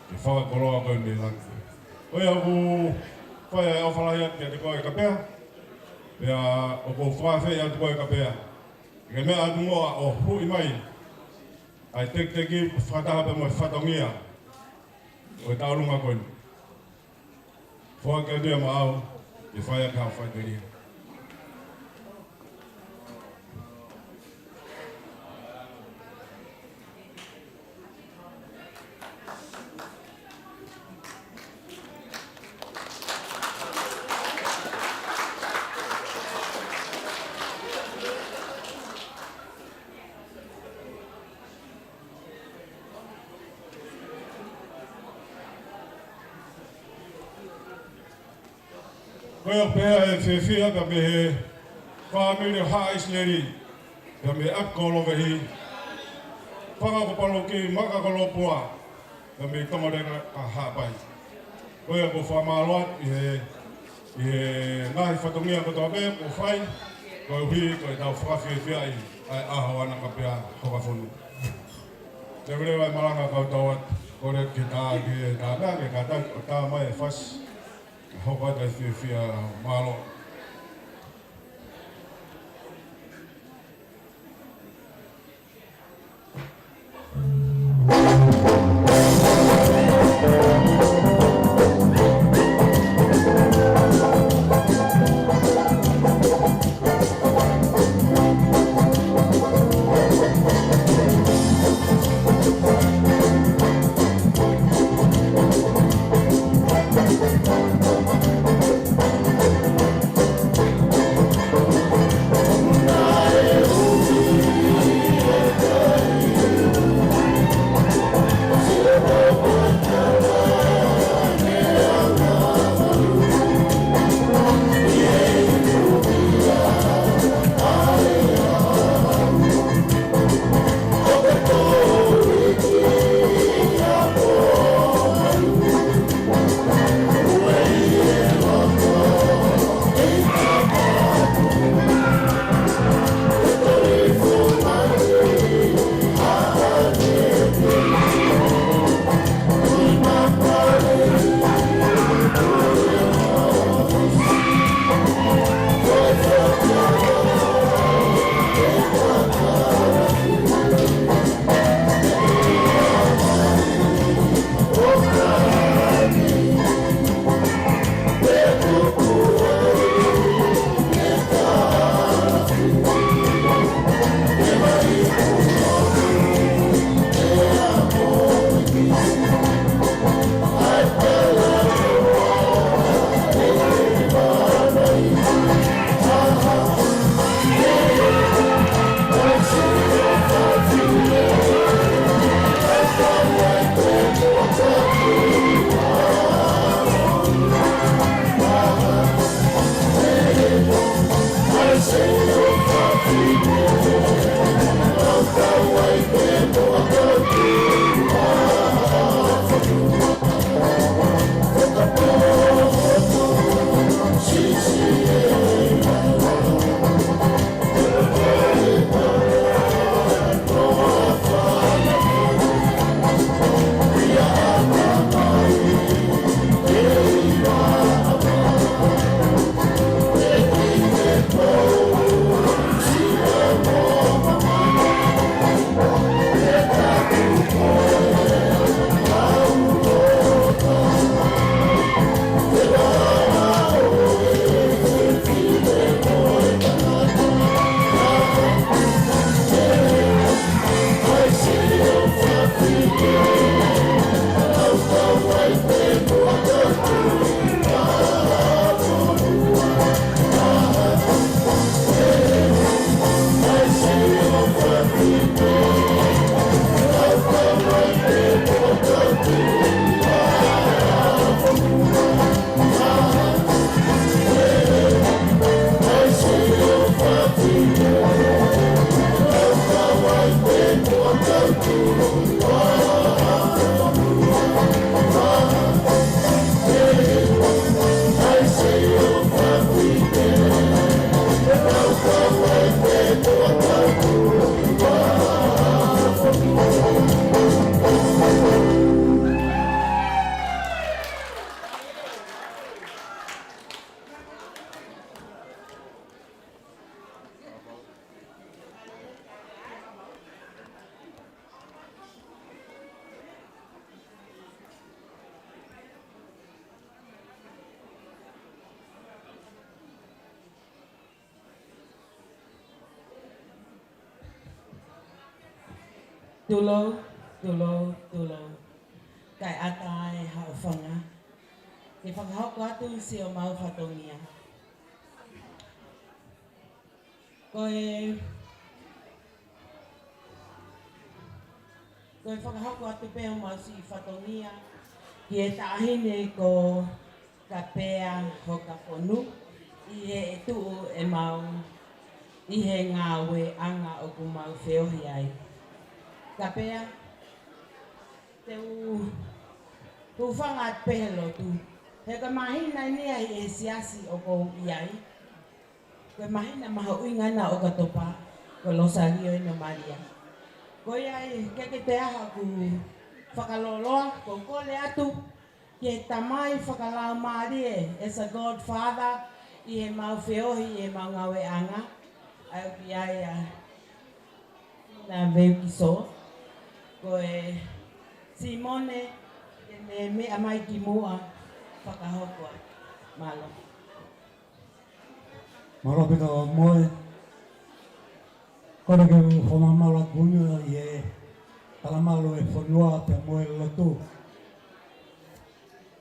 ke fakakoloa koe mei langi. Ko ia ʻoku fai ʻa e ʻofa lahi atu kiate koe Kapea, pea ʻoku ou fakaafeʻi atu koe Kapea ke meʻa atu muʻa ʻo huʻi mai ʻa e tekiteki fakataha pea mo e fatongia ʻo e taulunga ko eni. Foaki atu ia maʻau, ke fai ʻaki haʻo faʻiteliha. Ko ia pea ʻe fiefia pea mei he fāmili ʻo Haʻa ʻIsileli, pea mei ʻapi ko Lovehi, fanga ko Paloki, Maka ko Lopua, pea mei Tonga Leleka Haʻapai. Ko ia ʻoku ou fakamālō atu ʻi he, ʻi he ngaahi fatongia kotoa pē ʻoku fai, koeʻuhi ko ʻetau fakafiefiaʻi ʻa e ʻaho ʻa Kapea Hokafonu. Te u leva e malanga kau tau atu, kole ke tā ki he tā mea, ke kātaki ʻo tā mai e fasi, hoko atu e fiefia, mālō. Tulou, tulou, tulou. Kae ʻatā e haʻofanga ke fakahoko atu siʻomau fatongia. Ko e, ko e fakahoko atu pē homau siʻi fatongia ki he taʻahine ko Kapea Hokafonu ʻi heʻene tuʻu ʻemau ʻi he ngāueʻanga ʻoku mau feohi ai. Kapea, te u hūfanga atu pē he lotu. He ko e māhina ʻeni ia ʻi he siasi ʻoku ou ʻi ai, ko e māhina mahuʻinga ʻena ʻo ʻOkatopa, ko e Losalio ʻi Malia. Ko ia ai, ke ke te aha ku fakaloloa, ko e kole atu ki he tamai fakalaumālie, as a godfather, ʻi heʻemau feohi, ʻi heʻemau ngāueʻanga, ʻa ia ʻoku ʻi ai ʻa Fina Veukiso, ko e Simone, ke ne meʻa mai ki muʻa fakahoko atu. Mālō. Mālō ʻaupito Moe. Kole ke u fakamālō atu ʻi he talamalu ʻo e fonua pea mo e lotu.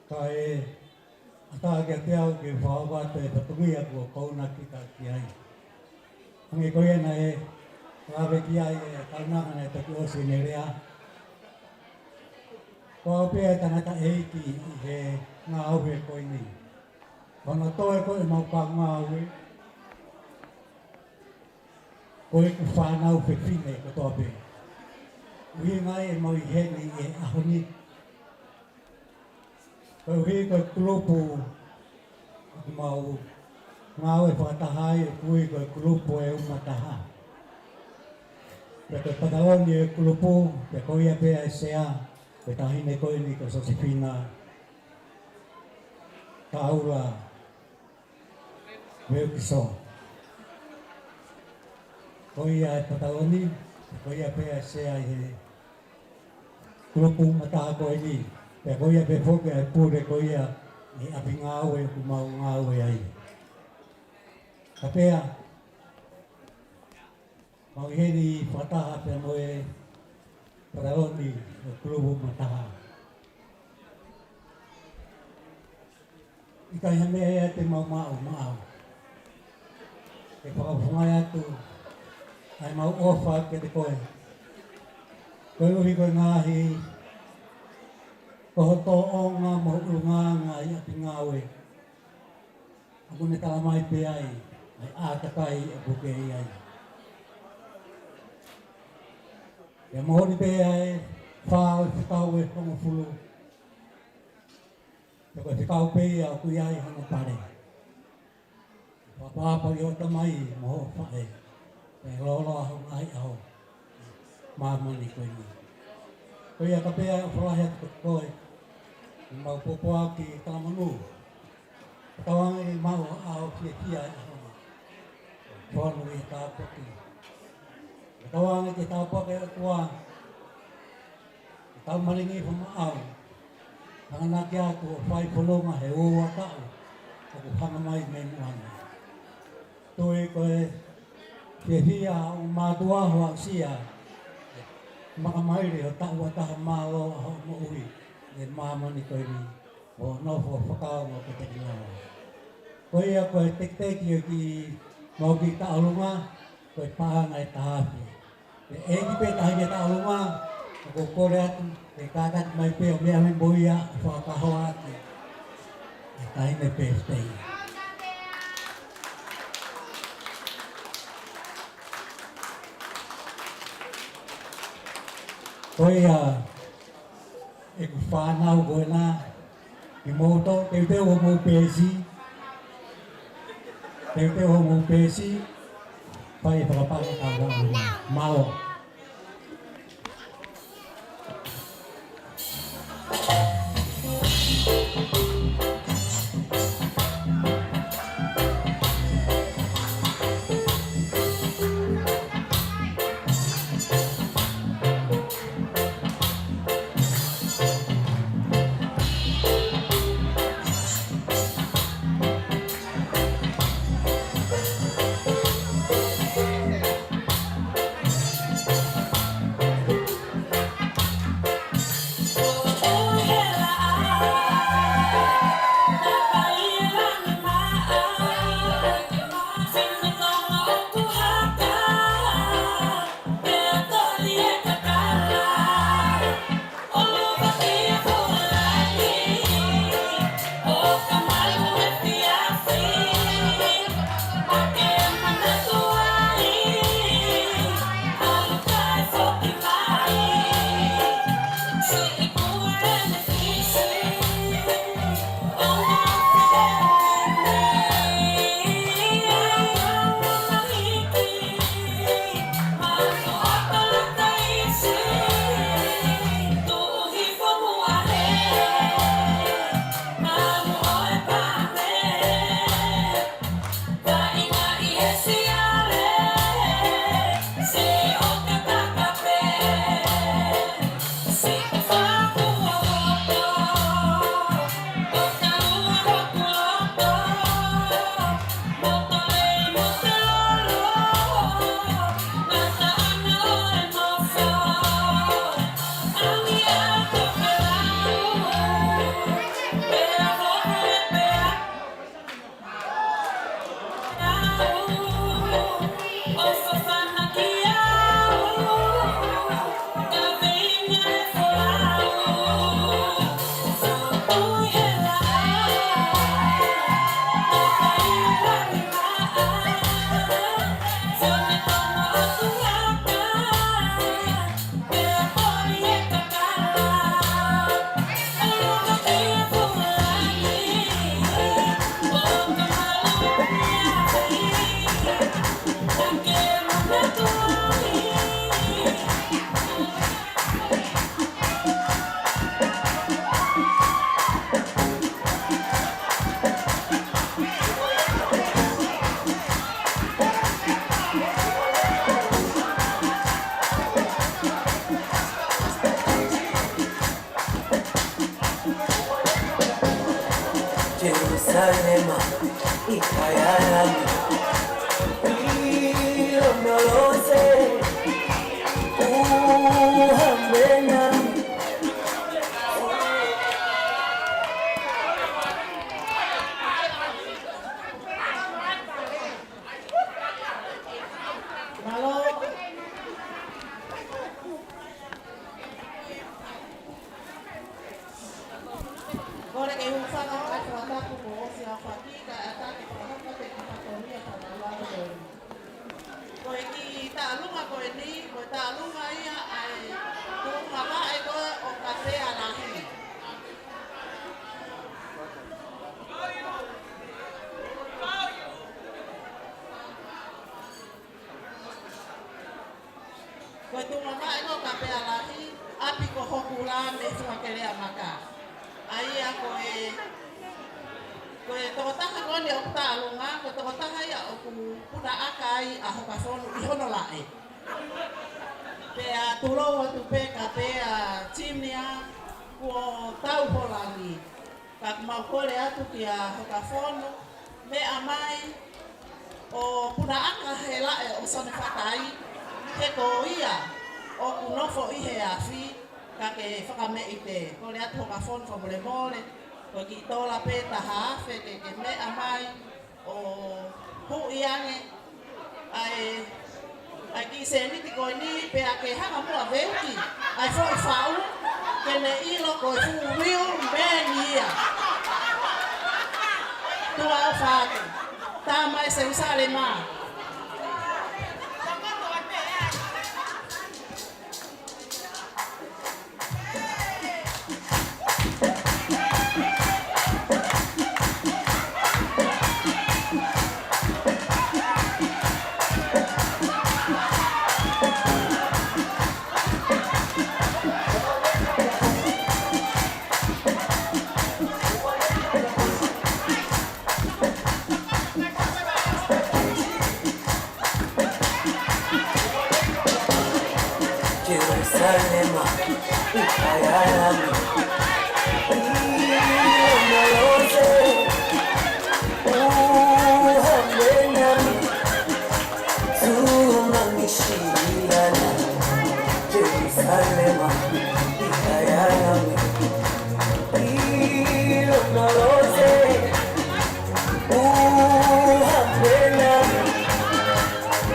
Kae ʻatā kiate au ke fakahoko atu e fatongia kuo kau na kita ki ai. Hangē ko ia naʻe lave ki ai e kaunanga naʻe toki ʻosi ʻene lea. Ko au pē ʻa e tangataʻeiki ʻi he ngāue ko eni. Ko hono toe ko ʻemau kau ngāue, ko ʻeku fānau fefine kotoa pē. ʻUhinga ia ʻemau ʻi heni he ʻaho ni. Koeʻuhi ko e kulupu ʻoku mau ngāue fakataha ai, ʻoku ui ko e kulupu ʻe ua mā taha. Pea ko e pataloni ʻo e kulupu, pea ko ia pē ʻa e sea, ko e taʻahine ko eni ko Sosefina Taula Veukiso. Ko ia e pataloni, ko ia pē ʻa e sea ʻi he kulupu ʻe ua mā taha ko eni. Pea ko ia pē foki ʻa e pule ko ia ʻi he ʻapi ngāue ʻoku mau ngāue ai. Ka pea, mau ʻi heni fakataha pea mo e pataloni ʻo e kulupu ʻe ua mā taha. ʻIkai ha meʻa ia te mau maʻu maʻau. Ke fakafofongaʻi atu ʻa ʻemau ʻofa kiate koe. Koeʻuhi ko e ngaahi, ko ho tōʻonga mo ho ʻulungaanga ʻi ʻapi ngāue, ʻoku ne talamai pē ai ʻa e ʻātakai ʻoku ke ʻi ai. Pea moʻoni pē ʻa e fā ʻo e fekau ʻe hongofulu. Pea ko e fekau pē ia ʻoku ʻi ai hono pale. Fakaʻapaʻapa ki hoʻo tamai mo hoʻo faʻē. Pea lōloa ho ngaahi ʻaho ʻi māmani ko eni. Ko ia ka pea ʻoku lahi atu ko koe, ʻemau pōpoaki talamonū. Tauange ke maʻu ha ʻaho fiefia ʻi he ʻaho ni. Fonu ʻi he tāpuaki. Tauange ke tāpuaki ʻe he ʻOtua ʻetau malanga fakamaʻau. Hanganaki atu ʻo fai fononga he ua taʻu ʻoku hanga mai mei muʻa ni. Tui ko e fiefia ʻo mātuʻa ho aʻusia, makamahili ho taʻu ua taha mālō ʻa hoʻo moʻui ʻi māmani ko eni. ʻO nofo fakaongo ke te kinawa. Ko ia ko e tekiteki ʻo e kiʻi mau kiʻi taʻolunga, ko e paʻanga ʻe taha afe. ʻE ʻEiki pē taha ki he taʻolunga, ʻoku ou kole atu, ke kātaki mai pē ʻo meʻa mai mo ia ʻo fakakahoa atu e taʻahine pē fitei. Ko ia, ʻeku fānau ko ena, ke mou tō, teuteu hoʻomou peesi, teuteu hoʻomou peesi, fai e fakapale ka ua ua. Mālō. Jerusalema, ʻi he ʻaho ni, ʻi loto ʻo e lose, ʻuha menami. Mālō. Kole ke u hūfanga ʻo fakatapu kuo ʻosi ʻaofaki kae ʻatā ke fakahoko atu e kiʻi fatongia fakalaulauloto. Ko e kiʻi taʻalunga ko eni, ko e taʻalunga ia ʻa e tuʻunga vaʻe ko ē ʻo Kapea Lahi. Ko e tuʻunga vaʻe ko ē ʻo Kapea Lahi, ʻapi ko Hokula mei Fuakeleamaka. ʻA ia ko e, ko e tokotaha ko eni ʻoku taʻalunga, ko e tokotaha ia ʻoku punaʻaka ai ʻa Hokafonu ʻi hono laʻe. Pea tulou atu pē Kapea Junior kuo tau hola ni. Ka ʻoku mau kole atu kia Hokafonu, meʻa mai ʻo punaʻaka he laʻe ʻo Sone Fatai, he ko ia ʻoku nofo ʻi he afi, ka ke fakameʻite. Kole atu Hokafonu fakamolemole, ko e kiʻi tola pē taha afe ke, ke meʻa mai ʻo huʻi ange ʻa e, ʻa e kiʻi sēniti ko eni pea ke hanga muʻa ʻo veuki ʻa e foʻi faʻu ke ne ʻilo ko e fuʻu real man ia. Tuʻa ʻofa atu. Tā mai Selusalema. Jerusalema, ʻi he ʻaho ni, ʻi loto ʻo e lose, ʻuha menami, tsunami sila na. Jerusalema, ʻi he ʻaho ni, ʻi loto ʻo e lose, ʻuha menami,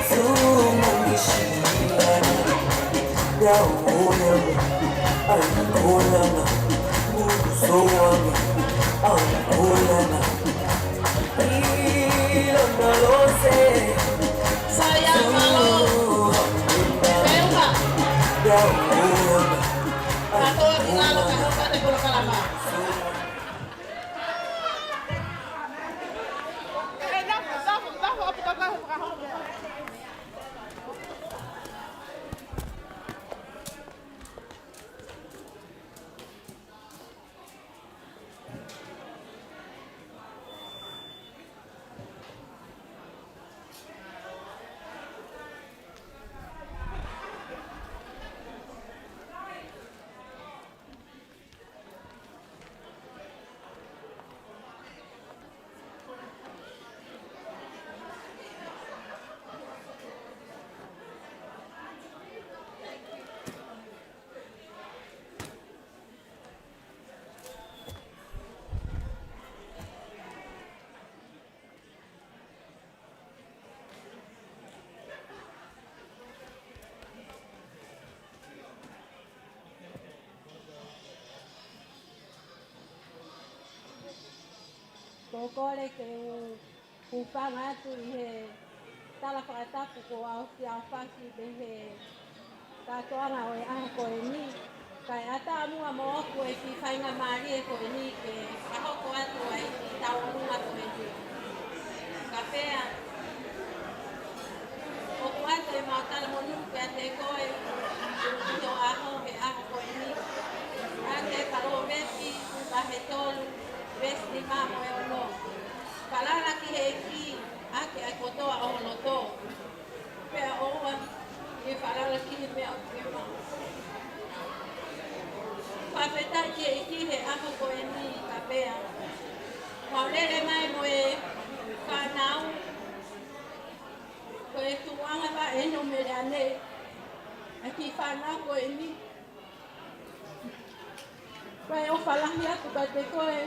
tsunami sila na. Dau ʻo ia, ʻai kula na, musoa na, ʻai kula na. Sai ā, mālō. Peunga. Dau ʻo ia, ʻai kula na. Ko e kole ke u hūfanga atu ʻi he tala fakatapu kuo ʻosi ʻaofaki mei he kātoanga ʻo e ʻaho ko eni, kae ʻatā muʻa moʻoku e kiʻi faingamālie ko eni ke fakahoko atu ai e kiʻi tauʻolunga ko eni. Kapea, ʻoku ʻoatu ʻemau talamonū kiate koe ʻi hoʻo ʻaho he ʻaho ko eni. ʻAki e Palōvepi vahe tolu, veesi nima mo e ono. Falala ki he ʻEiki ʻaki ʻa e kotoa ʻo ho loto, pea ʻoua ʻe falala ki he meʻa ʻoku ke maʻu. Fakafetaʻi ki he ʻEiki he ʻaho ko eni Kapea. Mau lele mai Ki he fānau ko eni. Ko e ʻofa lahi atu kiate koe,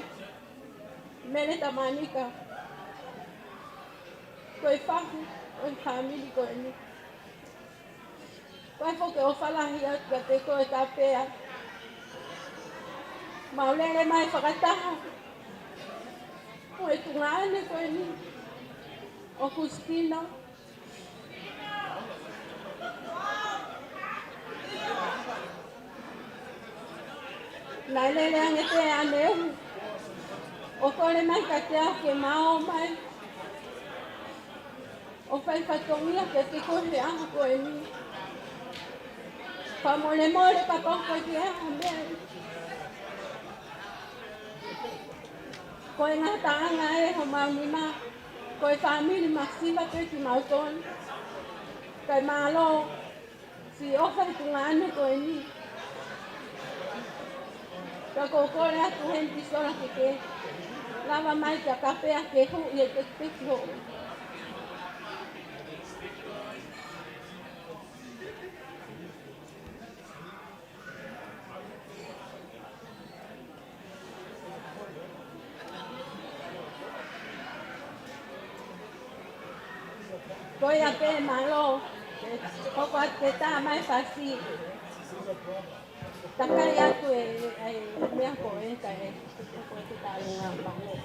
Mele Tamanika. Ko e fahu ʻo e fāmili ko eni. Ko e foki ʻofa lahi atu kiate koe, Kapea. Mau lele mai fakataha mo e tuongaʻane ko eni, ʻo Kusitino. Naʻe lele ange pē ʻa Nehu ʻo kole mai kiate au ke ma ō mai ʻo fai fatongia kiate koe he ʻaho ko eni. Fakamolemole kapau ʻoku ʻi ai ha meʻa. Ko e ngataʻanga ē homau nima, ko e fāmili masiva pē kimautolu. Kae mālō siʻi ʻofa he tuongaʻane ko eni. Ka ʻoku ou kole atu heni ki sola ke ke lava mai kia Kapea ke hū ʻi he tekiteki hoʻo. Ko ia pē, mālō. Hoko atu ke tā mai fasi. Takai atu e, e, e meʻa ko ē kae, ko e ke tā lunga mālō.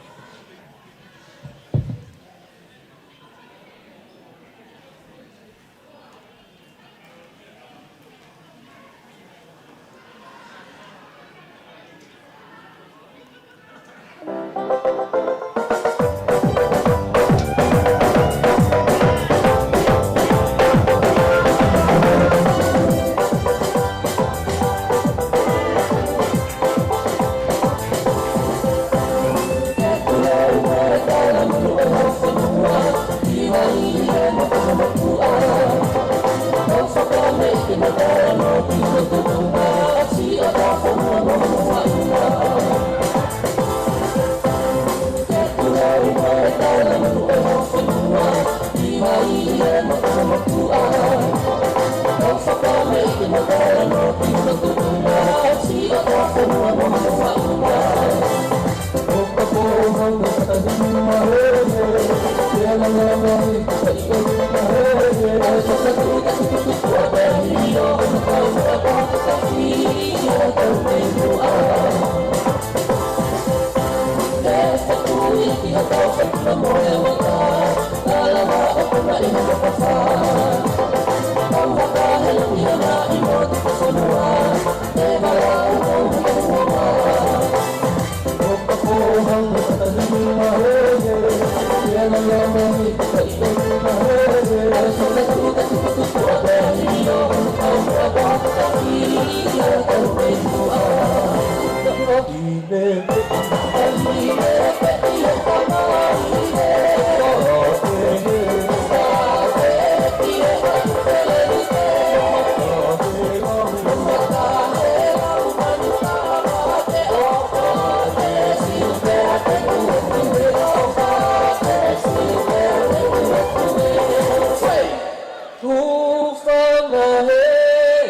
Tufanga he,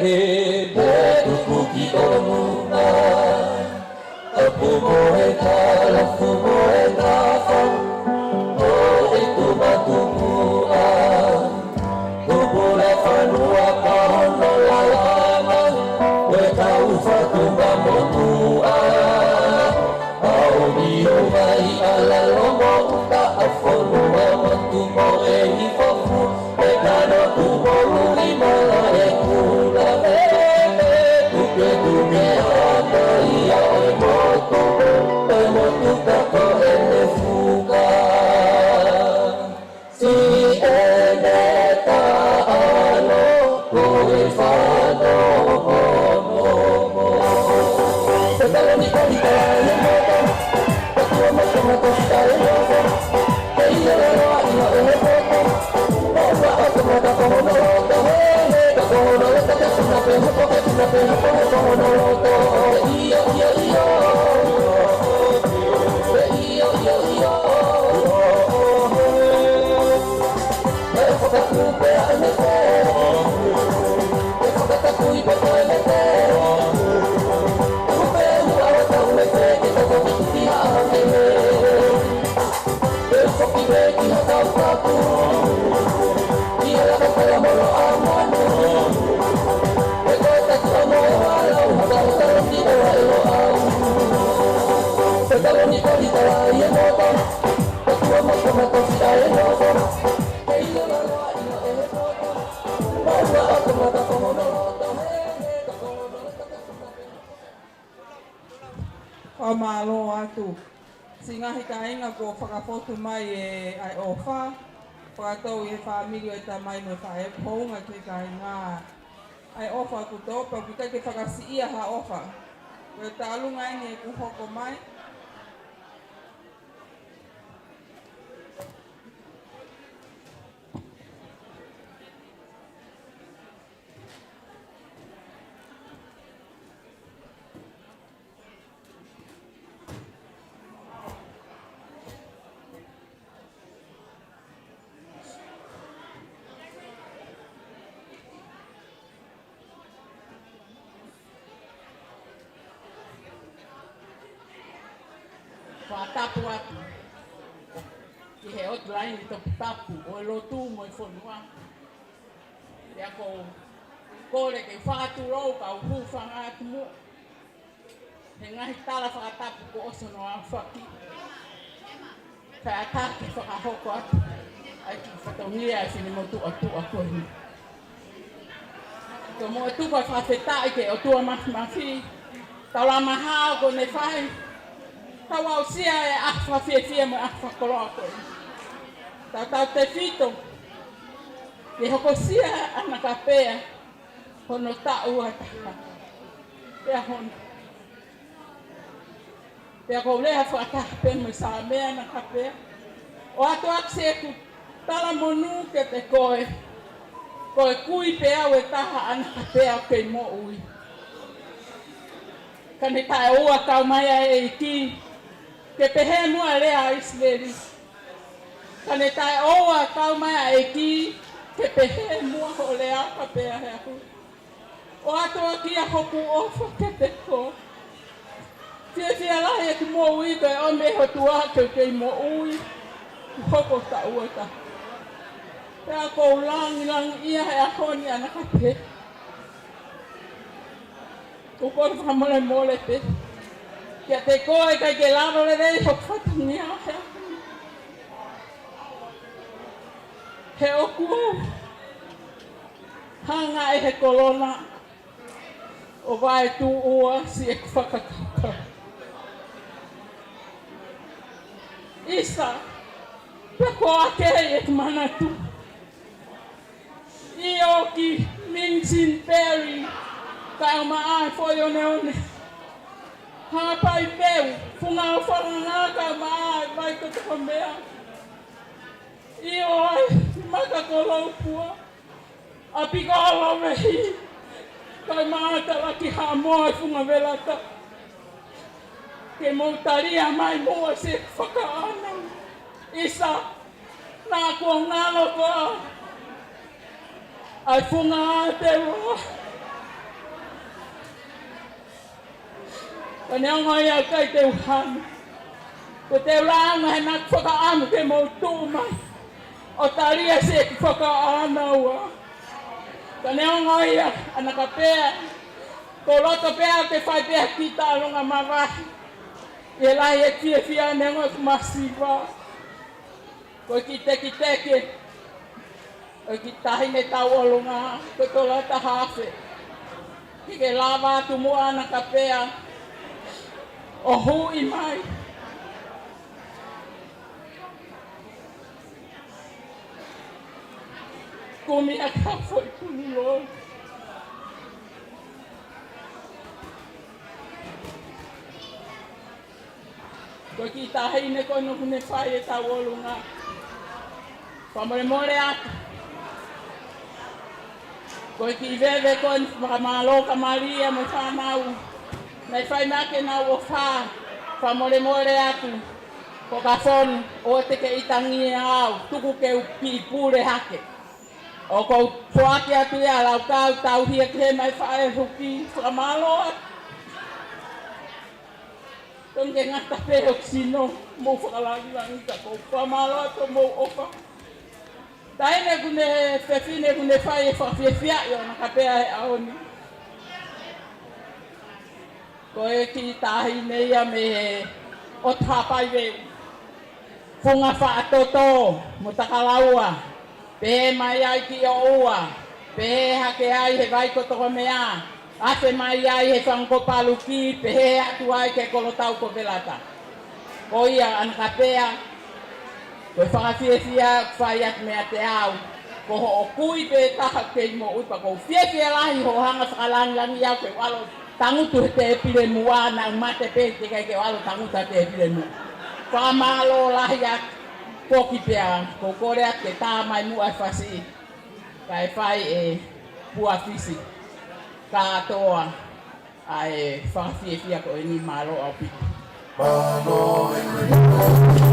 he, he tuku ki ʻolunga. Tapu mo e kalafu mo e kafa, mo e tuma tumuʻa. Tupu le fanua ka hono lalama, mo e kau fatunga motuʻa. Aʻu ʻi ʻUvai ʻa Lalomo uta ʻa fonua motu mo e ifofu. Pe kano tu molu i mala e kula. Tuke tuke ana ia e motu. E motu ka ko Fakamālō atu. Siʻi ngaahi kāinga kuo fakafotu mai e ʻae ʻofa, fakatou ʻe he fāmili ʻo e tamai mo e faʻē, hounga ki he kāinga ʻae ʻofa kuo toʻo, pea ʻoku ʻikai ke fakasiʻia ha ʻofa. Ko e tālunga eni ʻeku hoko mai. Fakatapu atu ki he ʻOtua ʻi he toputapu ʻo e lotu mo e fonua. Pea ʻoku ou kole ke fakatulou kau hūfanga atu mo he ngaahi tala fakatapu kuo ʻosi hono aofaki. Kae ʻatā ke fakahoko atu ʻa e kiʻi fatongia ʻa e finemotuʻa tuʻa ko eni. Ko e motuʻa fakafetaʻi ki he ʻOtua Māfimafi, tau lama hao ko ne fai, tau aʻusia e ʻaho fakafiefia mo e ʻaho fakakoloa ko eni. Tautautefito ke hokosia ʻa Nakapea hono taʻu ʻe taha. Pea hono Pea ʻoku ou lea fakataha pē mo e Sāme ʻa Nakapea. ʻOatu ʻaʻaku ʻeku talamonū kiate koe. Ko e kui pē au ʻe taha ʻa Nakapea ʻoku kei moʻui. Ka ne taʻeʻoua kau mai ʻa e ʻEiki ke pehē muʻa lea ʻa ʻIsileli. Ka ne taʻeʻoua kau mai ʻa e ʻEiki ke pehē muʻa hoʻo lea Nakapea he ʻaho. ʻOatu ʻaʻaku ia hoku ʻofa kiate koe. Fiefia lahi ʻeku moʻui ko e ʻomi ʻe he ʻOtua ke u kei moʻui, hoko taʻu ʻe taha. Pea ʻoku ou langilangiʻia he ʻaho ni ʻa Nakapea. ʻOku ou fakamolemole pē kiate koe ʻikai ke lava lelei hoku fatongia he ʻaho ni. He ʻoku ou hanga ʻe he kolona ʻo vaetuʻua siʻeku fakakaukau. ʻIsa, pea ko ake ʻeku manatu. ʻIo ki Minson Perry, kae ʻumaʻā e foʻi oneone. Haʻapai Peu, Funga ʻo Falanga, kae ʻumaʻā e Vai ko Tokomea. ʻIo ai, Maka ko Loupua, ʻa Piko ʻo Lovehi, kae ʻumaʻā Talaki Haʻamoa e Funga Velata. Ke mou talia mai muʻa siʻeku fakaʻānaua. ʻIsa, naʻa kuo ngalo koā ʻa e Funga Aotearoa. Ka neongo ia ʻikai te u hanu. Ko te u lāunga he naʻa ku fakaʻamu ke mou tuʻu mai ʻo talia siʻeku fakaʻānaua. Ka neongo ia ʻa Nakapea, ko loto pea ke fai pea ki taʻalonga mavahe. ʻI he lahi ʻeku fiefia neongo ʻeku masiva. Ko e kiʻi tekiteki ʻo e kiʻi taʻahine tauʻolunga, ko e tola taha afe. Ke ke lava atu muʻa ʻa Nakapea ʻo huʻi mai. Kumi ʻa ka foʻi pulu loi. Ko e kiʻi taʻahine ko eni ʻoku ne fai e tauʻolunga. Fakamolemole atu. Ko e kiʻi veve ko eni, fakamālō ka Malia mo e fānau. Naʻe fai mai ke nau ʻofa. Fakamolemole atu. Ko ka fonu, ʻoua te ke ʻitangia au. Tuku ke u kiʻi pule hake. ʻOku ou foaki atu ia ʻa e laukau tauhi ʻa e kehe mai faʻē huki. Fakamālō atu. Tonu ke ngata pē hoku sino, mou fakalangilangi ka ʻoku ou fakamālō atu mou ʻofa. Taʻahine ʻoku ne, fefine ʻoku ne fai e fakafiefiaʻi ʻo ʻAna Kapea he ʻaho ni. Ko e kiʻi taʻahine ia mei he ʻOtu Haʻapai Veu. Funga Faʻatoto mo Takalaua, pehē mai ai ki ʻOua, pehē hake ai he vai ko Tokomea, afe mai ai he fanga ko Paluki, pehē atu ai ki he kolotau ko Velata. Ko ia ʻAna Kapea, ko e fakafiefia ʻoku fai atu meiate au, ko hoʻo kui pē taha kei moʻui pea ʻoku ou fiefia lahi hoʻo hanga fakalangilangiʻi au ke u ʻalu ʻo tangutu he tēpile muʻa, naʻa ku mate pē teʻeki ai ke u ʻalu ʻo tangutu he tēpile muʻa. Fakamālō lahi atu, foki pea ʻoku ou kole atu ke tā mai muʻa e fasi, kae fai e pua fisi kātoa ʻa e fakafiefia ko eni. Mālō ʻaupito. Mālō ʻaupito.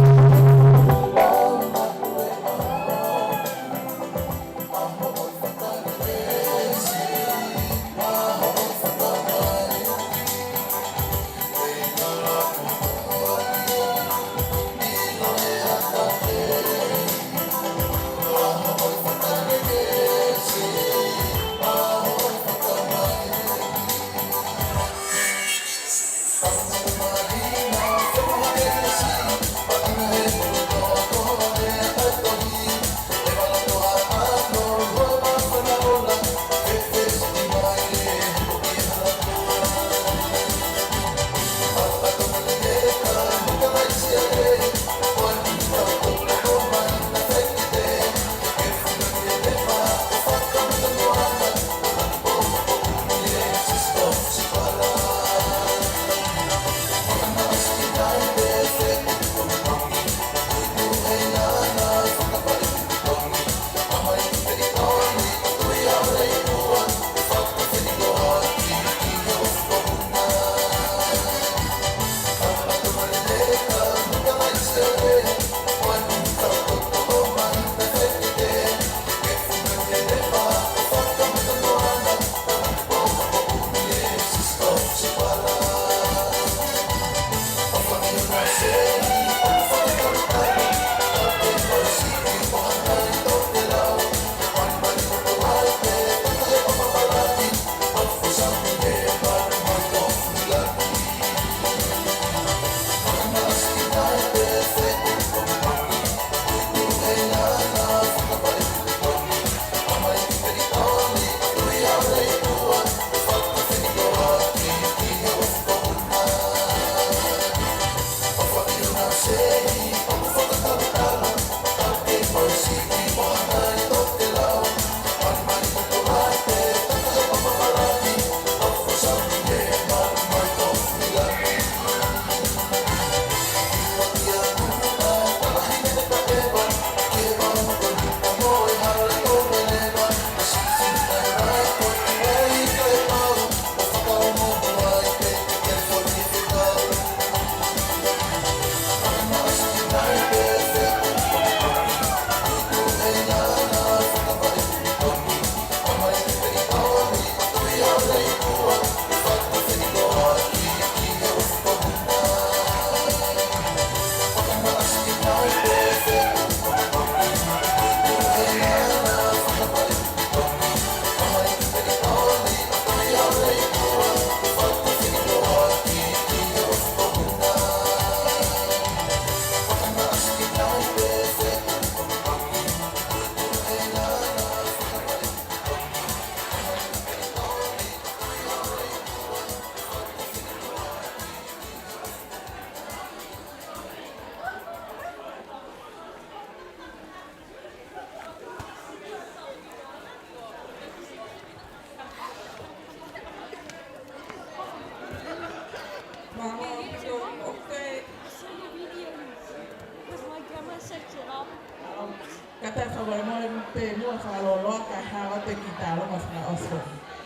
Okay. Ka tau fakamolemole pē muʻa fakalōloa kae hao atu e kiʻi tālunga fakaʻosi.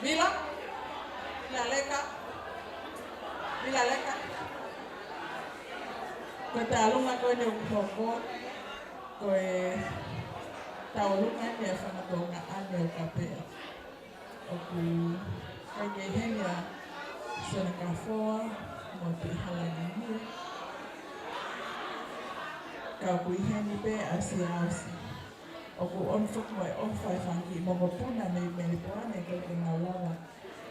Vila? Vila Leka? Vila Leka? Ko e tālunga ko eni ʻoku hoko, ko e tauʻolunga eni ʻa e fanga tuongaʻane ʻo Kapea. ʻOku ʻi ai ke ʻi heni ʻa Sione Kafoa mo Tuʻihalangi Hue. Ka ʻoku ʻi heni pē ʻa Siaosi. ʻOku ʻomi foki mo e ʻofa e fanga kiʻi mokopuna mei Melipoane, ʻikai ke nau lava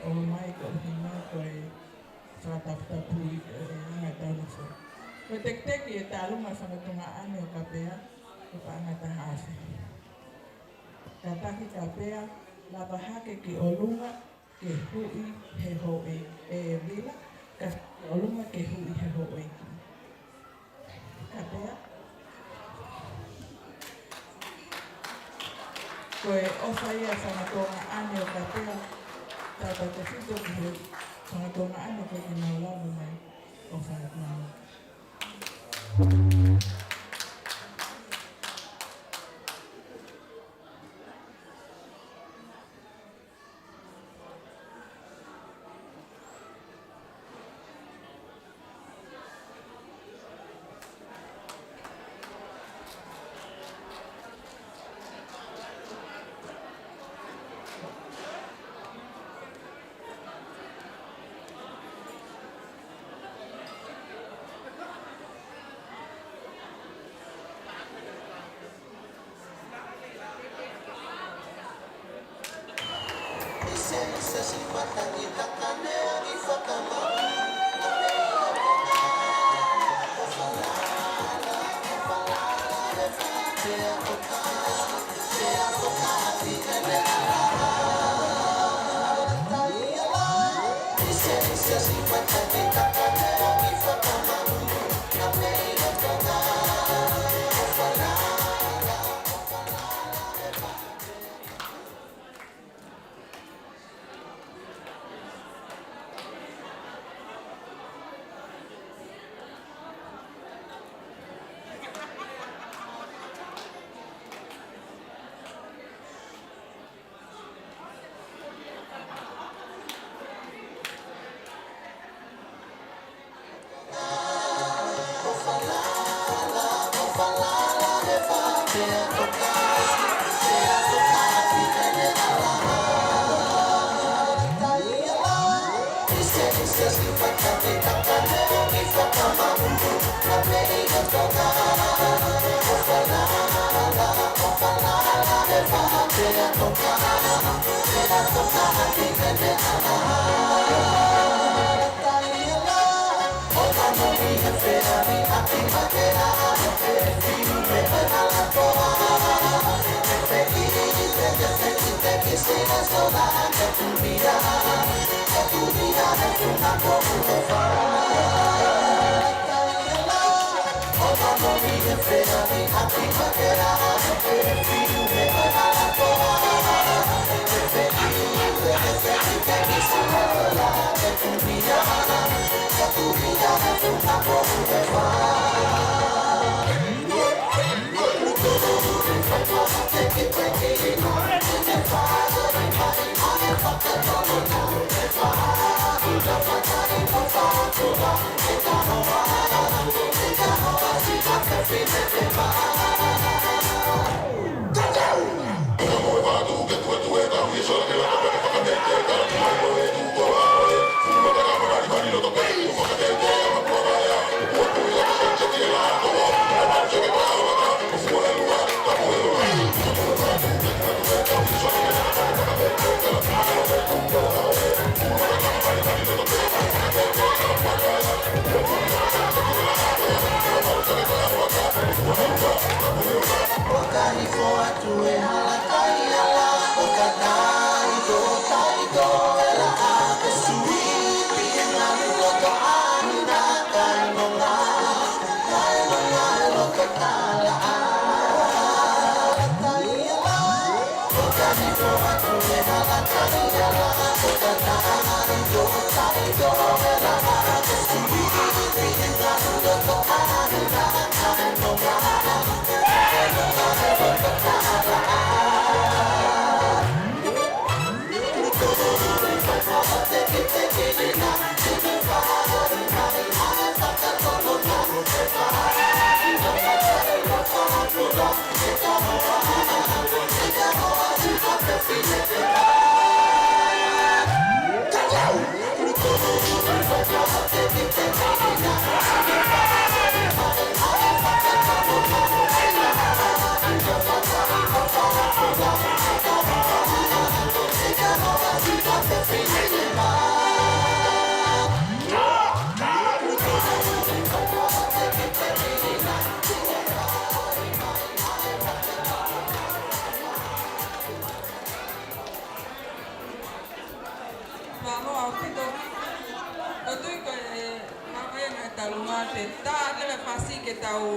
ʻo ʻomai ko e ʻuhinga ko e fakataputapui e anga e taunoa. Ko e tekiteki e tālunga e fanga tuongaʻane ʻo Kapea, ko e paʻanga ʻe taha afe. Kātaki Kapea, lava hake ki ʻolunga ke huʻi he houʻeiki. ʻE Vila, kātaki ki ʻolunga ke huʻi he houʻeiki. Kapea. Ko e ʻofa ia e fanga tuongaʻane ʻo Kapea, tautautefito ki he fanga tuongaʻane ʻoku ʻikai ke nau lava mai ʻo fai ʻenau.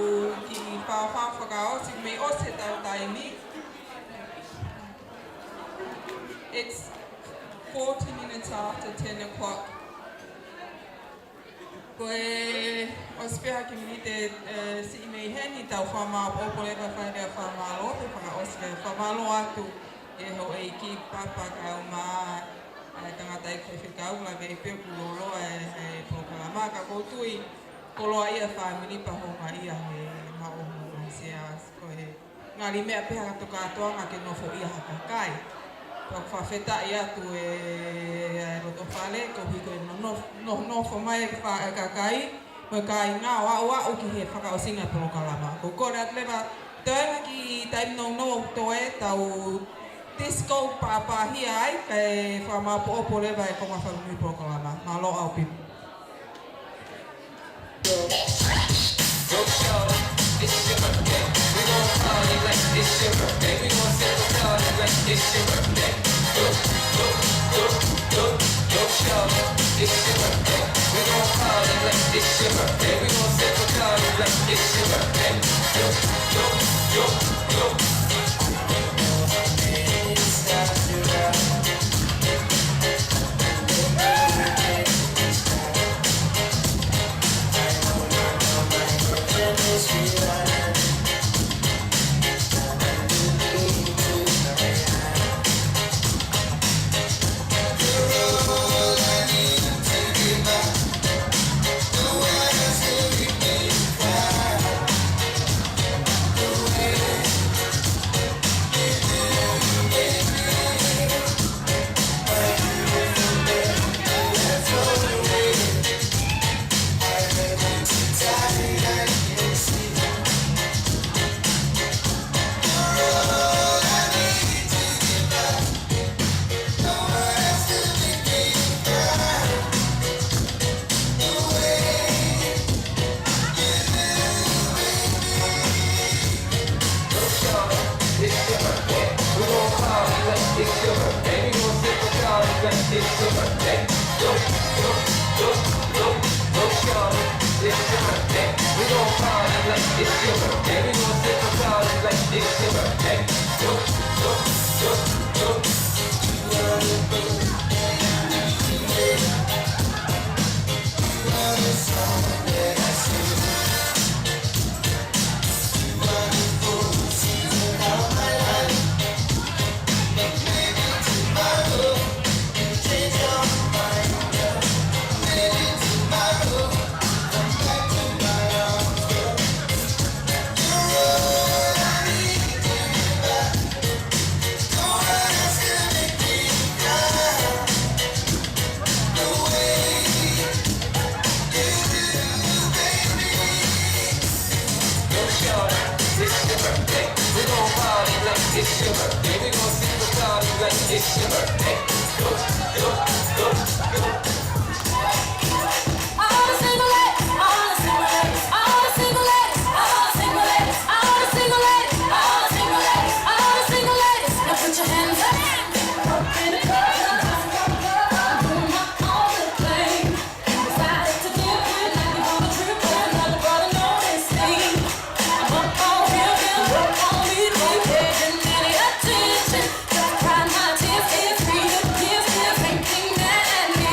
Kiʻi faofao fakaʻosi mei ʻosi ʻetau taimi. It's forty minutes after ten o'clock. Ko e ʻosi pē ha kiʻi miniti, ē, siʻi mei heni, tau fakamāʻopoʻopo leva, fai leva e fakamālō, pea fakaʻosi leva e fakamālō atu ki he houʻeiki, papa, kaeʻumaʻā e tangataʻeiki faifekau, lave pē kuo lōloa e, e polokalama, ka ʻoku ou tui kuo lōloa e fāmili pea houngaʻia he maʻu hono ʻasia, ko e ngali meʻa pē ha kātoanga ke nofoʻia ha kakai. Pea ʻoku fakafetaʻi atu e, e loto fale, koeʻuhi ko e nonofo, nonofo mai e fa-, e kakai, mo e kāinga ʻo aʻu, aʻu ki he fakaʻosinga e polokalama. Ko e kole atu leva, toe ha kiʻi taimi nounou ʻoku toe, tau disco pāpāhia ai, kae fakamāʻopoʻopo leva e konga fakamuimui e polokalama. Mālō ʻaupito. Go, shorty, it's your birthday. We gon' party like it's your birthday. We gon' sip a shorty like it's your birthday. Go, go, go, go, go, shorty, it's your birthday. We gon' party like it's your birthday. We gon' sip a shorty like it's your birthday. Go, go, go, go. It's your birthday. We gon' party like it's your birthday. We gon' sip a shorty like it's your birthday. Go, go, go, go. All the single ladies, all the single ladies, all the single ladies, all the single ladies, all the single ladies, all the single ladies, all the single ladies. Now put your hands up. Up in the club, just pop up. I'm doing my own little thing. Decided to do it like you wanna trip with another brother, know this thing. I'm up on him, him up on me, me, getting any attention. Just cry my tears, tears, free the tears, tears, thinking that me.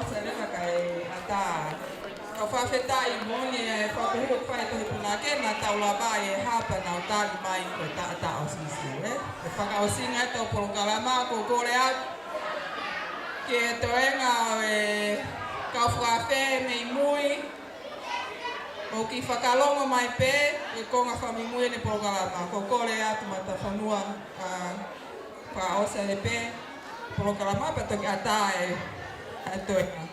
Salema kae ʻatā. Kau fakafetaʻi moʻoni e fakapuhu ʻoku fai ʻe he Tohi Punake, naʻa tau lava ʻi he hapa naʻa tau tali mai ko e taʻataʻa ʻo Sīsū, ē? ʻE fakaʻosinga ʻetau polokalama, ko e kole atu ki he toenga ʻo e kau fakaafe mei mui, ʻoku fakalongo mai pē e konga fakamui ʻene polokalama. Ko e kole atu Matafanua, ʻa, fakaʻosi ai pē polokalama pea toki ʻatā e, e toenga.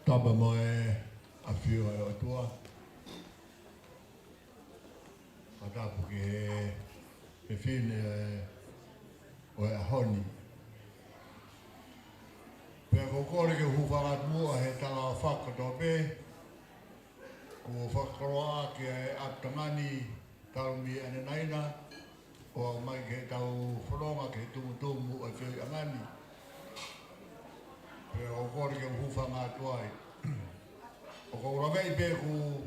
Tapa mo e ʻafio ʻa e ʻOtua. Fakatapu ki he fefine ʻo e ʻaho ni. Pea ko e kole ke u hūfanga atu muʻa he tala fakatapu pē. Kuo fakakoloa ʻaki ʻa e ʻapitanga ni talu mei ʻanenai na, ʻo aʻu mai ki heʻetau fononga ki he tumutumu ʻo e feohiʻanga ni. Pea ʻoku ou kole ke u hūfanga atu ai. ʻOku ou laveʻi pē kuo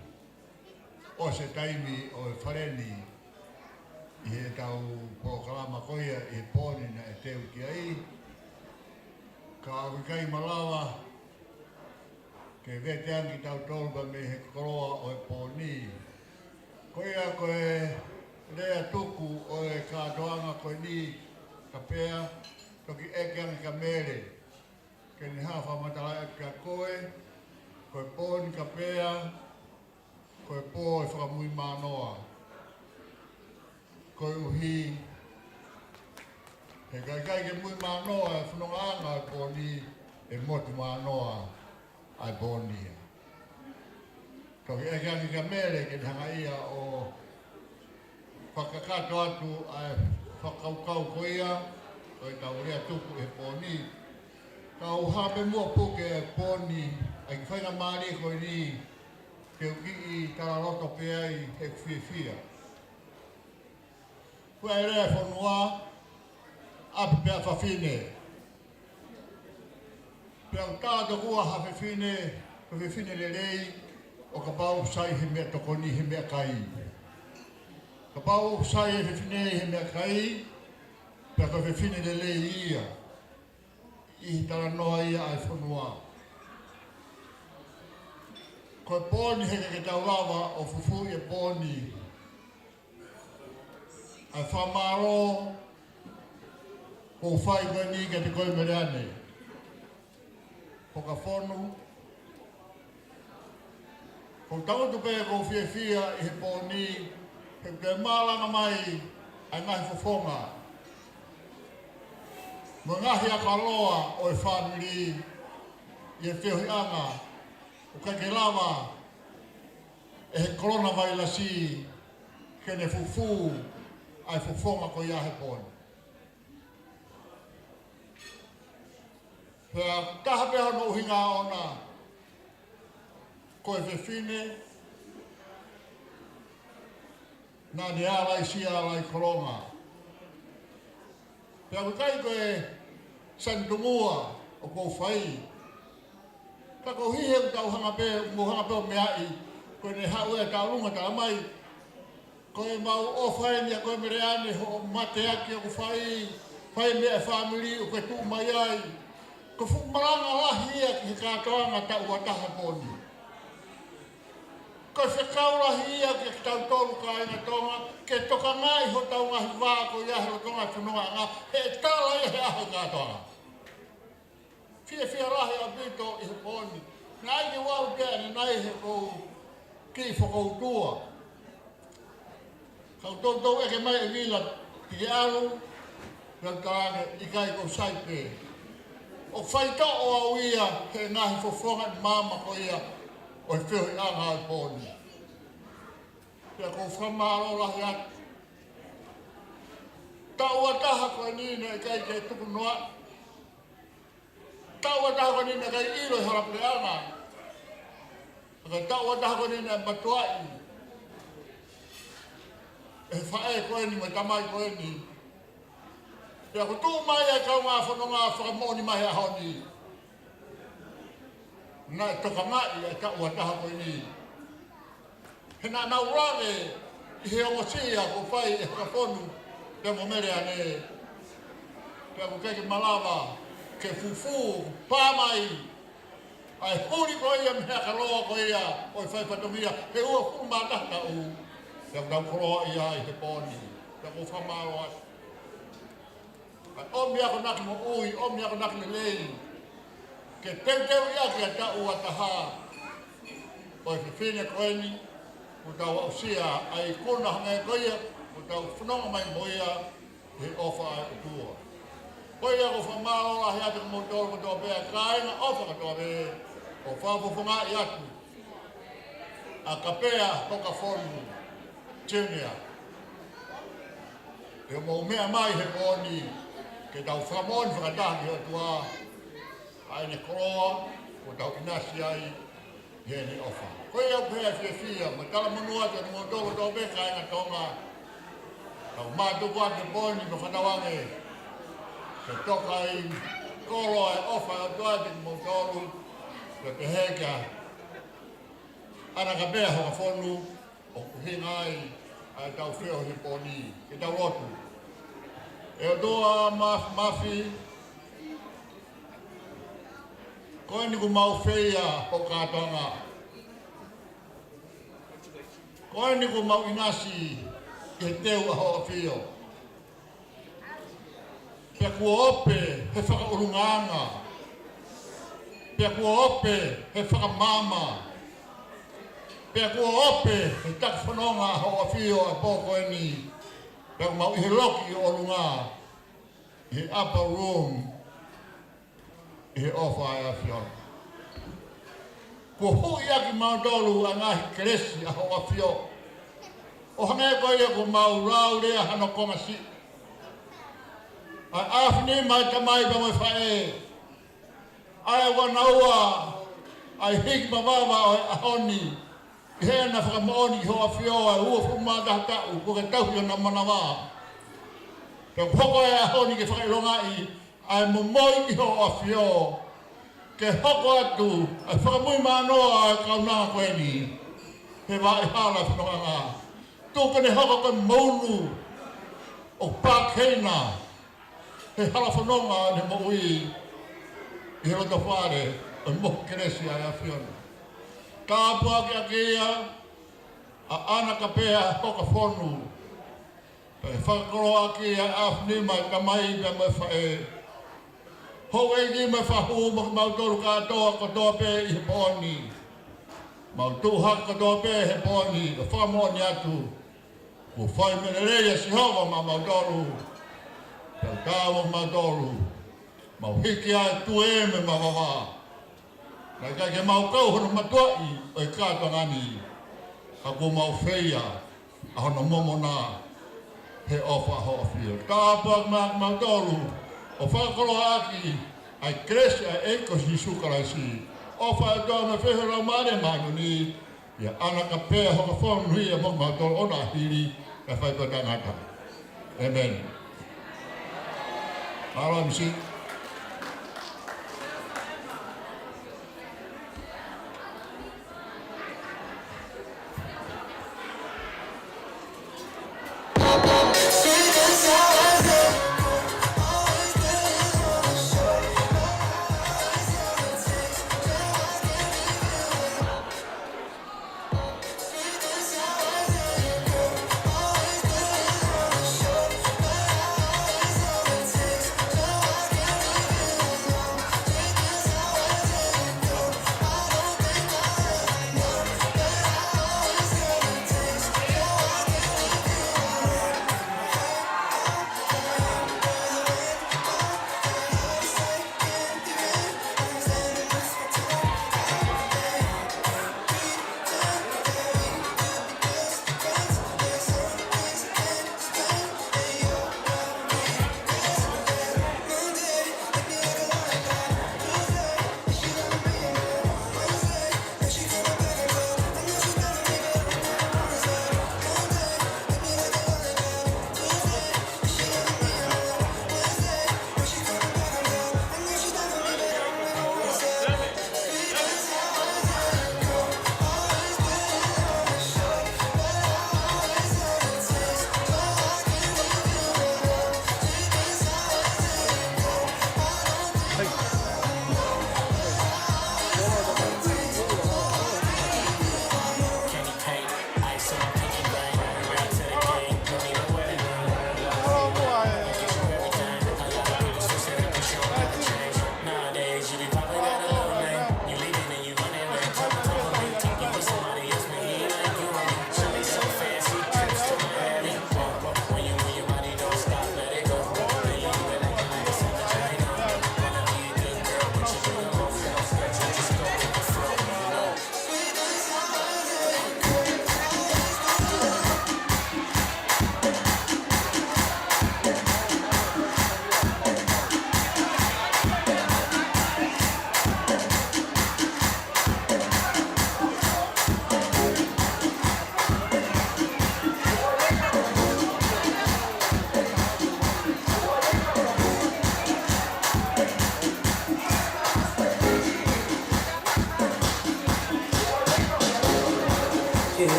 ʻosi e taimi ʻo e fale ni ʻi heʻetau polokalama ko ia ʻi he pō ni naʻe teu ki ai. Ka ʻoku ʻikai malava ke vete ange kitautolu pea mei he koloa ʻo e pō ni. Ko ia ko e lea tuku ʻo e kātoanga ko eni, Kapea, toki ʻeke ange kia Mele ke ne hanga ʻo fakamatalaʻi atu kia koe, ko e pō ni Kapea, ko e pō ʻo e fakamuimanoa. Koeʻuhi he ka ʻikai ke muimanoa e fonongaʻanga ʻo e pō ni, ʻe motu manoa ʻa e pō ni ia. Toki ʻeke ange kia Mele ke ne hanga ia ʻo fakakakato atu ʻa e fakakaukau ko ia ʻo ʻetau lea tuku he pō ni. Ka u hanga pē muʻa ʻo puke e pō ni, ʻa e kiʻi faingamālie ko eni, ke u kiʻi talaloto pē ai heʻeku fiefia. Ko e lea e fonua, ʻapi pē ʻa fafine. Pea ʻoku tala tokua ha fefine, ko e fefine lelei, ʻo kapau ʻoku sai he meʻatokoni, he meʻakai. Kapau ʻoku sai e fefine he meʻakai, pea ko e fefine lelei ia. ʻI he talanoa ia ʻa e fonua. Ko e pō ni heʻikai ke tau lava ʻo fufuuʻi e pō ni. ʻA e fakamālō ʻoku ou fai ko eni kiate koe Meleane Hokafonu. ʻOku ou tangutu pē ʻoku ou fiefia ʻi he pō ni, he kuo ke malanga mai ʻa e ngaahi fofonga mo e ngaahi akaloa ʻo e fāmili ʻi he feohiʻanga ʻoku ʻikai ke lava ʻe he kolona vailasi ke ne fufū ʻa e fofonga ko ia he pō ni. Pea taha pē hono ʻuhinga ʻoʻona, ko e fefine naʻa ne ala ʻi Siaʻa Laikolonga. Pea ʻoku ʻikai ko e sani tungua ʻoku ou fai. Ka koeʻuhi he ʻoku tau hanga pē, mou hanga pē ʻo meaʻi, ko ʻene haʻu e taulunga tala mai. Ko e mau ʻofa eni ʻa koe Meleane, hoʻo mateaki ʻoku fai, fai meʻa e fāmili ʻoku ke tuʻu mai ai. Ko e fuʻu malanga lahi ia ki he kātoanga taʻu ua taha pō ni. Ko e fekau lahi ia kia kitautolu kāinga Tonga, ke tokangaʻi hotau ngaahi vā ko ia he loto ngaahi fonongaʻanga, he ʻe tala ia he ʻaho kātoanga. Fiefia lahi ʻaupito ʻi he pō ni. Naʻe ʻikai ke u ʻalu pē ʻanenai he ʻoku ou kiʻi fokoutua. Ka u toutou ʻeke mai e vila, ke ke ʻalu, pea u talaange, ʻikai, ʻoku ou sai pē. ʻOku faitoʻo au ia he ngaahi fofonga ʻi māmani ko ia ʻo e feohiʻanga ʻo e pō ni. Pea ʻoku ou fakamālō lahi atu. Taʻu ua taha ko eni naʻe ʻikai ke tuku noa. Taʻu ua taha ko eni naʻe ʻikai ʻilo e hala puleʻanga. Ka ko e taʻu ua taha ko eni naʻe mātuʻaki ʻe he faʻē ko eni mo e tamai ko eni. Pea ʻoku tuʻu mai ʻa e kaungā fononga fakamoʻoni mai he ʻaho ni. Naʻe tokangaʻi ʻa e taʻu ua taha ko eni. He naʻa nau lave ʻI he ongosia kuo fai ʻe Hokafonu pea mo Meleane, pea ʻoku ʻikai ke malava ke fufū, pā mai ʻa e huli ko ia mei he ʻakaloa ko ia ʻo e fai fatongia he uofulu mā taha taʻu, pea ʻoku tau koloaʻia ai he pō ni. Pea ʻoku ou fakamālō atu. ʻOmi akonaki moʻui, ʻomi akonaki lelei, ke teuteuʻi ʻaki ʻa e taʻu ua taha ʻo e fefine ko eni, kuo tau aʻusia ʻa e ikuna hangē ko ia kuo tau fononga mai mo ia he ʻofa ʻa e ʻOtua. Ko ia ʻoku ou fakamālō lahi atu kiate kimoutolu kotoa pē, kāinga ʻofa kotoa pē, ʻo fakafofongaʻi atu ʻa Kapea Hokafonu Junior. ʻI hoʻomou meʻa mai he pō ni, ke tau fakamoʻoni fakataha ki he ʻOtua ʻa ʻene koloa kuo tau ʻinasi ai ʻi heʻene ʻofa. Ko ia ʻoku ou fiefia mo talamonū atu kiate kimoutolu kotoa pē kāinga Tonga. Tau mātuku atu he pō ni mo fakatauange ke toka ʻi he koloa ʻo e ʻofa ʻa e ʻOtua kiate kimoutolu, ke pehē kia ʻAna Kapea Hokafonu, ʻoku ʻuhinga ai ʻa ʻetau feohi he pō ni. Ke tau lotu. ʻE ʻOtua Māfimafi, ko eni kuo mau feia ho kātoanga. Ko eni kuo mau ʻinasi ʻi he teu ʻa Hoʻo ʻAfio. Pea kuo ope he fakaʻulungaanga. Pea kuo ope he fakamaama. Pea kuo ope he taki fononga ʻa Hoʻo ʻAfio ʻa e pō ko eni. Pea kuo mau ʻi he loki ʻi ʻolunga, ʻi he upper room, ʻi he ʻofa ʻa e ʻAfiona. Kuo huʻi ʻaki kimautolu ʻa e ngaahi kelesi ʻa Hoʻo ʻAfio, ʻo hangē ko ia kuo mau lau lea hano konga siʻi. ʻA e ʻAfio ni mai Tamai pea mo e Faʻē, ʻa e ʻoua naua ʻa e hiki mavava ʻo e ʻaho ni, ʻi heʻena fakamoʻoni ki Hoʻo ʻAfio ʻa e uofulu mā taha taʻu kuo ke tauhi ʻona manava. Pea kuo hoko ʻa e ʻaho ni ke fakaʻilongaʻi ʻa e momoi ʻi Hoʻo ʻAfio, ke hoko atu ʻa e fakamuimui manoa ʻa e kaunanga ko eni he vaʻa hala fononga. Tuku ke ne hoko ko e mounu ʻoku pākeina he hala fononga ʻo ʻene moʻui ʻi he loto fale ʻo e mohu kelesi ʻa e ʻAfiona. Tāpuakiʻi ʻaki ia ʻa ʻAna Kapea Hokafonu, pea fakakoloaʻaki ʻa e ʻAfio ni mai Tamai pea mo e Faʻē. Houʻeiki mo e fahu mo kimautolu kātoa kotoa pē ʻi he pō ni. Mau tuʻu hake kotoa pē he pō ni ʻo fakamoʻoni atu, kuo fai meʻa lelei ʻa Sihova maʻamautolu. Pea ʻoku tau maʻamautolu, mau hiki ʻa e tue mo e mavava. Naʻe ʻikai ke mau kau hono mātuʻaki ʻo e kātoanga ni, ka kuo mau feia ʻa hono momona he ʻofa ʻa Hoʻo ʻAfio. Tāpuakiʻi maʻamautolu ʻo fakakoloaʻaki ʻa e kelesi ʻa e ʻEiki ko Sīsū Kalaisi, ʻofa ʻa e ʻOtua mo e feohi ʻa e Laumālie Māʻoniʻoni, ʻia ʻAna Kapea Hokafonu ia mo kimautolu ʻo aʻu ki he fai pē ʻo taʻengata. ʻĒmeni. Mālō M C.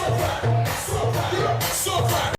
So fly, so fly, so fly.